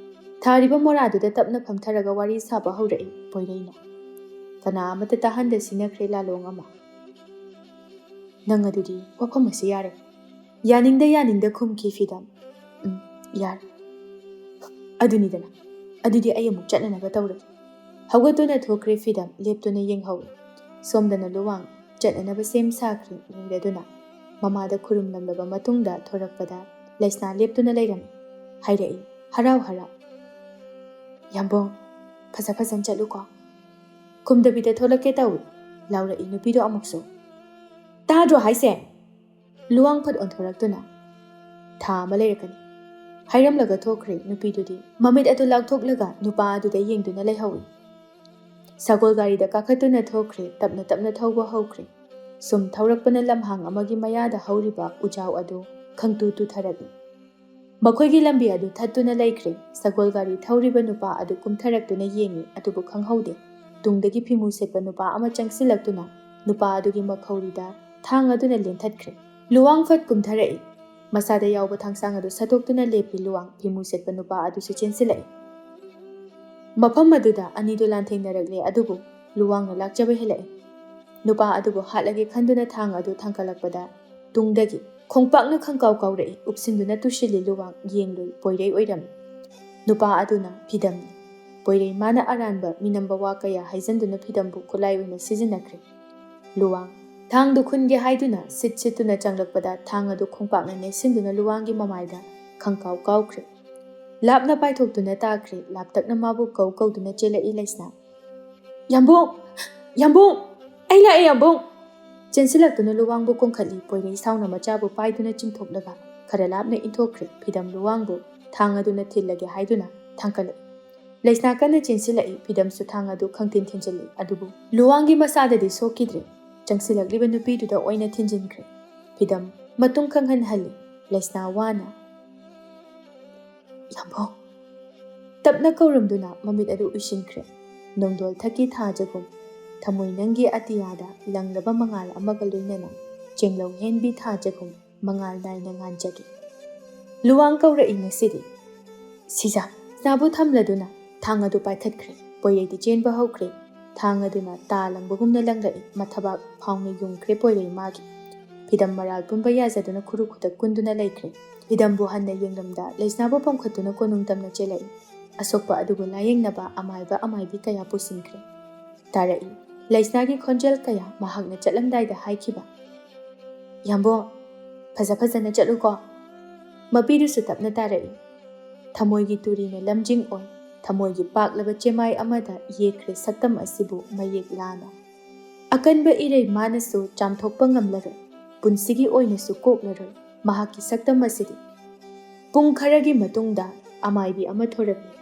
ꯊꯥꯔꯤꯕ ꯃꯣꯔꯥꯗꯨꯗ ꯇꯞꯅ ꯐꯝꯊꯔꯒ ꯋꯥꯔꯤ ꯁꯥꯕ ꯍꯧꯔꯛꯏ ꯄꯣꯏꯔꯩꯅ꯫ ꯀꯅꯥ ꯑꯃꯠꯇ ꯇꯥꯍꯟꯗ ꯁꯤꯟꯅꯈ꯭ꯔꯦ ꯂꯥꯂꯣꯡ ꯑꯃ꯫ "ꯅꯪ ꯑꯗꯨꯗꯤ ꯋꯥꯐꯝ ꯑꯁꯤ ꯌꯥꯔꯦ꯫" ꯌꯥꯅꯤꯡꯗ ꯌꯥꯅꯤꯡꯗ ꯈꯨꯝꯈꯤ ꯐꯤꯗꯝ꯫ "ꯎꯝ, ꯌꯥꯔꯦ꯫" "ꯑꯗꯨꯅꯤꯗꯅ꯫ ꯑꯗꯨꯗꯤ ꯑꯩ ꯑꯃꯨꯛ ꯆꯠꯅꯅꯕ ꯇꯧꯔꯒꯦ꯫" ꯍꯧꯒꯠꯇꯨꯅ ꯊꯣꯛꯈ꯭ꯔꯦ ꯐꯤꯗꯝ꯫ ꯂꯦꯞꯇꯨꯅ ꯌꯦꯡꯍꯧꯏ꯫ ꯁꯣꯝꯗꯅ ꯂꯨꯋꯥꯡ ꯆꯠꯅꯅꯕ ꯁꯦꯝ ꯁꯥꯈ꯭ꯔꯦ꯫ ꯂꯣꯏꯔꯗꯨꯅ ꯃꯃꯥꯗ ꯈꯨꯔꯨꯝꯂꯝꯂꯕ ꯃꯇꯨꯡꯗ ꯊꯣꯔꯛꯄꯗ ꯂꯩꯁꯅꯥ ꯂꯦꯞꯇꯨꯅ ꯂꯩꯔꯝꯃꯤ꯫ ꯍꯥꯏꯔꯛꯏ ꯍꯔꯥꯎ ꯍꯔꯥꯎ, "ꯌꯥꯝꯕꯣꯡ, ꯐꯖ ꯐꯖꯅ ꯆꯠꯂꯨꯀꯣ꯫" ꯈꯨꯝꯗꯕꯤꯗ ꯊꯣꯛꯂꯛꯀꯦ ꯇꯧꯏ꯫ ꯂꯥꯎꯔꯛꯏ ꯅꯨꯄꯤꯗꯣ ꯑꯃꯨꯛꯁꯨ꯫ "ꯇꯥꯗ꯭ꯔꯣ ꯍꯥꯏꯁꯦ?" ꯂꯨꯋꯥꯡ ꯐꯠ ꯑꯣꯟꯊꯣꯔꯛꯇꯨꯅ, "ꯊꯥ ꯑꯃ ꯂꯩꯔꯛꯀꯅꯤ꯫ ꯍꯥꯏꯔꯝꯂꯒ ꯊꯣꯛꯈ꯭ꯔꯦ ꯅꯨꯄꯤꯗꯨꯗꯤ꯫ ꯃꯃꯤꯠ ꯑꯗꯨ ꯂꯥꯎꯊꯣꯛꯂꯒ ꯅꯨꯄꯥ ꯑꯗꯨꯗ ꯌꯦꯡꯗꯨꯅ ꯂꯩꯍꯧꯏ꯫ ꯁꯒꯣꯜ ꯒꯥꯔꯤꯗ ꯀꯥꯈꯠꯇꯨꯅ ꯊꯣꯛꯈ꯭ꯔꯦ, ꯇꯞꯅ ꯇꯞꯅ ꯊꯧꯕ ꯍꯧꯈ꯭ꯔꯦ꯫ ꯁꯨꯝ ꯊꯧꯔꯛꯄꯅ ꯂꯝꯍꯥꯡ ꯑꯃꯒꯤ ꯃꯌꯥꯗ ꯍꯧꯔꯤꯕ ꯎꯖꯥꯎ ꯑꯗꯨ ꯈꯪꯇꯨ ꯇꯨꯊꯔꯛꯏ꯫ ꯃꯈꯣꯏꯒꯤ ꯂꯝꯕꯤ ꯑꯗꯨ ꯊꯠꯇꯨꯅ ꯂꯩꯈ꯭ꯔꯦ꯫ ꯁꯒꯣꯜ ꯒꯥꯔꯤ ꯊꯧꯔꯤꯕ ꯅꯨꯄꯥ ꯑꯗꯨ ꯀꯨꯝꯊꯔꯛꯇꯨꯅ ꯌꯦꯡꯏ, ꯑꯗꯨꯕꯨ ꯈꯪꯍꯧꯗꯦ꯫ ꯇꯨꯡꯗꯒꯤ ꯐꯤꯃꯨ ꯁꯦꯠꯄ ꯅꯨꯄꯥ ꯑꯃ ꯆꯪꯁꯤꯜꯂꯛꯇꯨꯅ ꯅꯨꯄꯥ ꯑꯗꯨꯒꯤ ꯃꯈꯧꯔꯤꯗ ꯊꯥꯡ ꯑꯗꯨꯅ ꯂꯦꯟꯊꯠꯈ꯭ꯔꯦ꯫ ꯂꯨꯋꯥꯡ ꯐꯠ ꯀꯨꯝꯊꯔꯛꯏ꯫ ꯃꯁꯥꯗ ꯌꯥꯎꯕ ꯊꯥꯡꯁꯥꯡ ꯑꯗꯨ ꯁꯠꯇꯣꯛꯇꯨꯅ ꯂꯦꯞꯄꯤ꯫ ꯂꯨꯋꯥꯡ ꯐꯤꯃꯨ ꯁꯦꯠꯄ ꯅꯨꯄꯥ ꯑꯗꯨꯁꯨ ꯆꯦꯟꯁꯤꯜꯂꯛꯏ꯫ ꯃꯐꯝ ꯑꯗꯨꯗ ꯑꯅꯤꯗꯨ ꯂꯥꯟꯊꯦꯡꯅꯔꯛꯂꯦ, ꯑꯗꯨꯕꯨ ꯂꯨꯋꯥꯡꯅ ꯂꯥꯛꯆꯕ ꯍꯦꯜꯂꯛꯏ꯫ ꯅꯨꯄꯥ ꯑꯗꯨꯕꯨ ꯍꯥꯠꯂꯒꯦ ꯈꯟꯗꯨꯅ ꯊꯥꯡ ꯑꯗꯨ ꯊꯥꯡꯒꯠꯂꯛꯄꯗ ꯇꯨꯡꯗꯒꯤ ꯈꯣꯡꯄꯥꯛꯅ ꯈꯪꯀꯥꯎ ꯀꯥꯎꯔꯛꯏ꯫ ꯎꯞꯁꯤꯟꯗꯨꯅ ꯇꯨꯁꯤꯜꯂꯤ꯫ ꯂꯨꯋꯥꯡ ꯌꯦꯡꯂꯨꯏ, ꯄꯣꯏꯔꯩ ꯑꯣꯏꯔꯝꯃꯤ꯫ ꯅꯨꯄꯥ ꯑꯗꯨꯅ ꯐꯤꯗꯝꯅꯤ꯫ ꯄꯣꯏꯔꯩ ꯃꯥꯅ ꯑꯔꯥꯟꯕ ꯃꯤꯅꯝꯕ ꯋꯥ ꯀꯌꯥ ꯍꯥꯏꯖꯟꯗꯨꯅ ꯐꯤꯗꯝꯕꯨ ꯈꯨꯠꯂꯥꯏ ꯑꯣꯏꯅ ꯁꯤꯖꯤꯟꯅꯈ꯭ꯔꯦ꯫ ꯂꯨꯋꯥꯡ ꯊꯥꯡꯗꯨ ꯈꯨꯟꯒꯦ ꯍꯥꯏꯗꯨꯅ ꯁꯤꯠ ꯁꯤꯠꯇꯨꯅ ꯆꯪꯂꯛꯄꯗ ꯊꯥꯡ ꯑꯗꯨ ꯈꯣꯡꯄꯥꯛꯅ ꯅꯦꯠꯁꯤꯟꯗꯨꯅ ꯂꯨꯋꯥꯡꯒꯤ ꯃꯃꯥꯏꯗ ꯈꯪꯀꯥꯎ ꯀꯥꯎꯈ꯭ꯔꯦ꯫ ꯂꯥꯞꯅ ꯄꯥꯏꯊꯣꯛꯇꯨꯅ ꯇꯥꯈ꯭ꯔꯦ꯫ ꯂꯥꯞꯇꯛꯅ ꯃꯥꯕꯨ ꯀꯧ ꯀꯧꯗꯨꯅ ꯆꯦꯜꯂꯛꯏ ꯂꯩꯁꯅꯥ꯫ "ꯌꯥꯝꯕꯨꯡ! ꯌꯥꯝꯕꯨꯡ! ꯑꯩ ꯂꯥꯛꯑꯦ, ꯌꯥꯝꯕꯨꯡ!" ꯆꯦꯟꯁꯤꯜꯂꯛꯇꯨꯅ ꯂꯨꯋꯥꯡꯕꯨ ꯀꯣꯟꯈꯠꯂꯤ꯫ ꯄꯣꯏꯔꯩ ꯁꯥꯎꯅ ꯃꯆꯥꯕꯨ ꯄꯥꯏꯗꯨꯅ ꯆꯤꯡꯊꯣꯛꯂꯒ ꯈꯔ ꯂꯥꯞꯅ ꯏꯟꯊꯣꯛꯈ꯭ꯔꯦ꯫ ꯐꯤꯗꯝ ꯂꯨꯋꯥꯡꯕꯨ ꯊꯥꯡ ꯑꯗꯨꯅ ꯊꯤꯜꯂꯒꯦ ꯍꯥꯏꯗꯨꯅ ꯊꯥꯡꯀꯠꯂꯛꯏ꯫ ꯂꯩꯁꯅꯥ ꯀꯟꯅ ꯆꯦꯟꯁꯤꯜꯂꯛꯏ꯫ ꯐꯤꯗꯝꯁꯨ ꯊꯥꯡ ꯑꯗꯨ ꯈꯪꯊꯤꯟ ꯊꯤꯟꯖꯤꯜꯂꯤ꯫ ꯑꯗꯨꯕꯨ ꯂꯨꯋꯥꯡꯒꯤ ꯃꯁꯥꯗꯗꯤ ꯁꯣꯛꯈꯤꯗ꯭ꯔꯦ꯫ ꯆꯪꯁꯤꯜꯂꯛꯂꯤꯕ ꯅꯨꯄꯤꯗꯨꯗ ꯑꯣꯏꯅ ꯊꯤꯟꯖꯤꯟꯈ꯭ꯔꯦ꯫ ꯐꯤꯗꯝ ꯃꯇꯨꯡ ꯈꯪꯍꯟꯍꯜꯂꯤ꯫ ꯂꯩꯁꯅꯥ ꯋꯥꯅ, "ꯌꯥꯝꯕꯨꯡ!" ꯇꯞꯅ ꯀꯧꯔꯝꯗꯨꯅ ꯃꯃꯤꯠ ꯑꯗꯨ ꯎꯏꯁꯤꯟꯈ꯭ꯔꯦ꯫ ꯅꯣꯡꯗꯣꯜ ꯊꯛꯀꯤ ꯊꯥꯖꯒꯨꯝ ꯊꯃꯣꯏ ꯅꯪꯒꯤ ꯑꯇꯤꯌꯥꯗ ꯂꯪꯂꯕ ꯃꯉꯥꯜ ꯑꯃꯒ ꯂꯣꯏꯅꯅ ꯆꯦꯡꯂꯧ ꯍꯦꯟꯕꯤ ꯊꯥꯖꯒꯨꯝ ꯃꯉꯥꯜ ꯅꯥꯏꯅ ꯉꯥꯟꯖꯒꯦ꯫ ꯂꯨꯋꯥꯡ ꯀꯧꯔꯛꯏ ꯉꯁꯤꯗꯤ꯫ ꯁꯤꯖꯥ ꯁꯅꯥꯕꯨ ꯊꯝꯂꯗꯨꯅ ꯊꯥꯡ ꯑꯗꯨ ꯄꯥꯏꯈꯠꯈ꯭ꯔꯦ꯫ ꯄꯣꯏꯔꯩꯗꯤ ꯆꯦꯟꯕ ꯍꯧꯈ꯭ꯔꯦ꯫ ꯊꯥꯡ ꯑꯗꯨꯅ ꯇꯥ ꯂꯪꯕꯒꯨꯝꯅ ꯂꯪꯂꯛꯏ꯫ ꯃꯊꯕꯥꯛ ꯐꯥꯎꯅ ꯌꯨꯡꯈ꯭ꯔꯦ ꯄꯣꯏꯔꯩ ꯃꯥꯒꯤ꯫ ꯐꯤꯗꯝ ꯃꯔꯥꯜ ꯄꯨꯝꯕ ꯌꯥꯖꯗꯨꯅ ꯈꯨꯔꯨ ꯈꯨꯗꯛ ꯀꯨꯟꯗꯨꯅ ꯂꯩꯈ꯭ꯔꯦ꯫ ꯐꯤꯗꯝꯕꯨ ꯍꯟꯅ ꯌꯦꯡꯂꯝꯗ ꯂꯩꯁꯅꯥꯕꯨ ꯄꯣꯝꯈꯠꯇꯨꯅ ꯀꯣꯅꯨꯡ ꯇꯝꯅ ꯆꯦꯜꯂꯛꯏ꯫ ꯑꯁꯣꯛꯄ ꯑꯗꯨꯕꯨ ꯂꯥꯌꯦꯡꯅꯕ ꯑꯃꯥꯏꯕ ꯑꯃꯥꯏꯕꯤ ꯀꯌꯥ ꯄꯨꯁꯤꯟꯈ꯭ꯔꯦ꯫ ꯇꯥꯔꯛꯏ ꯂꯩꯁꯅꯥꯒꯤ ꯈꯣꯟꯖꯦꯜ ꯀꯌꯥ꯫ ꯃꯍꯥꯛꯅ ꯆꯠꯂꯝꯗꯥꯏꯗ ꯍꯥꯏꯈꯤꯕ, "ꯌꯥꯝꯕꯨꯡ, ꯐꯖ ꯐꯖꯅ ꯆꯠꯂꯨꯀꯣ"꯫ ꯃꯄꯤꯗꯨꯁꯨ ꯇꯞꯅ ꯇꯥꯔꯛꯏ꯫ ꯊꯃꯣꯏꯒꯤ ꯇꯨꯔꯤꯅ ꯂꯝꯖꯤꯡ ꯑꯣꯏ꯫ ꯊꯃꯣꯏꯒꯤ ꯄꯥꯛꯂꯕ ꯆꯦꯃꯥꯏ ꯑꯃꯗ ꯌꯦꯛꯈ꯭ꯔꯦ ꯁꯛꯇꯝ ꯑꯁꯤꯕꯨ ꯃꯌꯦꯛ ꯂꯥꯅ꯫ ꯑꯀꯟꯕ ꯏꯔꯩ ꯃꯥꯅꯁꯨ ꯆꯥꯝꯊꯣꯛꯄ ꯉꯝꯂꯔꯣꯏ꯫ ꯄꯨꯟꯁꯤꯒꯤ ꯑꯣꯏꯅꯁꯨ ꯀꯣꯛꯂꯔꯣꯏ ꯃꯍꯥꯛꯀꯤ ꯁꯛꯇꯝ ꯑꯁꯤꯗꯤ꯫ ꯄꯨꯡ ꯈꯔꯒꯤ ꯃꯇꯨꯡꯗ ꯑꯃꯥꯏꯕꯤ ꯑꯃ ꯊꯣꯔꯛꯂꯦ꯫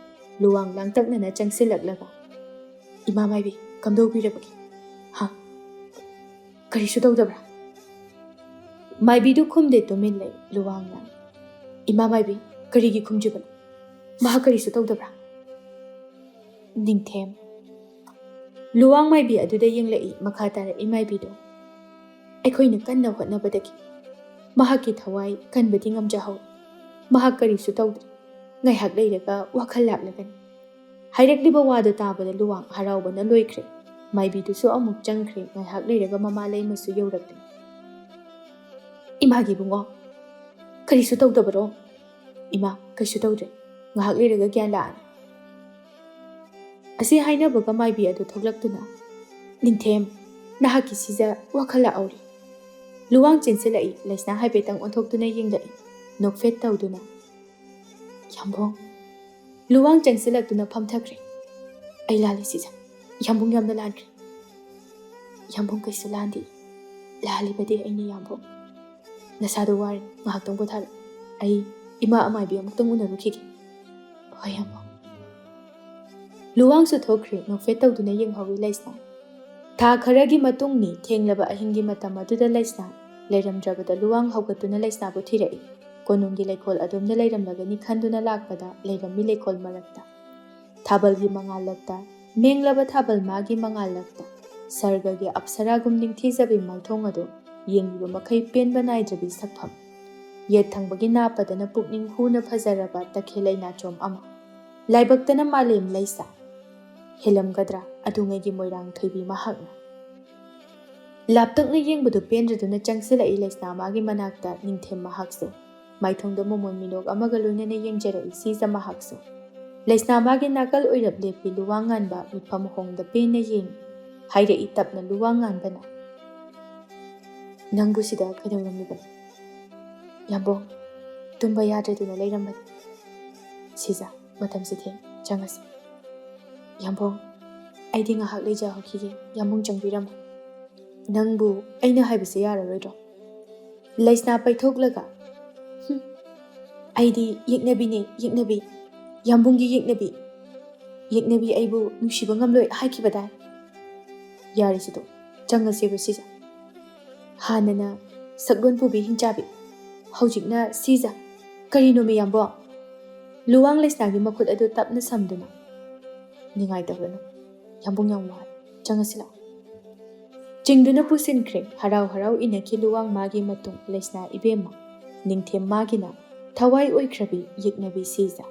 ꯂꯨꯋꯥꯡ ꯂꯥꯡꯇꯛꯅꯅ ꯆꯪꯁꯤꯜꯂꯛꯂꯒ, "ꯏꯃꯥ ꯃꯥꯏꯕꯤ, ꯀꯝꯗꯧꯕꯤꯔꯕꯒꯦ?" "ꯍꯥ? ꯀꯔꯤꯁꯨ ꯇꯧꯗꯕ꯭ꯔꯥ?" ꯃꯥꯏꯕꯤꯗꯨ ꯈꯨꯝꯗꯦ, ꯇꯨꯃꯤꯟ ꯂꯩ꯫ ꯂꯨꯋꯥꯡꯅ, "ꯏꯃꯥ ꯃꯥꯏꯕꯤ, ꯀꯔꯤꯒꯤ ꯈꯨꯝꯗ꯭ꯔꯤꯕꯅꯣ? ꯃꯍꯥꯛ ꯀꯔꯤꯁꯨ ꯇꯧꯗꯕ꯭ꯔꯥ?" ꯅꯤꯡꯊꯦꯝ꯫ ꯂꯨꯋꯥꯡ ꯃꯥꯏꯕꯤ ꯑꯗꯨꯗ ꯌꯦꯡꯂꯛꯏ꯫ ꯃꯈꯥ ꯇꯥꯔꯛꯏ ꯃꯥꯏꯕꯤꯗꯨ, "ꯑꯩꯈꯣꯏꯅ ꯀꯟꯅ ꯍꯣꯠꯅꯕꯗꯒꯤ ꯃꯍꯥꯛꯀꯤ ꯊꯋꯥꯏ ꯀꯟꯕꯗꯤ ꯉꯝꯖꯍꯧꯏ꯫ ꯃꯍꯥꯛ ꯀꯔꯤꯁꯨ ꯇꯧꯗ꯭ꯔꯤ꯫ ꯉꯥꯏꯍꯥꯛ ꯂꯩꯔꯒ ꯋꯥꯈꯜ ꯂꯥꯛꯂꯒꯅꯤ꯫" ꯍꯥꯏꯔꯛꯂꯤꯕ ꯋꯥꯗꯨ ꯇꯥꯕꯗ ꯂꯨꯋꯥꯡ ꯍꯔꯥꯎꯕꯅ ꯂꯣꯏꯈ꯭ꯔꯦ꯫ ꯃꯥꯏꯕꯤꯗꯨꯁꯨ ꯑꯃꯨꯛ ꯆꯪꯈ꯭ꯔꯦ꯫ ꯉꯥꯏꯍꯥꯛ ꯂꯩꯔꯒ ꯃꯃꯥ ꯂꯩꯃꯁꯨ ꯌꯧꯔꯛꯂꯦ꯫ "ꯏꯃꯥꯒꯤ ꯏꯕꯨꯡꯉꯣ, ꯀꯔꯤꯁꯨ ꯇꯧꯗꯕꯔꯣ?" "ꯏꯃꯥ, ꯀꯩꯁꯨ ꯇꯧꯗ꯭ꯔꯦ꯫ ꯉꯥꯏꯍꯥꯛ ꯂꯩꯔꯒ ꯒ꯭ꯌꯥꯟ ꯂꯥꯛꯑꯅꯤ꯫" ꯑꯁꯤ ꯍꯥꯏꯅꯕꯒ ꯃꯥꯏꯕꯤ ꯑꯗꯨ ꯊꯣꯛꯂꯛꯇꯨꯅ, "ꯅꯤꯡꯊꯦꯝ, ꯅꯍꯥꯛꯀꯤ ꯁꯤꯖ ꯋꯥꯈꯜ ꯂꯥꯛꯍꯧꯔꯦ꯫" ꯂꯨꯋꯥꯡ ꯆꯦꯟꯁꯤꯜꯂꯛꯏ꯫ ꯂꯩꯁꯅꯥ ꯍꯥꯏꯐꯦꯠꯇꯪ ꯑꯣꯟꯊꯣꯛꯇꯨꯅ ꯌꯦꯡꯂꯛꯏ, ꯅꯣꯛꯐꯦꯠ ꯇꯧꯗꯨꯅ꯫ "ꯌꯥꯝꯕꯨꯡ꯫" ꯂꯨꯋꯥꯡ ꯆꯪꯁꯤꯜꯂꯛꯇꯨꯅ ꯐꯝꯊꯈ꯭ꯔꯦ꯫ "ꯑꯩ ꯂꯥꯜꯂꯦ ꯁꯤꯖ꯫ ꯌꯥꯝꯕꯨꯡ ꯌꯥꯝꯅ ꯂꯥꯟꯈ꯭ꯔꯦ꯫" "ꯌꯥꯝꯕꯨꯡ ꯀꯩꯁꯨ ꯂꯥꯟꯗꯦ꯫ ꯂꯥꯜꯂꯤꯕꯗꯤ ꯑꯩꯅ, ꯌꯥꯝꯕꯨꯡ꯫ ꯅꯁꯥꯗꯣ ꯋꯥꯔꯦ, ꯉꯥꯏꯍꯥꯛꯇꯪ ꯄꯣꯊꯥꯔꯣ꯫ ꯑꯩ ꯏꯃꯥ ꯑꯃꯥꯏꯕꯤ ꯑꯃꯨꯛꯇꯪ ꯎꯅꯔꯨꯈꯤꯒꯦ꯫" "ꯍꯣꯏ, ꯌꯥꯝꯕꯨꯡ꯫" ꯂꯨꯋꯥꯡꯁꯨ ꯊꯣꯛꯈ꯭ꯔꯦ꯫ ꯅꯣꯛꯐꯦꯠ ꯇꯧꯗꯨꯅ ꯌꯦꯡꯍꯧꯔꯤ ꯂꯩꯁꯅꯥ꯫ ꯊꯥ ꯈꯔꯒꯤ ꯃꯇꯨꯡꯅꯤ꯫ ꯊꯦꯡꯂꯕ ꯑꯍꯤꯡꯒꯤ ꯃꯇꯝ ꯑꯗꯨꯗ ꯂꯩꯁꯅꯥ ꯂꯩꯔꯝꯗ꯭ꯔꯕꯗ ꯂꯨꯋꯥꯡ ꯍꯧꯒꯠꯇꯨꯅ ꯂꯩꯁꯅꯥꯕꯨ ꯊꯤꯔꯛꯏ꯫ ꯀꯣꯅꯨꯡꯒꯤ ꯂꯩꯀꯣꯜ ꯑꯗꯣꯝꯗ ꯂꯩꯔꯝꯂꯒꯅꯤ ꯈꯟꯗꯨꯅ ꯂꯥꯛꯄꯗ ꯂꯩꯔꯝꯃꯤ ꯂꯩꯀꯣꯜ ꯃꯔꯛꯇ꯫ ꯊꯥꯕꯜꯒꯤ ꯃꯉꯥꯜꯂꯛꯇ, ꯃꯦꯡꯂꯕ ꯊꯥꯕꯜ ꯃꯥꯒꯤ ꯃꯉꯥꯜꯂꯛꯇ, ꯁꯔꯒꯒꯤ ꯑꯞꯁꯔꯥꯒꯨꯝ ꯅꯤꯡꯊꯤꯖꯕꯤ ꯃꯥꯏꯊꯣꯡ ꯑꯗꯨ ꯌꯦꯡꯂꯤꯕ ꯃꯈꯩ ꯄꯦꯟꯕ ꯅꯥꯏꯗ꯭ꯔꯕꯤ ꯁꯛꯐꯝ꯫ ꯌꯦꯠ ꯊꯪꯕꯒꯤ ꯅꯥꯄꯗꯅ ꯄꯨꯛꯅꯤꯡ ꯍꯨꯅ ꯐꯖꯔꯕ ꯇꯈꯦꯜ ꯂꯩꯅꯥꯆꯣꯝ ꯑꯃ꯫ ꯂꯥꯏꯕꯛꯇꯅ ꯃꯥꯂꯦꯝ ꯂꯩꯁꯥ꯫ ꯍꯦꯜꯂꯝꯒꯗ꯭ꯔꯥ ꯑꯗꯨꯉꯩꯒꯤ ꯃꯣꯏꯔꯥꯡ ꯊꯣꯏꯕꯤ ꯃꯍꯥꯛꯅ? ꯂꯥꯞꯇꯛꯅ ꯌꯦꯡꯕꯗꯨ ꯄꯦꯟꯗ꯭ꯔꯗꯨꯅ ꯆꯪꯁꯤꯜꯂꯛꯏ ꯂꯩꯁꯅꯥ ꯃꯥꯒꯤ ꯃꯅꯥꯛꯇ ꯅꯤꯡꯊꯦꯝ ꯃꯍꯥꯛꯁꯨ꯫ ꯃꯥꯏꯊꯣꯡꯗ ꯃꯣꯃꯣꯟ ꯃꯤꯅꯣꯛ ꯑꯃꯒ ꯂꯣꯏꯅꯅ ꯌꯦꯡꯖꯔꯛꯏ ꯁꯤꯖ ꯃꯍꯥꯛꯁꯨ꯫ ꯂꯩꯁꯅꯥ ꯃꯥꯒꯤ ꯅꯥꯀꯜ ꯑꯣꯏꯔꯞ ꯂꯦꯞꯄꯤ ꯂꯨꯋꯥꯡ ꯉꯥꯟꯕ ꯃꯤꯐꯝ ꯍꯣꯡꯗ ꯄꯦꯟꯅ ꯌꯦꯡꯏ꯫ ꯍꯥꯏꯔꯛꯏ ꯇꯞꯅ ꯂꯨꯋꯥꯡ ꯉꯥꯟꯕꯅ, "ꯅꯪꯕꯨ ꯁꯤꯗ ꯀꯩꯗꯧꯔꯝꯂꯤꯕꯅꯣ?" "ꯌꯥꯝꯕꯨꯡ, ꯇꯨꯝꯕ ꯌꯥꯗ꯭ꯔꯗꯨꯅ ꯂꯩꯔꯝꯕꯅꯤ꯫ ꯁꯤꯖ, ꯃꯇꯝꯁꯤ ꯊꯦꯡ, ꯆꯪꯉꯁꯤ꯫" "ꯌꯥꯝꯕꯨꯡ, ꯑꯩꯗꯤ ꯉꯥꯏꯍꯥꯛ ꯂꯩꯖꯍꯧꯈꯤꯒꯦ, ꯌꯥꯝꯕꯨꯡ ꯆꯪꯕꯤꯔꯝꯃꯨ꯫" "ꯅꯪꯕꯨ ꯑꯩꯅ ꯍꯥꯏꯕꯁꯦ ꯌꯥꯔꯔꯣꯏꯗ꯭ꯔꯣ?" ꯂꯩꯁꯅꯥ ꯄꯩꯊꯣꯛꯂꯒ, "ꯍꯨꯝ, "ꯑꯩꯗꯤ ꯌꯦꯛꯅꯕꯤꯅꯦ, ꯌꯦꯛꯅꯕꯤ꯫ ꯌꯥꯝꯕꯨꯡꯒꯤ ꯌꯦꯛꯅꯕꯤ꯫ ꯌꯦꯛꯅꯕꯤ ꯑꯩꯕꯨ ꯅꯨꯡꯁꯤꯕ ꯉꯝꯂꯣꯏ ꯍꯥꯏꯈꯤꯕꯗꯥꯏ?" "ꯌꯥꯔꯦ ꯁꯤꯗꯣ, ꯆꯪꯉꯁꯦꯕ ꯁꯤꯖ꯫ ꯍꯥꯟꯅꯅ ꯁꯛꯂꯣꯟ ꯄꯨꯕꯤ ꯍꯤꯡꯆꯥꯕꯤ, ꯍꯧꯖꯤꯛꯅ ꯁꯤꯖ꯫ ꯀꯔꯤꯅꯣꯃꯤ ꯌꯥꯝꯕꯨꯡ?" ꯂꯨꯋꯥꯡ ꯂꯩꯁꯅꯥꯒꯤ ꯃꯈꯨꯠ ꯑꯗꯨ ꯇꯞꯅ ꯁꯝꯗꯨꯅ, "ꯅꯤꯡꯉꯥꯏ ꯇꯧꯔꯅꯨ꯫ ꯌꯥꯝꯕꯨꯡ ꯌꯥꯝ ꯋꯥꯔꯦ꯫ ꯆꯪꯉꯁꯤ ꯂꯥꯛꯑꯣ꯫" ꯆꯤꯡꯗꯨꯅ ꯄꯨꯁꯤꯟꯈ꯭ꯔꯦ꯫ ꯍꯔꯥꯎ ꯍꯔꯥꯎ ꯏꯟꯅꯈꯤ ꯂꯨꯋꯥꯡ ꯃꯥꯒꯤ ꯃꯇꯨꯡ ꯂꯩꯁꯅꯥ ꯏꯕꯦꯝꯃ꯫ ꯅꯤꯡꯊꯦꯝ ꯃꯥꯒꯤꯅ ꯊꯋꯥꯏ ꯑꯣꯏꯈ꯭ꯔꯕꯤ ꯌꯦꯛꯅꯕꯤ ꯁꯤꯖ꯫